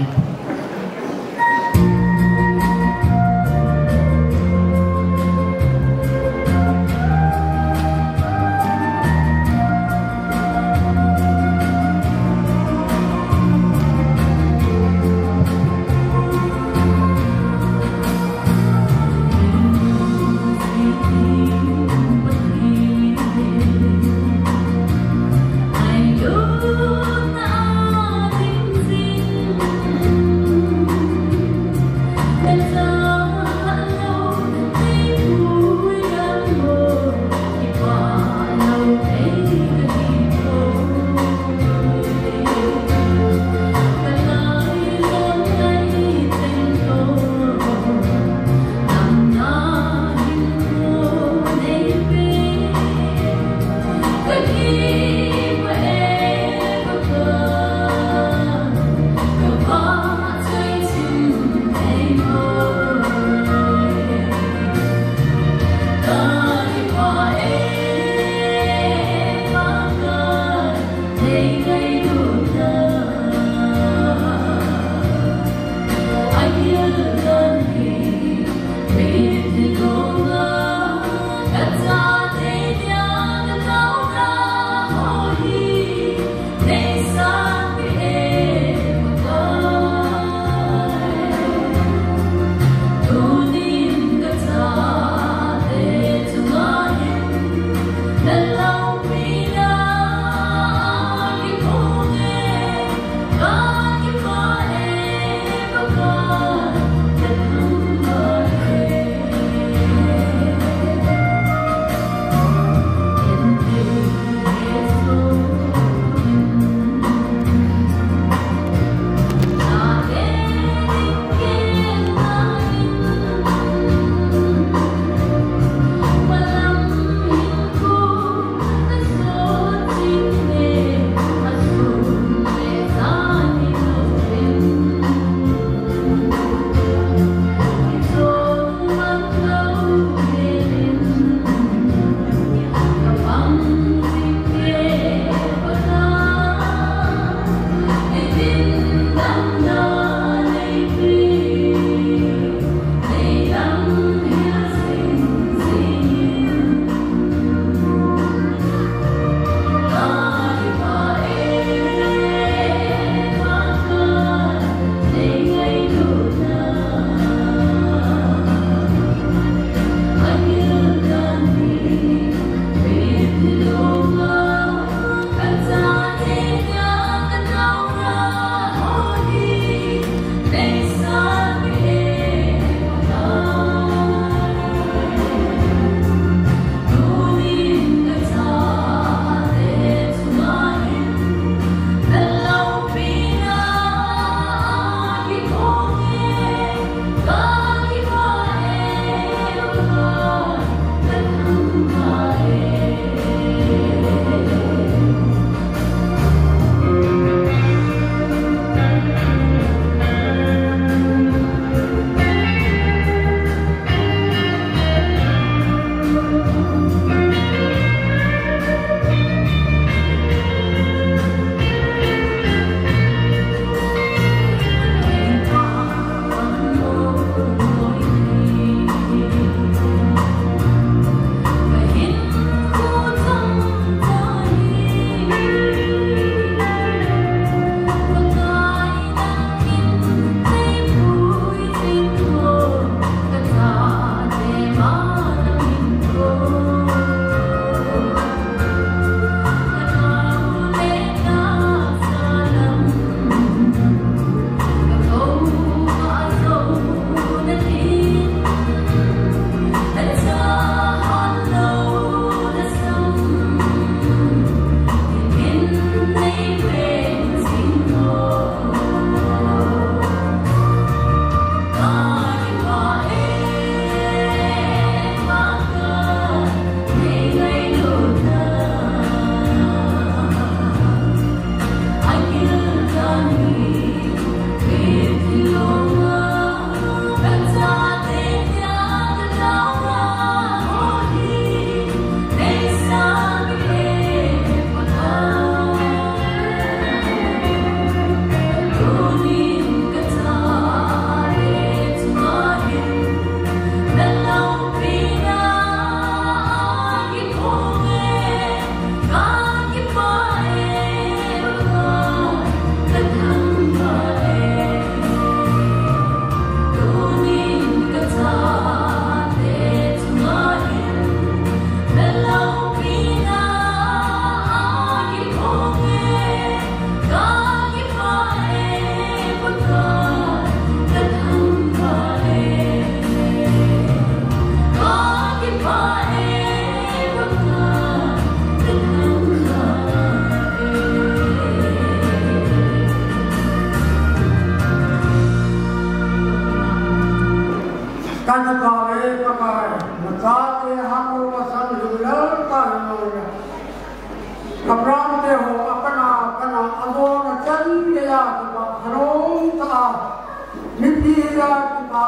Ila kipa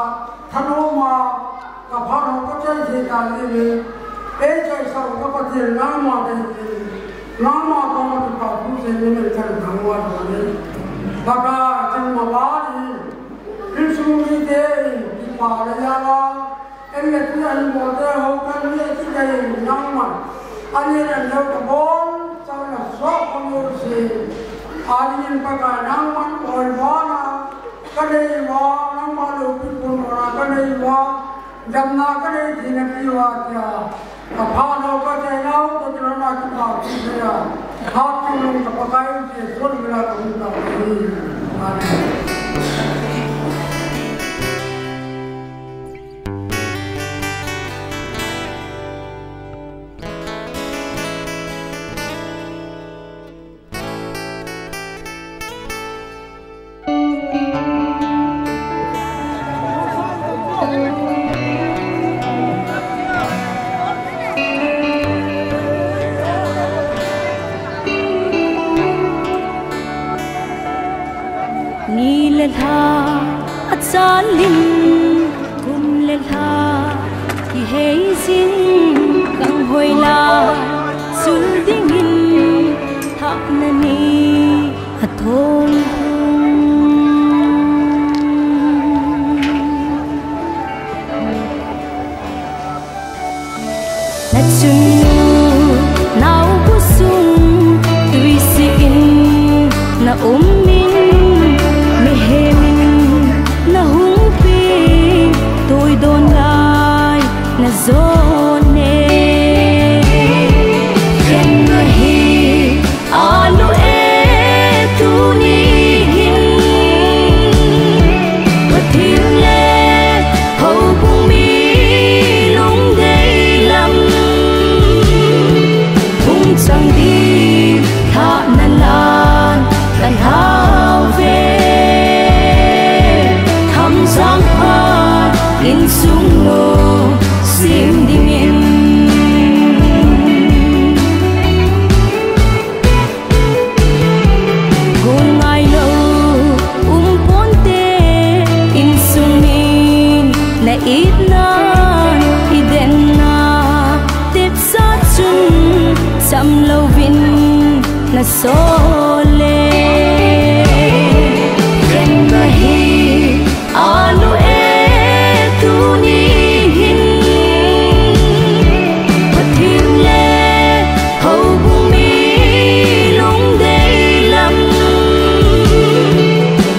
thanoma ka phat ho ka chai thei ta ni ni. Ei chaisah ka Pathen nangma dei ni. Nangma koma kipa thu sei ni men chan thangvah ni. Pakai chun mabani. Insung mite in kipa le jala. Ei le tu an bolte ho kan ni ti dei nangma. Ani ran deu ka bol, chau na sok ko ni si. Ani in Pakai nangman oibana. Ka nei uva, nangma loupina pon uva, ka nei uva, damna ka nei thei na ti uva tia. Ka phat ho ka chai nau, ka chai nau na kipa thu sei a. Hatchungnung ka Pakai Jesu min a ka hung tao hi. Amen. Ni le lha achalin, kum le lha kihei jin, kang hoi lai sul dingin, thahna ni athong hung. Na chunnu naobu sung tuisi in na um in, mihem in na hung peng, tuidon lai na jon e. Khen na hi Alu e tuni hin, Pathen le houbung mi lungdei lam, hung chang ding thahna lan kan hau ve. Thamjang phat insung lungsim dingin. Gol ngailou um ponte, insung min na itna, i denna, tepsa chun cham louvin na sol e. Khen na hi Alu e tuni hin, Pathen le houbung mi lungdei lam,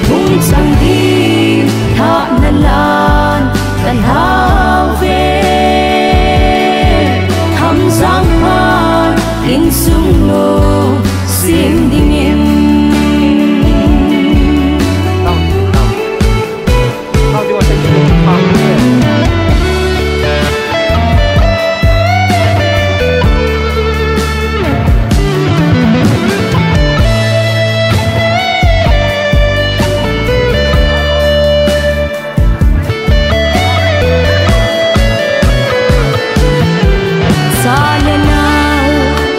hung chang ding thahna lan kan hau ve. Thamjang phat insung lungsim dingin. Cha le nao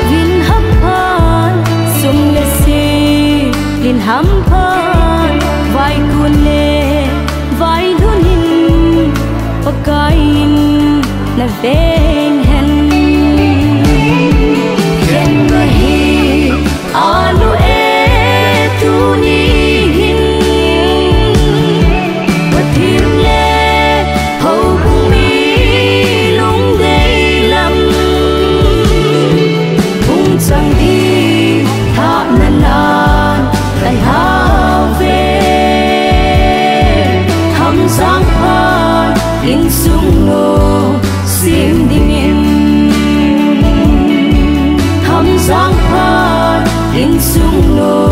vin hamphan, sum le sil in hamphan, vaikun le vailhun in Pakai in na veng hen. Khen na hi Alu e tuni hin, Pathen le houbung mi lungdei lam, hung chang ding thahna lan kan hau ve. Thamjang phat insung lungsim dingin. Thamjang phat insung lung